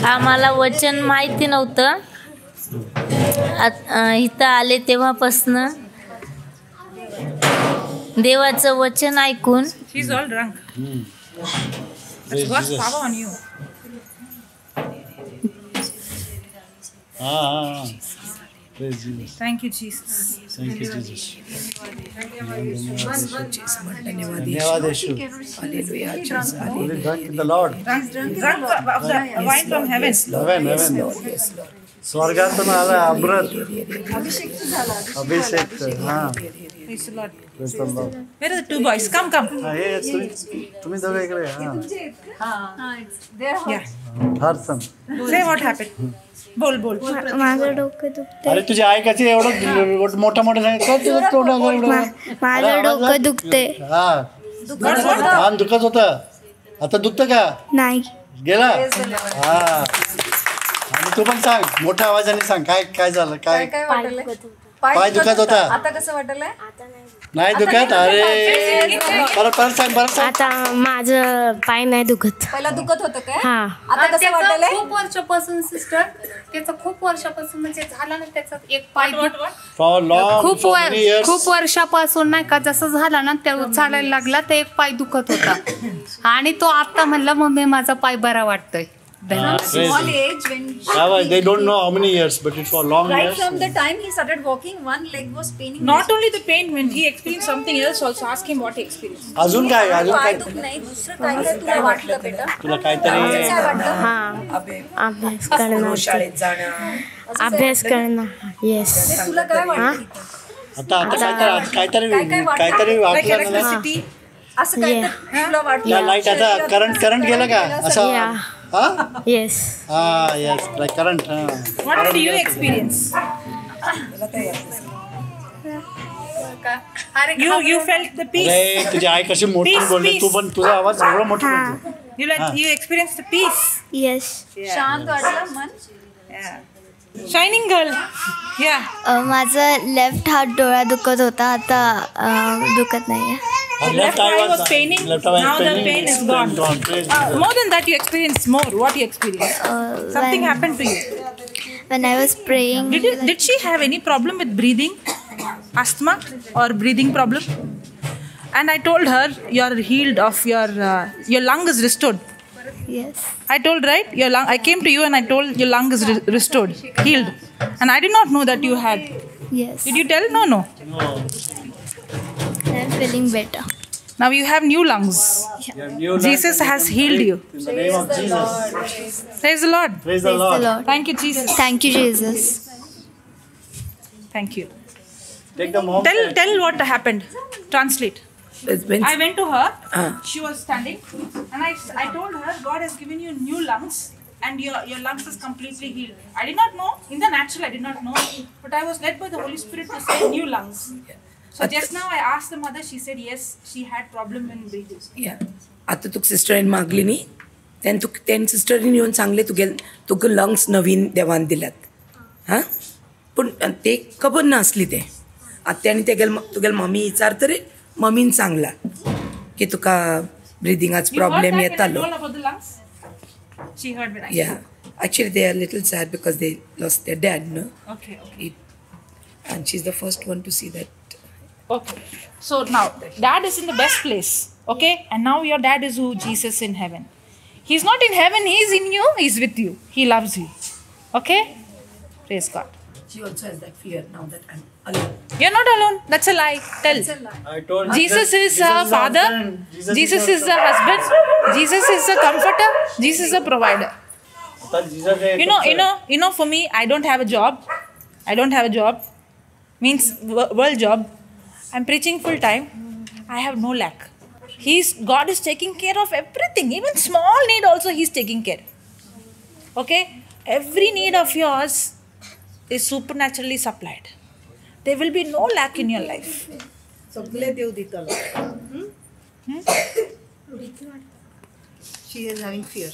आम्हाला वचन माहिती नव्हतं. इथं आले तेव्हापासनं देवाचं वचन ऐकून She's all drunk. That's God's power on you. Praise Jesus. Thank you, Jesus. Thank you, Jesus. धन्यवाद येशू. Hallelujah. Thank the Lord. Drunk of the wine from heaven. Heaven, heaven. स्वर्गातून आला अमृत. अभिषेक. हा. Praise the Lord. Praise the Lord. Where are the 2 boys? Come, come. हा, हे तुम्ही दोघे इकडे. हा. Yeah. Harsan. Say what happened. बोल बोल. माझं डोकं दुखतंय. अरे तुझी आई कशी एवढं मोठं मोठं सांगितलं. माझं डोकं दुखतंय. हा, दुखत होतं. आता दुखतं का? नाही. गेला. हा, आणि तू पण सांग मोठ्या आवाजाने सांग, काय काय झालं? काय काय वाटलं? पाय दुखत होता. आता कसं वाटलंय? नाही दुखत. अरे परत परत सांग, परत सांग. आता माझं पाय नाही दुखत. पहिला दुखत होतं काय? हा. आता कसं वाटलंय? खूप वर्षापासून सिस्टर, त्याचं खूप वर्षापासून म्हणजे झाला ना त्याचा एक पाय खूप खूप वर्षापासून नाही का, जसं झाला ना त्या चालायला लागला तर एक पाय दुखत होता आणि तो आता म्हणला मम्मी माझा पाय बरा वाटतोय. Small age when they don't know how many years, but it's for long right years. From the time he started walking, one leg was paining. Not only the pain, when he experienced something else also. Ask him what he experienced. अजून काय? अजून काय? नाही, दुसरं काय काय तुला वाटलं बेटा? तुला काहीतरी काय वाटलं? हा, अभ्यास करणं, शाळेत जाणं, अभ्यास करणं. येस. तुला काय वाटलं आता? आता काहीतरी काहीतरी वाटलं? असं काय तुला वाटलं? लाईट आता करंट करंट गेलं का असं? हा, येस. हा, yes, like current. What did you experience? You felt the peace. अरे तुझी आई कशी मोठी बोलली, तू पण तुझा आवाज एवढा मोठा बोलतो. You experienced the peace. Yes. शांत वाटलं मन. Shining girl. Yeah. माझं लेफ्ट हात डोळा दुखत होता, आता दुखत नाहीये. Left eye was paining. Now the pain is gone. More than that, you experienced more. What you experienced? Something happened to you. When I was praying. Did she have any problem with breathing? Asthma or breathing problem? And I told her, you are healed of your lung is restored. Yes. I told, right? Your lung. I came to you and I told your lung is restored, healed. And I did not know that you had. Yes. Did you tell? No, no. No. I'm feeling better. Now you have new lungs. Yeah. New lungs. Jesus has healed you. In the name of Jesus. Praise the Lord. Praise the Lord. Thank you, Jesus. Thank you, Jesus. Thank you. Take them home. Tell what happened. Translate. I went to her. She was standing, and I told her God has given you new lungs, and your lungs is completely healed. I did not know in the natural. I did not know, but I was led by the Holy Spirit to say new lungs. So just now I asked the mother. She said yes, she had problem in breathing. Yeah. आता तुका सिस्टरीन मागली न्ही, तेन्ना तुका तेन सिस्टरीन येवन सांगलें तुका लंग्स नवीन देवान दिल्यात. हां, पूण ते खबर नासली तें. आतां तेणी तेगेले तुगेले मम्मी विचारतरी मम्मीन सांगलां की तुका ब्रिदिंगाचो प्रॉब्लेम येतालो. Yeah, actually they are little sad because they lost their dad, no? Okay, okay. And she is the first one to see that. Okay, so now dad is in the best place, okay? And now your dad is who? Jesus in heaven. He's not in heaven, he's in you, he's with you. He loves you. Okay? Praise God. She also has that fear now that I'm alone. You're not alone. That's a lie. Tell. That's a lie. I told Jesus is a father. Jesus is the husband. Jesus is the comforter. Jesus is the provider. You know, for me, I don't have a job. I don't have a job. Means world job. I'm preaching full time. I have no lack. God is taking care of everything. Even small need also He's taking care. Okay? Every need of yours is supernaturally supplied. There will be no lack in your life. सगळे देव दितलो. She is having fear.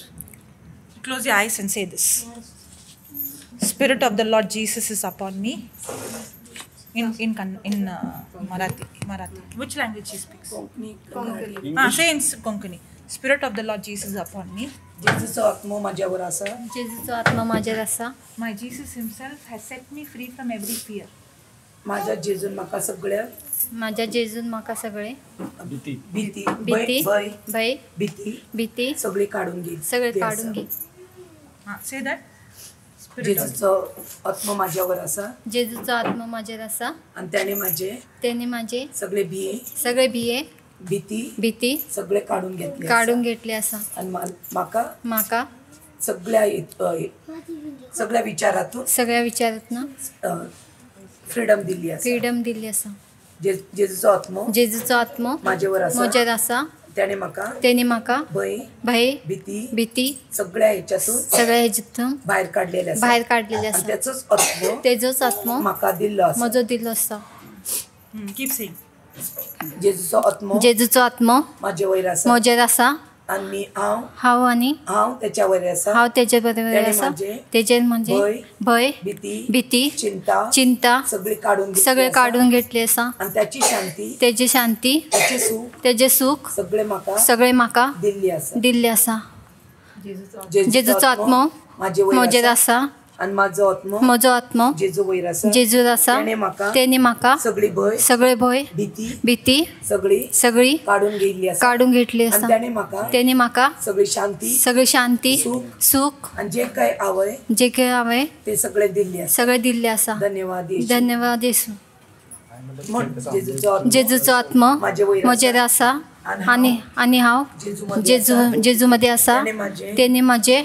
Close your eyes and say this. Spirit of the Lord Jesus is upon me. In Marathi. Which language she speaks? Konkani. Say in Konkani. Spirit of the Lord Jesus is upon me. जेजूचो आत्मो माझ्यावर आसा. जेजूचो आत्मो माझ्यावर आसा. My Jesus himself has set me free from every fear. माझ्या जेजून म्हाका सगळ्या. माझ्या जेजून म्हाका सगळे. भीती. भीती. भीती. भय. भय. भीती. भीती. सगळी काढून घे. सगळे काढून घे. Say that. जेजूचो आत्मो माझ्यावर आसा. जेजूचो आत्मो माझ्यावर आसा. आणि त्याने माझे. त्याने माझे. सगळे भिये. सगळे भिये. भीती. भीती. सगळे काढून घेतले. काढून घेतले आसा. आणि म्हाका. म्हाका. सगळ्या सगळ्या विचारातून. सगळ्या विचारातून. फ्रीडम दिली आसा. फ्रीडम दिली आसा. जेजूचो आत्मो. जेजूचो आत्मो. माझ्यावर आसा. म्हजेर आसा. त्याने म्हाका. त्याने म्हाका. भय. भय. भीती. भीती. सगळ्या हेच्यातून. सगळ्या हेच्यातून. भायर काडलेले आसा. भायर काडलेले आसा. त्याचोच आत्मो. तेजोच आत्मो. म्हाका दिल्लो आसा. म्हजो दिल्लो आसा. Keep saying. जेजूचो आत्मो. जेजूचो आत्मो. म्हजे वयर आसा. म्हजेर आसा. आनी हांव. हांव आनी. हांव तेच्या वयर आसा. हांव तेजे बरोबर आसा. तेजेर म्हणजे भय. भीती. भीती. चिंता. चिंता. सगळी काडून. सगळे काडून घेतले आसा. आनी त्याची शांती. तेजी शांती. तेचें सूख. तेजें सूख. सगळे म्हाका. सगळे म्हाका. दिल्ली आसा. दिल्ली आसा. जेजूचो आत्मो. म्हजेर आसा. आनी म्हाजो आत्मो. म्हजो आत्मो. जेजू वयर आसा. जेजूर आसा. तेणे म्हाका. सगळी भंय. सगळे भंय. भीती. भीती. सगळी. सगळी. काडून घेतली आसा. काडून घेतली आसा. तेणे म्हाका. तेणे म्हाका. सगळी शांती. सगळी शांती. सूख. आनी जे काय हांवें. जे काय हांवें. ते सगळे दिल्ले आसा. सगळे दिल्ले आसा. धन्यवाद. धन्यवाद येसू. जेजूचो आत्मो म्हजेर आसा. आनी आनी हांव जेजू मध्ये आसा. तेणे म्हाजे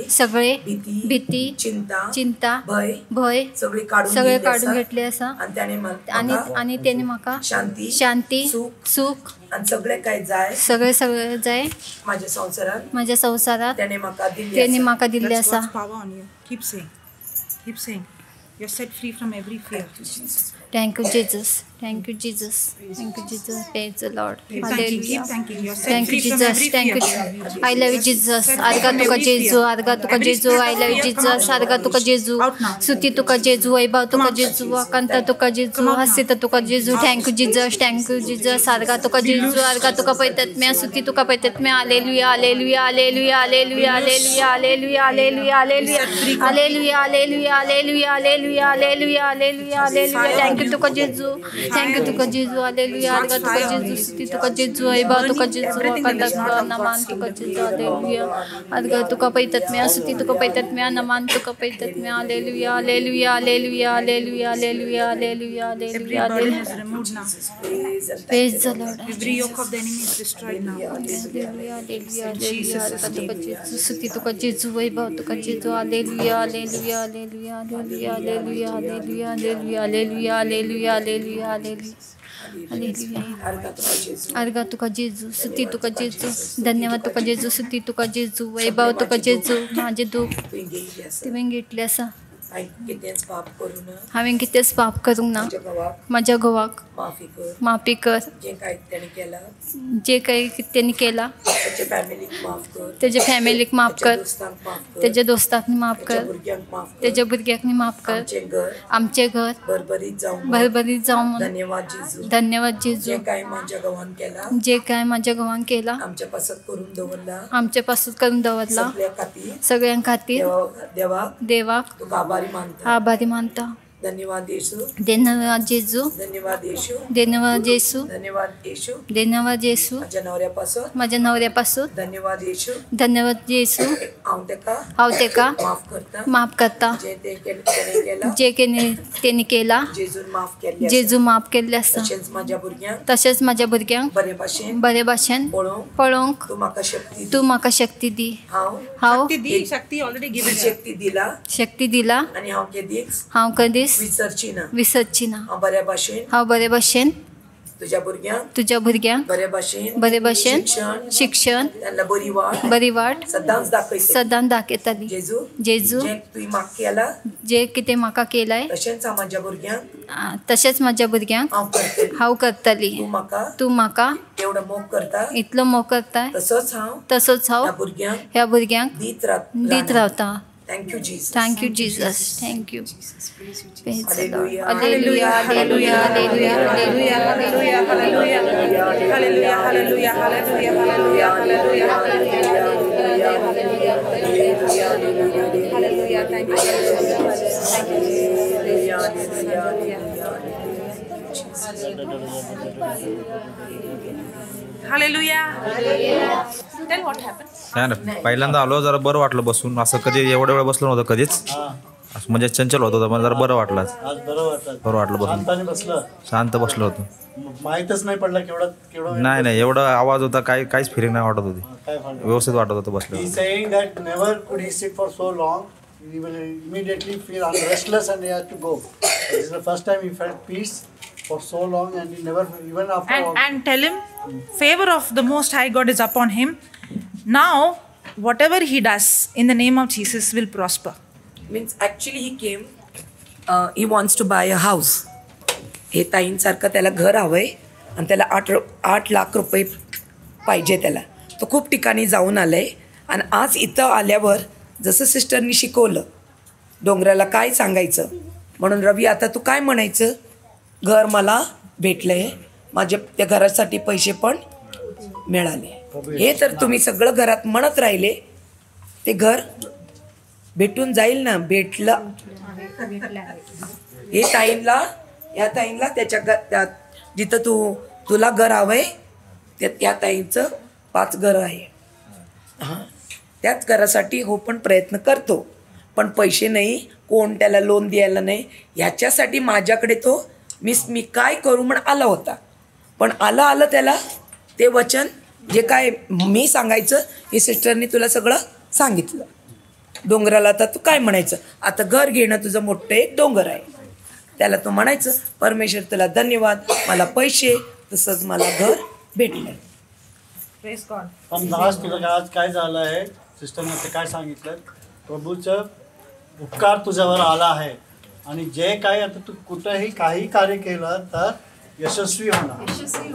सगळे भीती चिंता भंय सगळे काडून घेतले आसा. आनी आनी तेणे म्हाका शांती सुख सगळे काय जाय सगळे सगळे जाय माझ्या संवसारात माझ्या संवसारात तेणे म्हाका दिल्ले आसा. Keep saying, keep saying, you're set free from every fear. Thank you, Jesus. Thank you, Jesus. Thank you, Jesus. Praise the Lord. Hallelujah. Thank you, Jesus. Thank you. I love you, Jesus. Arga tuka Jesu. Arga tuka Jesu. I love you, Jesus. Arga tuka Jesu. Suti tuka Jesu. Vaibhav tuka Jesu. Akanta tuka Jesu. Hasita tuka Jesu. Thank you, Jesus. Thank you, Jesus. Arga tuka Jesu. Arga tuka Paitatmya. Suti tuka Paitatmya. Hallelujah. Hallelujah. Hallelujah. Hallelujah. Hallelujah. Hallelujah. Hallelujah. Hallelujah. Hallelujah. Hallelujah. Hallelujah. Hallelujah. Hallelujah. Hallelujah. Thank you, tuka Jesu. Thank you तुका जेजू. Hallelujah. आर्गा तुका जेजू. स्तुती तुका जेजू. वैभव तुका जेजू. आकांता नमान तुका जेजू. हालेलुया. आर्गा तुका पैतत्म्या. स्तुती तुका पैतत्म्या. नमान तुका पैतत्म्या. Hallelujah. Hallelujah. Hallelujah. Hallelujah. Hallelujah. Hallelujah. Hallelujah. Praise the Lord. Every yoke of the enemy is destroyed now. Hallelujah. Hallelujah. Hallelujah. आर्गा तुका जेजू. स्तुती तुका जेजू. वैभव तुका जेजू. हालेलुया. हालेलुया. हालेलुया. हालेलुया. हालेलुया. हालेलुया. हालेलुया. हालेलुया. हालेलुया. हालेलुया. आर्गा तुका जेजू. स्तुती तुका जेजू. धन्यवाद तुका जेजू. स्तुती तुका जेजू. वैभव तुका जेजू. माझे दुःख तुवें घेतले आसा. हांवें कितेंच पाप करूंक ना. म्हाज्या घोवाक माफी कर. जे काही तेणी केलां तेज्या फॅमिलीक माफ कर. तेज्या दोस्ताक माफ कर. तेज्या भुरग्यांक माफ कर. आमचें घर भरभरीत जावं म्हणून धन्यवाद जेजू. जे काय म्हाज्या घोवान केलां आमचे पासून करून दवरलां सगळ्यां खातीर देवाक आभारी मानता. धन्यवाद येशू. धन्यवाद जेजू. धन्यवाद येशू. धन्यवाद येशू. धन्यवाद येशू. धन्यवाद येशू. माझ्या नवऱ्यापासून माझ्या नवऱ्यापासून धन्यवाद येशू. धन्यवाद येशू. हांव तेका हांव तेका माफ करता. माफ करता. जे तेणे केला जे तेणी केला जेजून माफ केल्लें जेजू माफ केल्लें आसा. तशेंच माझ्या भुरग्यांक तशेंच म्हाज्या भुरग्यांक बरे भाशेन बरे भाशेन पळोवंक तूं म्हाका शक्ती तूं म्हाका शक्ती दी. हांव हांव शक्ती ऑलरेडी गिवन शक्ती दिला शक्ती दिला आनी हांव केदीच हांव कधीच विसरची ना विसरची ना. हांव बऱ्या भाशेन हांव बरे भाशेन तुझ्या भुरग्यांक तुझ्या भुरग्यांक बरे भाशेन बरे भाशेन शिक्षण त्यांना बरी वाट बरी वाट सदांच दाखयतली सदांच दाखयतली. जेजू जेजू जे तुवें म्हाका केला जे कितें म्हाका केलाय तशेंच हांव म्हाज्या भुरग्यांक तशेंच म्हाज्या भुरग्यांक हांव करतली. हांव करतली. तूं म्हाका तूं म्हाका एवढो मोग करता इतलो मोग करता तसोच हांव तसोच हांव ह्या ह्या भुरग्यांक दीत रावता. Thank you, Jesus. Thank you, Jesus. Thank you. Praise the Lord. Hallelujah. Hallelujah. Hallelujah. Hallelujah. Hallelujah. Hallelujah. Hallelujah. Hallelujah. Hallelujah. Hallelujah. Hallelujah. Hallelujah. Thank you, Jesus. Thank you, Jesus. Hallelujah. Tell what happened. नाही ना, पहिल्यांदा आलो जरा बरं वाटलं बसून. असं कधी एवढ्या वेळ बसलो नव्हतं कधीच. असं म्हणजे चंचल होत होतं, पण जरा बरं वाटलं आज. आज बरं वाटलं. बरं वाटलं बसून. शांताने बसलं. शांत बसलो होतो. माहीतच नाही पडलं केवढा केवढा. नाही नाही, एवढा आवाज होता, काही काहीच फिलिंग नाही वाटत होती. काय फायदा. व्यवस्थित वाटत होतं बसलं. He's saying that never could he sit for so long. He will immediately feel restless and he had to go. This is the first time he felt peace for so long and he never, even after all. And tell him, favor of the Most High God is upon him. Now, whatever he does in the name of Jesus will prosper. Means actually he came, he wants to buy a house. हे ताईंसारखं त्याला घर हवं आहे आणि त्याला 8 लाख रुपये पाहिजे त्याला. तो खूप ठिकाणी जाऊन आला आहे आणि आज इथं आल्यावर जसं सिस्टरनी शिकवलं डोंगराला काय सांगायचं, म्हणून रवी आता तू काय म्हणायचं, घर मला भेटलं आहे, माझ्या त्या घरासाठी पैसे पण मिळाले. हे तर तुम्ही सगळं घरात म्हणत राहिले, ते घर भेटून जाईल ना. भेटलं हे ताईंला, या ताईंला त्याच्या त्या जिथं तुला घर हवंय त्या त्या ताईंचं 5 घर आहे. हां, त्याच घरासाठी हो पण प्रयत्न करतो, पण पैसे नाही, कोण त्याला लोन द्यायला नाही. ह्याच्यासाठी माझ्याकडे तो मी मी काय करू म्हणून आला होता. पण आलं आलं त्याला ते वचन जे काय मी सांगायचं हे सिस्टरनी तुला सगळं सांगितलं. डोंगराला आता तू काय म्हणायचं, आता घर घेणं तुझं मोठं एक डोंगर आहे, त्याला तू म्हणायचं परमेश्वर तुला धन्यवाद, मला पैसे तसंच मला घर भेटलं. पण लास्ट तुझं आज काय झालं आहे, सिस्टरने ते काय सांगितलं, प्रभूचं उपकार तुझ्यावर आला आहे आणि जे काय आता तू कुठेही काही कार्य केलं तर यशस्वी होणार.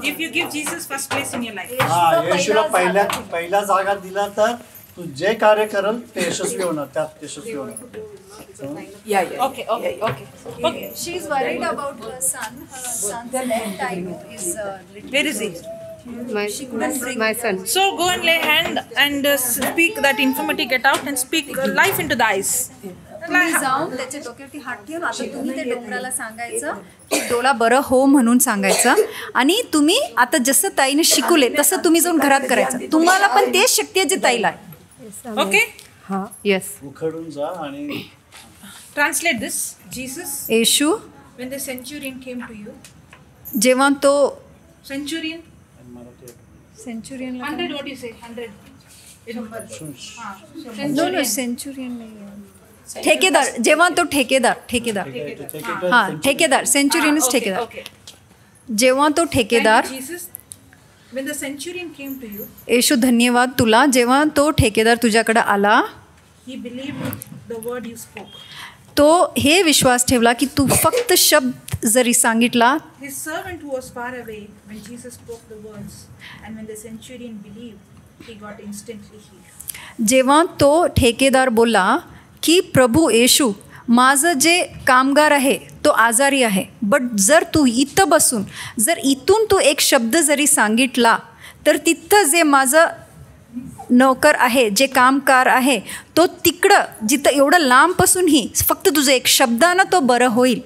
If you give Jesus first place in your life. हा, येशूला पहिला जागा दिला तर तू जे कार्य करल ते यशस्वी होणार, त्यात यशस्वी होणार. Okay okay okay okay. She is worried about her son. Her son's left eye is little. Where is he? My son. So go and lay hand and speak that infirmity get out and speak life into the eyes. तुम्ही जाऊन त्याच्या डोक्यावरती हात ठेवून आता तुम्ही त्या डोंगराला सांगायचं की डोळा बरं हो म्हणून सांगायचं, आणि तुम्ही आता जसं ताईने शिकवले तसं तुम्ही जाऊन घरात करायचं. तुम्हाला पण तेच शक्ती आहे जे ताईला आहे. ओके, हां, येस. उखडून जा आणि translate this. Jesus, Yeshu, when the centurion came to you, जेव्हा तो centurion, centurion 100, what you say, 100, no no centurion नाही, ठेकेदार, जेव्हा तो ठेकेदार, ठेकेदार, हां ठेकेदार, सेंचुरियन is ठेकेदार. जेव्हा तो ठेकेदार, येशू धन्यवाद तुला, जेव्हा तो ठेकेदार तुझ्याकडे आला, तो हे विश्वास ठेवला की तू फक्त शब्द जरी सांगितला, जेव्हा तो ठेकेदार बोलला की प्रभू येशू माझं जे कामगार आहे तो आजारी आहे, बट जर तू इथं बसून जर इथून तू एक शब्द जरी सांगितला तर तिथं जे माझं नोकर आहे, जे कामगार आहे, तो तिकडं जिथं एवढं लांबपासूनही फक्त तुझं एक शब्दानं तो बरं होईल.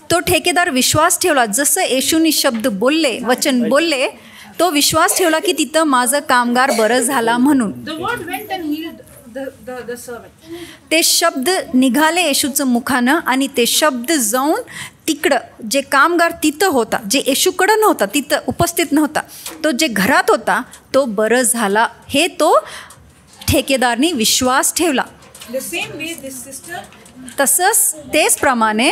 तो ठेकेदार विश्वास ठेवला, जसं येशूनी शब्द बोलले, वचन बोलले, तो विश्वास ठेवला की तिथं माझं कामगार बरं झाला म्हणून. ते शब्द निघाले येशूचं मुखानं आणि ते शब्द जाऊन तिकडं जे कामगार तिथं होता, जे येशूकडं नव्हता, तिथं उपस्थित नव्हता, तो जे घरात होता तो बरं झाला, हे तो ठेकेदारनी विश्वास ठेवला. तसंच तेचप्रमाणे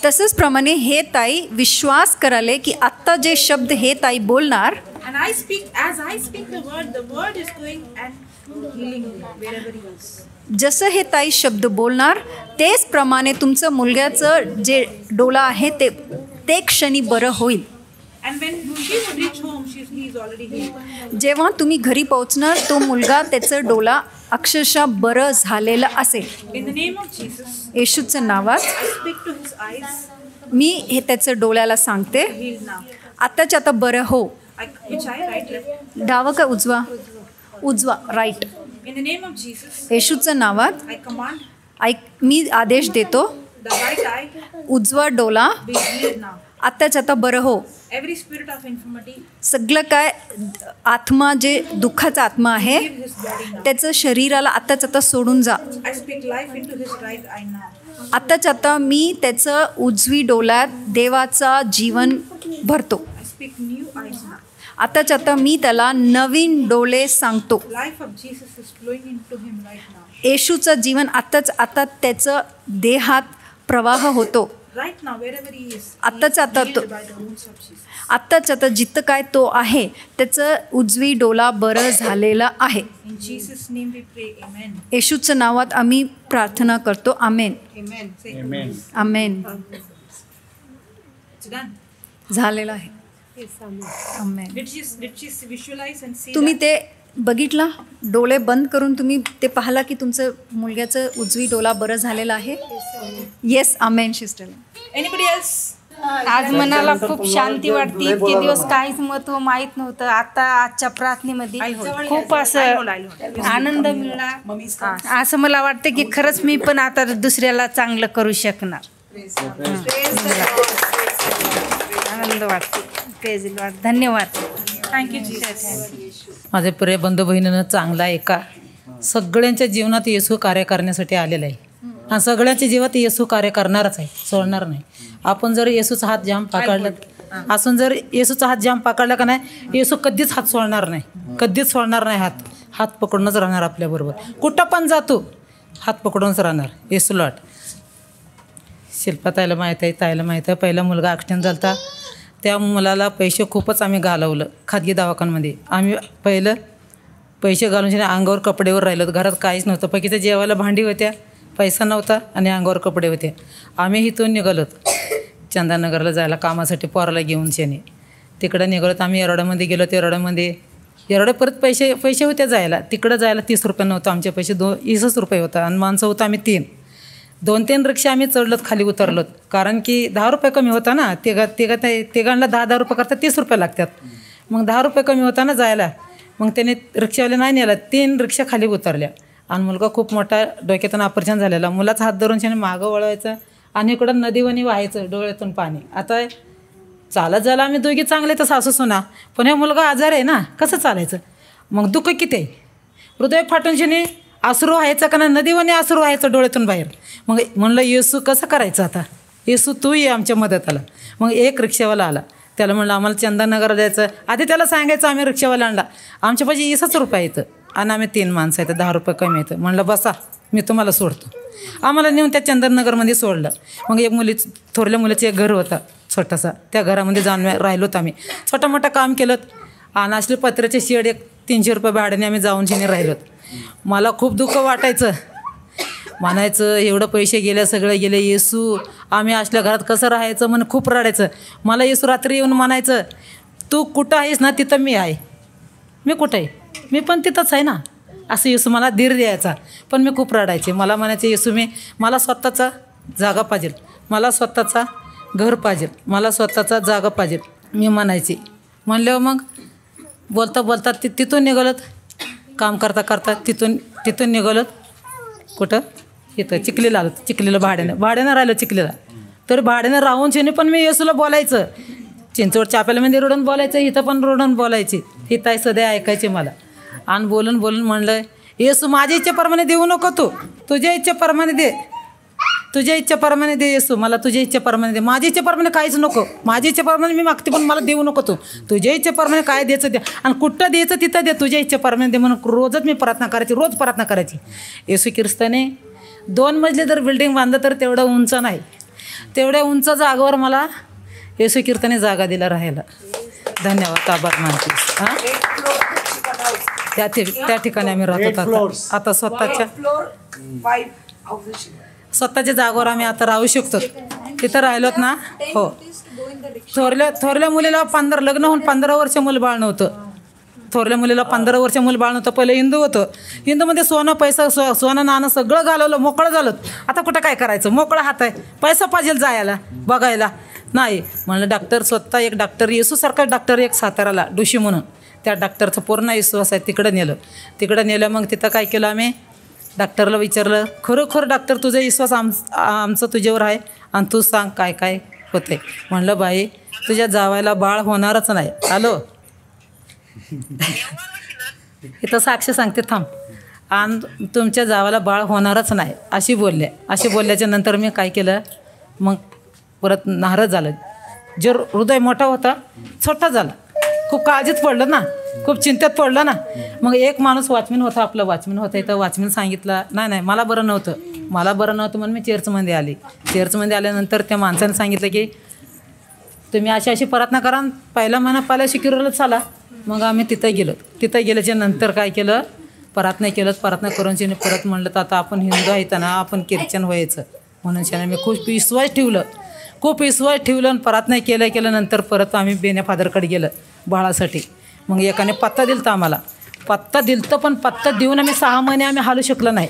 तसंच प्रमाणे हे ताई विश्वास कराले की आत्ता जे शब्द हे ताई बोलणार, And I speak, as I speak the word is going and healing him wherever he is. जसं हे ताई शब्द बोलणार तेचप्रमाणे तुमचं मुलग्याचं जे डोळा आहे ते ते क्षणी बरं होईल. And when she would reach home, he is already healed. जेव्हा तुम्ही घरी पोहोचणार तो मुलगा त्याचं डोळा अक्षरशः बरं झालेलं असेल. In the name of Jesus, येशूच्या नावात I speak to his eyes, मी हे त्याचं डोळ्याला सांगते, healed now. आत्ताच्या आता बरं हो. Which eye, right, left? डावं का उजवा? उजवा, right. In the name of Jesus, येशूच्या नावात I command ऐक, मी आदेश देतो, the right eye उजवा डोळा be healed now. आत्ताच्या आता बरं हो. Every spirit of infirmity, सगळं काय आत्मा जे दुःखाचा आत्मा आहे leave his body now. त्याचं शरीराला आत्ताच आता सोडून जा. I speak life into his right eye now. आत्ताच आता मी त्याचं उजवी डोळ्यात देवाचा जीवन भरतो. I speak new eyes now. आत्ताच आता मी त्याला नवीन डोळे सांगतो. Life of Jesus is flowing into him right now. येशूचं जीवन आत्ताच आता त्याचं देहात प्रवाह होतो. Right now, wherever he is, आत्ताच आता तो healed by the wounds of Jesus. आत्ताच आता जिथं काय तो आहे त्याचं उजवी डोळा बरं झालेलं आहे. In Jesus' name we pray, amen. येशूच्या नावात आम्ही प्रार्थना करतो, आमेन. Amen. Say, Amen. Amen. It's done. झालेलं आहे. आमेन. Did she visualize and see तुम्ही that? ते बघितला, डोळे बंद करून तुम्ही ते पाहिला की तुमचं मुलग्याचं उजवी डोळा बरं झालेलं आहे? Yes, amen sister. Anybody else? आज मनाला खूप शांती वाटते. इतके दिवस काहीच महत्व माहीत नव्हतं, आता आजच्या प्रार्थनेमध्ये खूप असं आनंद मिळाला. असं मला वाटतं की खरंच मी पण आता दुसऱ्याला चांगलं करू शकणार. आनंद वाटतो. Praise Lord. धन्यवाद. Thank you, Jesus. माझे प्रिय बंधू बहिणीनं, चांगला एका सगळ्यांच्या जीवनात येशू कार्य करण्यासाठी आलेला आहे. आणि सगळ्यांच्या जीवात येशू कार्य करणारच आहे, सोडणार नाही. आपण जर येशूचा हात जाम पकडला असून जर येशूचा हात जाम पकडला का नाही, येशू कधीच हात सोडणार नाही, कधीच सोडणार नाही. हात हात पकडूनच राहणार आपल्याबरोबर, कुठं पण जातो हात पकडूनच राहणार येशू लॉट. शिल्पा ताईला माहीत आहे, ताईला माहीत आहे. पहिला मुलगा ॲक्सिडेंट झाला होता, त्या मुलाला पैसे खूपच आम्ही घालवलं खाजगी दवाखान्यामध्ये. आम्ही पहिलं पैसे घालून अंगावर कपडेवर राहिलो, घरात काहीच नव्हतं, बाकीचं जेवायला भांडी होत्या, पैसा नव्हता आणि अंगावर कपडे होते. आम्ही इथून निघालो चंदानगरला जायला कामासाठी पोराला घेऊन शेने तिकडं निघालो. आम्ही येरवड्यामध्ये गेलो, येरवड्यामध्ये येरवड्या परत पैसे पैसे होते जायला, तिकडं जायला 30 रुपये नव्हतं, आमचे पैसे 20 रुपये होता आणि माणसं होतं आम्ही 3, 2-3 रिक्षा आम्ही चढलोत, खाली उतरलोत, कारण की 10 रुपये कमी होता ना. तिघा तिघा तिघांना 10-10 रुपये करता 30 रुपये लागतात, मग 10 रुपये कमी होता ना जायला. मग त्याने रिक्षावाले नाही नेला, 3 रिक्षा खाली उतरल्या आणि मुलगा खूप मोठा डोक्यातून ऑपरेशन झालेला, मुलाचा हात धरून त्याने मागं वळवायचं आणि इकडं नदीवनी व्हायचं डोळ्यातून पाणी. आता चालत झालं आम्ही दोघी चांगले तर सासू सुना, पण हे मुलगा आजार आहे ना, कसं चालायचं. मग दुःख किती आहे, हृदय फाटून शेने अश्रू व्हायचं का ना, नदीवनी अश्रू व्हायचं डोळ्यातून बाहेर. मग म्हणलं येसू कसं करायचं आता, येसू तू ये आमच्या मदताला. मग एक रिक्षावाला आला, त्याला म्हणलं आम्हाला चंदननगरला जायचं. आधी त्याला सांगायचं आम्ही रिक्षावाला आणला, आमच्यापाशी 20 रुपये येतं आणि आम्ही 3 माणसं आहेत, 10 रुपये कमी येतं. म्हणलं बसा मी तुम्हाला सोडतो. आम्हाला नेऊन त्या चंदननगरमध्ये सोडलं. मग एक मुली थोरल्या मुलीचं एक घर होतं छोटासा, त्या घरामध्ये जाऊन राहिलो होतो आम्ही. छोटं मोठं काम केलं आणि असले पत्र्याचे शेड एक 300 रुपये भाड्याने आम्ही जाऊन शेने राहिलो. मला खूप दुःख वाटायचं, म्हणायचं एवढं पैसे गेले सगळे गेले येसू, आम्ही असल्या घरात कसं राहायचं म्हणून खूप रडायचं. मला येसू रात्री येऊन म्हणायचं तू कुठं आहेस ना तिथं मी आहे, मी कुठं आहे, मी पण तिथंच आहे ना, असं येसू मला धीर द्यायचा. पण मी खूप रडायचे. मला म्हणायचे येसू मी मला स्वतःचा जागा पाहिजे, मला स्वतःचा घर पाहिजे, मला स्वतःचा जागा पाहिजे, मी म्हणायची. म्हणल्यावर मग बोलता बोलता तिथून निघालं, काम करता करता तिथून तिथून निघालं कुठं इथं चिखलीला आलो. चिखलीला भाड्यानं भाड्यानं राहिलं चिखलीला. तर भाड्यानं राहून शेने पण मी येसूला बोलायचं, चिंचवड चाप्यालामध्ये रडून बोलायचं, इथं पण रडून बोलायची. ही ताई सध्या ऐकायची मला. आणि बोलून बोलून म्हणलं येसू माझ्या इच्छेप्रमाणे देऊ नको, तू तुझ्या इच्छेप्रमाणे दे, तुझ्या इच्छेप्रमाणे दे येसू, मला तुझ्या इच्छेप्रमाणे दे, माझ्या इच्छेप्रमाणे काहीच नको, माझ्या इच्छेप्रमाणे मी मागते पण मला देऊ नको, तू तुझ्या इच्छेप्रमाणे काय द्यायचं दे आणि कुठं द्यायचं तिथं दे, तुझ्या इच्छेप्रमाणे दे म्हणून रोजच मी प्रार्थना करायची, रोज प्रार्थना करायची. येसू ख्रिस्ताने 2 मजले जर बिल्डिंग बांधलं तर तेवढं उंच नाही, तेवढ्या उंच जागेवर मला येसू ख्रिस्ताने जागा दिला राहायला. धन्यवाद, आभार मानते. हां, त्या ठिकाणी आम्ही राहतो आता. आता स्वतःच्या स्वतःच्या जागेवर आम्ही आता राहू शकतो. तिथं राहिलोत ना. हो, थोरल्या थोरल्या मुलीला 15 लग्न होऊन 15 वर्ष मुलं बाळ नव्हतं. थोरल्या मुलीला 15 वर्ष मुलं बाळ नव्हतं. पहिलं हिंदू होतं, हिंदूमध्ये सोनं पैसा सोनं नाणं सगळं घालवलं, मोकळं झालं. आता कुठं काय करायचं, मोकळा हात आहे, पैसा पाहिजे जायला बघायला नाही. म्हणलं डॉक्टर स्वतः एक डॉक्टर येसूसारखा डॉक्टर एक साताराला डोशी म्हणून, त्या डॉक्टरचा पूर्ण विश्वास आहे, तिकडं नेलं. तिकडं नेलं मग तिथं काय केलं आम्ही, डॉक्टरला विचारलं खरोखर डॉक्टर तुझा विश्वास आमचा तुझ्यावर आहे आणि तू सांग काय काय होते. म्हणलं बाई तुझ्या जावायला बाळ होणारच नाही. हॅलो इथं साक्ष सांगते थांब, आणि तुमच्या जावाला बाळ होणारच नाही अशी बोलले. अशी बोलल्याच्या नंतर मी काय केलं मग परत नाराज झालं. जे हृदय मोठा होता छोटा झाला, खूप काळजीत पडलं ना, खूप चिंतेत पडलं ना. मग एक माणूस वॉचमॅन होता, आपलं वॉचमॅन होता इथं, वॉचमॅन सांगितलं नाही नाही मला बरं नव्हतं, मला बरं नव्हतं म्हणून मी चर्चमध्ये आली. चर्चमध्ये आल्यानंतर त्या माणसाने सांगितलं की तुम्ही अशी अशी प्रार्थना करा, पहिला महिना पहिल्या शिकिरला चाला. मग आम्ही तिथं गेलो. तिथं गेल्याच्या नंतर काय केलं, प्रार्थना केलं. प्रार्थना करून शेने परत म्हणलं तर आता आपण हिंदू आहेत ना, आपण ख्रिश्चन व्हायचं म्हणून शेने मी खूप विश्वास ठेवलं, खूप विश्वास ठेवलं आणि प्रार्थना केलं. केल्यानंतर परत आम्ही बेण्या फादरकडे गेलं बाळासाठी. मग एकाने पत्ता दिला होता आम्हाला, पत्ता दिलं पण पत्ता देऊन आम्ही 6 महिने आम्ही हालू शकलो नाही.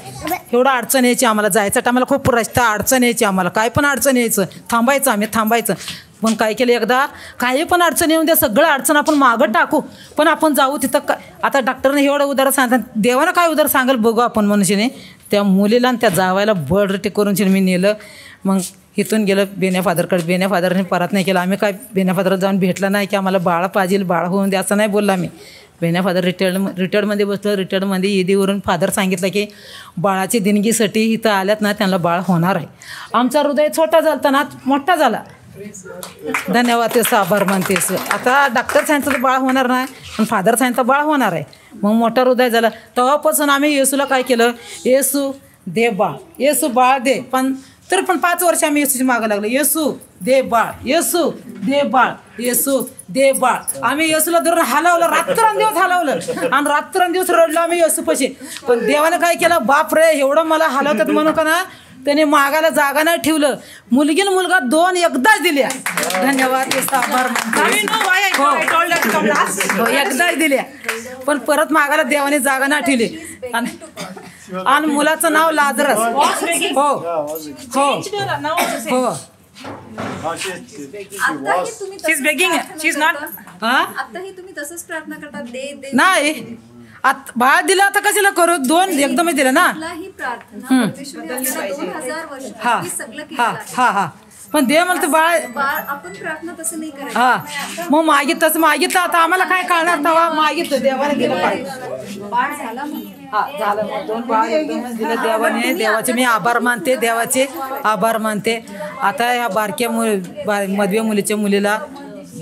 एवढं अडचण यायची आम्हाला, जायचं आम्हाला खूप रस्ता अडचण यायची आम्हाला, काय पण अडचण यायचं, थांबायचं आम्ही थांबायचं. पण काय केलं एकदा काही पण अडचण येऊन द्या, सगळं अडचण आपण मागं टाकू पण आपण जाऊ तिथं. का आता डॉक्टरने एवढं उदाहरण सांगतात, देवानं काय उदाहरण सांगेल बघू आपण मनुष्याने. त्या मुलीला आणि त्या जावायला बळजबरी करून मी नेलं. मग इथून गेलं बेण्या फादरकडे. बेण्या फादरने परत नाही केलं. आम्ही काय बेण्या फादरला जाऊन भेटलं नाही की आम्हाला बाळ पाहिजे, बाळ होऊन द्या असं नाही बोललं आम्ही. बेन्या फादर रिटायर्डमध्ये बसलं. रिटायर्डमध्ये ईदीवरून फादर सांगितलं की बाळाची देणगीसाठी इथं आल्यात ना त्यांना बाळ होणार आहे. आमचा हृदय छोटा झाला ना मोठा झाला. धन्यवाद त्याचं आभार मानते. आता डॉक्टर सांगितलं तर बाळ होणार नाही पण फादर सांगितलं बाळ होणार आहे, मग मोठा हृदय झाला. तेव्हापासून आम्ही येसूला काय केलं, येसू दे बाळ, येसू बाळ दे. पण तरी पण 5 वर्ष आम्ही येसूची मागं लागलो, येसू दे बाळ, येसू दे बाळ, येसू दे बाळ. आम्ही येसूला धरून हलवलं, रात्रंदिवस हलवलं आणि रात्रंदिवस रडलो आम्ही येसूपाशी. पण देवानं काय केलं, बाप रे एवढं मला हलवतात म्हणून का ना त्याने मागायला जागा नाही ठेवलं. मुलगी आणि मुलगा 2 एकदाच दिल्या. धन्यवाद आभार. हो एकदाच दिल्या, पण परत मागायला देवाने जागा नाही ठेवली. आणि मुलाचं नाव लाजरस. हो हो हो. नाही बाळ दिलं आता कशाला करू, 2 एकदमच दिलं ना. हा हा हा हा. पण दे म्हणतो बाळ, हा मग मागितलं तसं मागितलं. आता आम्हाला काय कळणार, तेव्हा मागितलं देवाने दिलं पाहिजे. हा झालं, मग 2 बाळ एकदमच दिलं देवाने. देवाचे मी आभार मानते, देवाचे आभार मानते. आता ह्या बारक्या मधव्या मुलीच्या मुलीला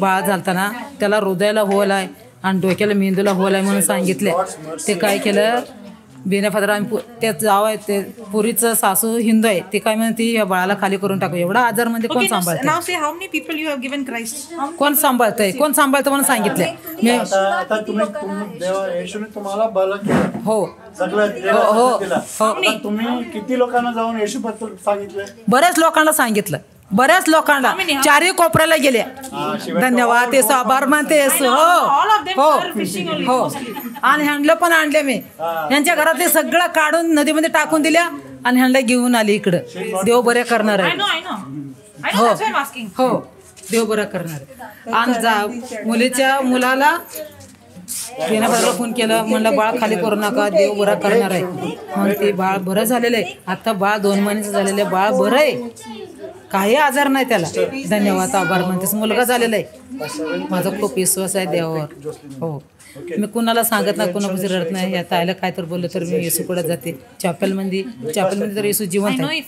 बाळ झालताना त्याला हृदयाला होल आहे आणि डोक्याला मेंदूला होल आहे म्हणून सांगितले. ते काय केलं बेन्या फादर आम्ही ते जाव आहे ते पुरीचं सासू हिंदू आहे, ते काय म्हणते या बाळाला खाली करून टाकू, एवढा आजार मध्ये कोण सांभाळतं, कोण सांभाळतंय, कोण सांभाळतं म्हणून सांगितले. हो हो हो. तुम्ही किती लोकांना जाऊन येशूबद्दल सांगितलं? बऱ्याच लोकांना सांगितलं, बऱ्याच लोकांना, चारही कोपऱ्याला गेल्या. धन्यवाद येसू, आभार मानते येसू. हो हो हो. आणि ह्यांना पण आणले मी, यांच्या घरातले सगळं काढून नदीमध्ये टाकून दिल्या आणि ह्यांना घेऊन आले इकडं. देव बरे करणार आहे. हो हो, देव बरं करणार आहे. आणि जा मुलीच्या मुलाला बेनाबाला फोन केलं, म्हणलं बाळ खाली करू नका, देव बरं करणार आहे. मग ते बाळ बरं झालेलं आहे. आता बाळ 2 महिन्याचं झालेलं आहे, बाळ बरं आहे, काही आजार नाही त्याला. धन्यवाद आभार म्हणतेस. मुलगा झालेला आहे. माझा खूप विश्वास आहे देवावर. हो, मी कुणाला सांगत नाही, कुणापाशी रडत नाही. या ताईला काय तर बोललं तर मी येसूकडे जाते चॅपेलमध्ये. चॅपेलमध्ये तर येसू जिवंत आहे.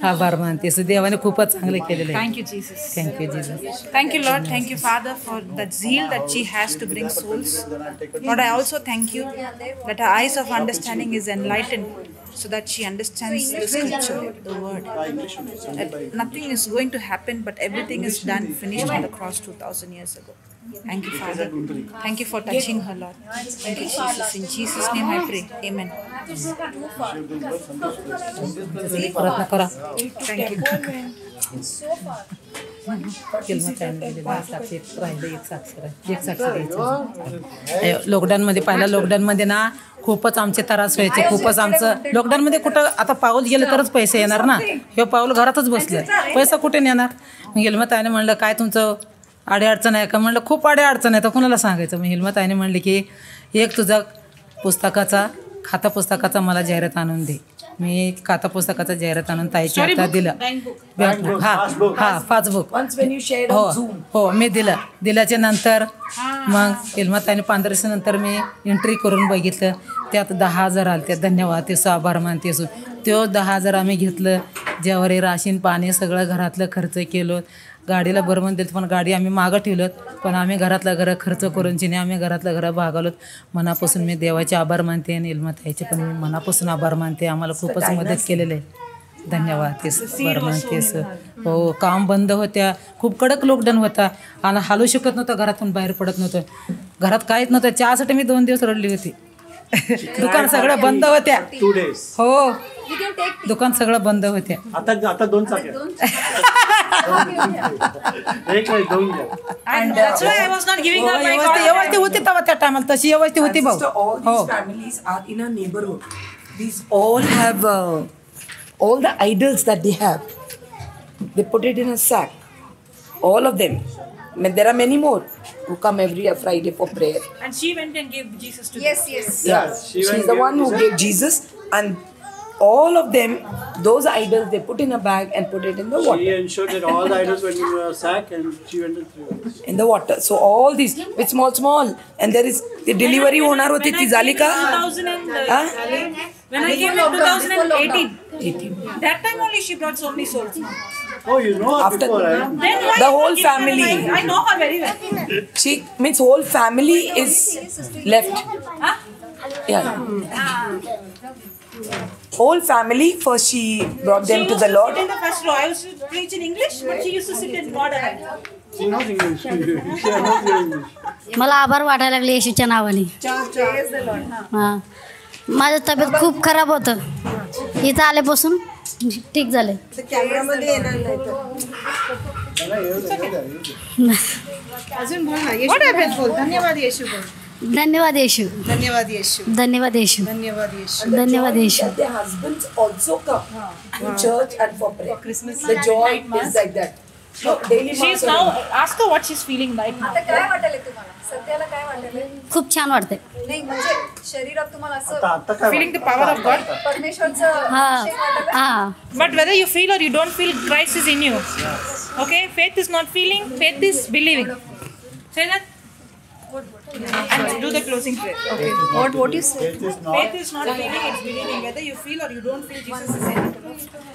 आभार मानते. देवाने खूपच चांगलं केलेलं आहे. Thank you Jesus. Thank you Jesus. Thank you Lord. Thank you Father for that zeal that she has to bring souls. Lord, I also thank you that her eyes of understanding is enlightened so that she understands the scripture, the word. That nothing is going to happen, but everything is done, finished on the cross 2000 years ago. Thank you, Father. Thank you for touching her, Lord. Thank you, Jesus. In Jesus' name I pray. Amen. प्रार्थना करा. Thank you. लॉकडाऊनमध्ये पहिला लॉकडाऊनमध्ये ना खूपच आमचे त्रास व्हायचे, खूपच आमचं लॉकडाऊनमध्ये कुठं आता पाऊल गेलं तरच पैसे येणार ना, हे पाऊल घरातच बसलं, पैसा कुठे नेणार. मग हिलमताईने म्हणलं काय तुमचं अडीअडचण आहे का, म्हणलं खूप अडीअडचण आहे, तर कुणाला सांगायचं. मग हिलमताईने म्हणले की एक तुझा पुस्तकाचा खाता पुस्तकाचा मला जाहिरात आणून दे. मी खाता पुस्तकाचा जाहिरात आणून ताईच्या हातात दिलं. बँक हा हा पासबुक हो हो मी दिलं. दिल्याच्या नंतर मग हिलमताईने 15 नंतर मी एंट्री करून बघितलं, त्यात 10,000 आले. ते धन्यवाद ते आभार मानते असो. तो 10,000 आम्ही घेतलं, ज्यावर राशीन पाणी सगळं घरातलं खर्च केलं. गाडीला बरं म्हणून दिलं पण गाडी आम्ही मागं ठेवलं, पण आम्ही घरातलं घरं खर्च करून चिने आम्ही घरातलं घरं भागवलं. मनापासून मी देवाचे आभार मानते आणि इल्मताईचे पण मी मनापासून आभार मानते. आम्हाला खूपच मदत केलेलं आहे. धन्यवाद ते आभार मानते. हो, काम बंद होत्या, खूप कडक लॉकडाऊन होता आणि हालू शकत नव्हतं, घरातून बाहेर पडत नव्हतं, घरात काहीच नव्हतं. चहासाठी मी 2 दिवस रडली होती. दुकान सगळं बंद होत्या. हो, दुकान सगळं बंद होत्या. आता आता 2 चाक्या व्यवस्थित होती तेव्हा त्या टायमाला, तशी व्यवस्थित होती भाऊ. All these families are in a neighborhood. These all have all the idols that they have. They put it in a sack. All of them. I mean, there are many more who come every Friday for prayer. And she went and gave Jesus to them. Yes, yes. Yeah, she's the one who gave Jesus, and all of them Those idols they put in a bag and put it in the water. She ensured that all the idols went in a sack and she went and threw it. In the water. So all these with small small and there is the delivery होणार होती ती झाली का? When I came in 2018, that time only she brought so many souls. Oh, you know her After before, right? Then why the whole you give them family. I know her very well. She means whole family is left. Huh? Yeah. Whole family, first she brought them She to used the to Lord. sit in the first row. I used to preach in English, but she used to sit in border. She knows English. She knows English. मला आभार वाटायला लागले येशूच्या नावाने. हां, माझं तब्येत खूप खराब होतं, इथं आल्यापासून ठीक झालं. अजून बोल ना. येशू बोल. धन्यवाद येशू बोल. धन्यवाद येशू. धन्यवाद येशू. धन्यवाद येशू. धन्यवाद येशू. धन्यवाद येशू. Their husbands also come to church and for prayer. The joy is like that. No, daily She is mass now, ask her what she's feeling right now. आता काय वाटले तुम्हाला सध्याला? काय वाटले? खूप छान वाटतंय. नाही म्हणजे शरीरात तुम्हाला असं Feeling the power of God. परमेश्वरचं हां अभिषेक वाटायला? हां. But whether you feel or you don't feel, Christ is in you. Okay, faith is not feeling, faith is believing. Say that. And do the closing prayer. Okay. What you say? Faith is not. Faith is not feeling, it's believing. Whether you feel or you don't feel, Jesus is in you.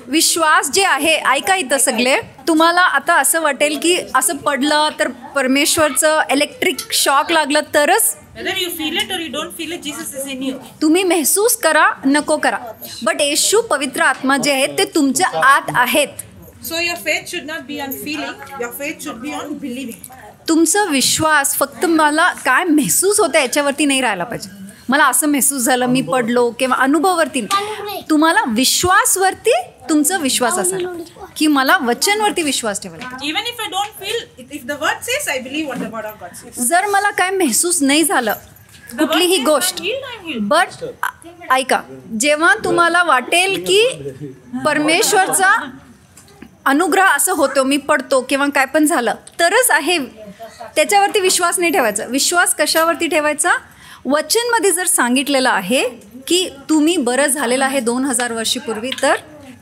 विश्वास जे आहे, ऐका इथं सगळे, तुम्हाला आता असं वाटेल की असं पडलं तर परमेश्वरचं इलेक्ट्रिक शॉक लागलं तरच, Whether you feel it or you don't feel it, Jesus is in you. तुम्ही महसूस करा नको करा, बट येशू पवित्र आत्मा जे आहेत ते तुमच्या आत आहेत. So your faith should not be on feeling, your faith should be on believing. तुमचा विश्वास फक्त मला काय महसूस होतं याच्यावरती नाही राहायला पाहिजे. मला असं महसूस झालं मी पडलो किंवा अनुभवावरती नाही. तुम्हाला विश्वासवरती तुमचा विश्वास असायला की मला वचनवरती विश्वास ठेवायला पाहिजे. Even if I don't feel, if the word says, I believe what the word of God says. जर मला काय महसूस नाही झालं कुठलीही गोष्ट, बट ऐका, जेव्हा तुम्हाला वाटेल की परमेश्वरचा अनुग्रह असं होतो, मी पडतो किंवा काय पण झालं तरच आहे, त्याच्यावरती विश्वास नाही ठेवायचा. विश्वास कशावरती ठेवायचा? वचनमध्ये जर सांगितलेलं आहे की तुम्ही बरं झालेलं आहे 2000 वर्षापूर्वी, तर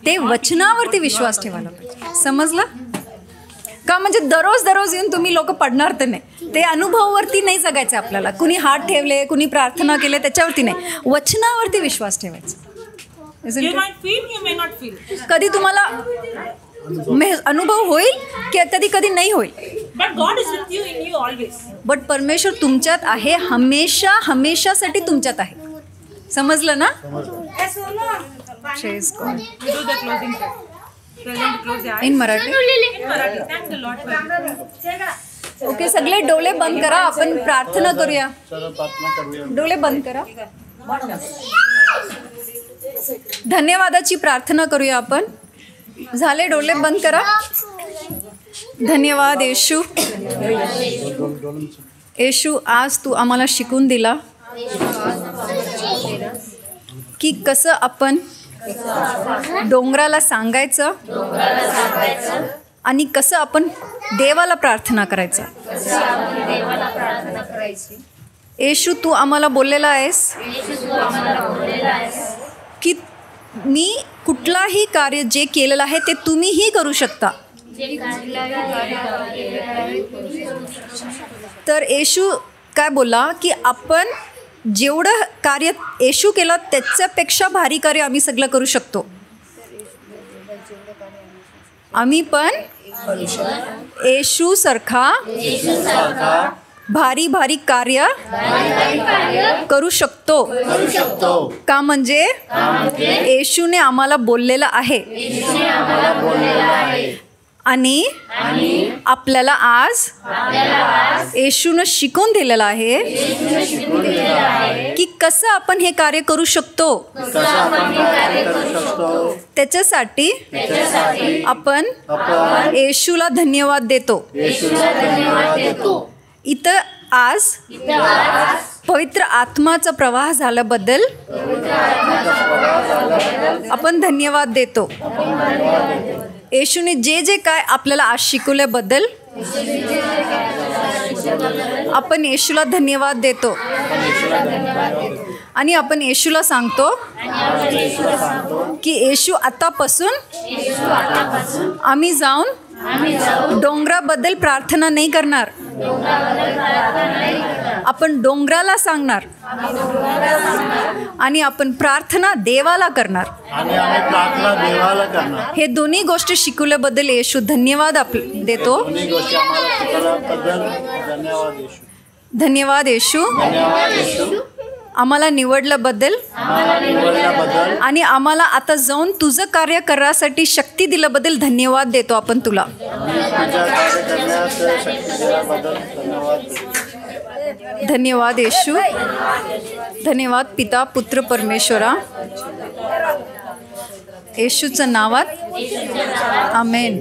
ते वचनावरती विश्वास ठेवायला पाहिजे. समजलं का? म्हणजे दररोज दररोज येऊन तुम्ही लोक पडणार तर नाही. ते अनुभवावरती नाही जगायचं आपल्याला. कुणी हात ठेवले, कुणी प्रार्थना केले, त्याच्यावरती नाही, वचनावरती विश्वास ठेवायचा. You might feel, you may not feel. कधी तुम्हाला अनुभव होईल की कधी कधी नाही होईल, But God is with you, in you always. But परमेश्वर तुमच्यात आहे, हमेशा हमेशासाठी तुमच्यात आहे. समजलं ना? Praise God. You do the closing prayer. Present, close your eyes. In Marathi. In Marathi. Thank the Lord for it. Okay, सगळे डोळे बंद करा, आपण प्रार्थना करूया. चला प्रार्थना करूया. डोळे बंद करा, धन्यवादाची प्रार्थना करूया आपण. झाले? डोळे बंद करा. धन्यवाद येशू. येशू, आज तू आम्हाला शिकून दिला की कसं आपण डोंगराला सांगायचं आणि कसं आपण देवाला प्रार्थना करायचं. येशू, तू आम्हाला बोललेला आहेस की मी कुठलाही कार्य जे केलेलं आहे ते तुम्हीही करू शकता. तर येशू काय बोलला की आपण जेवढं कार्य येशू केलं त्याच्यापेक्षा भारी कार्य आम्ही सगळं करू शकतो. आम्ही पण येशूसारखा भारी भारी कार्य करू शकतो का? म्हणजे येशूने आम्हाला बोललेलं आहे आणि आपल्याला आज येशूनं शिकवून दिलेलं आहे की कसं आपण हे कार्य करू शकतो. त्याच्यासाठी आपण येशूला धन्यवाद देतो. इथं आज पवित्र आत्माचा प्रवाह झाल्याबद्दल आपण धन्यवाद देतो. येशूने जे जे काय आपल्याला आज शिकवल्याबद्दल आपण येशूला धन्यवाद देतो आणि आपण येशूला सांगतो की येशू आतापासून आम्ही जाऊन डोंगराबद्दल प्रार्थना नाही करणार, आपण डोंगराला सांगणार आणि आपण प्रार्थना देवाला करणार. आणि आम्ही प्रार्थना देवाला करणार. हे दोन्ही गोष्टी शिकवल्याबद्दल येशू धन्यवाद देतो. दोन्ही गोष्टी आम्हाला शिकवल्याबद्दल धन्यवाद येशू. धन्यवाद येशू. धन्यवाद येशू. आम्हाला निवडल्याबद्दल आणि आम्हाला आता जाऊन तुझं कार्य करण्यासाठी शक्ती दिल्याबद्दल धन्यवाद देतो आपण तुला. धन्यवाद येशू. धन्यवाद पिता पुत्र परमेश्वरा, येशूच्या नावात आमेन.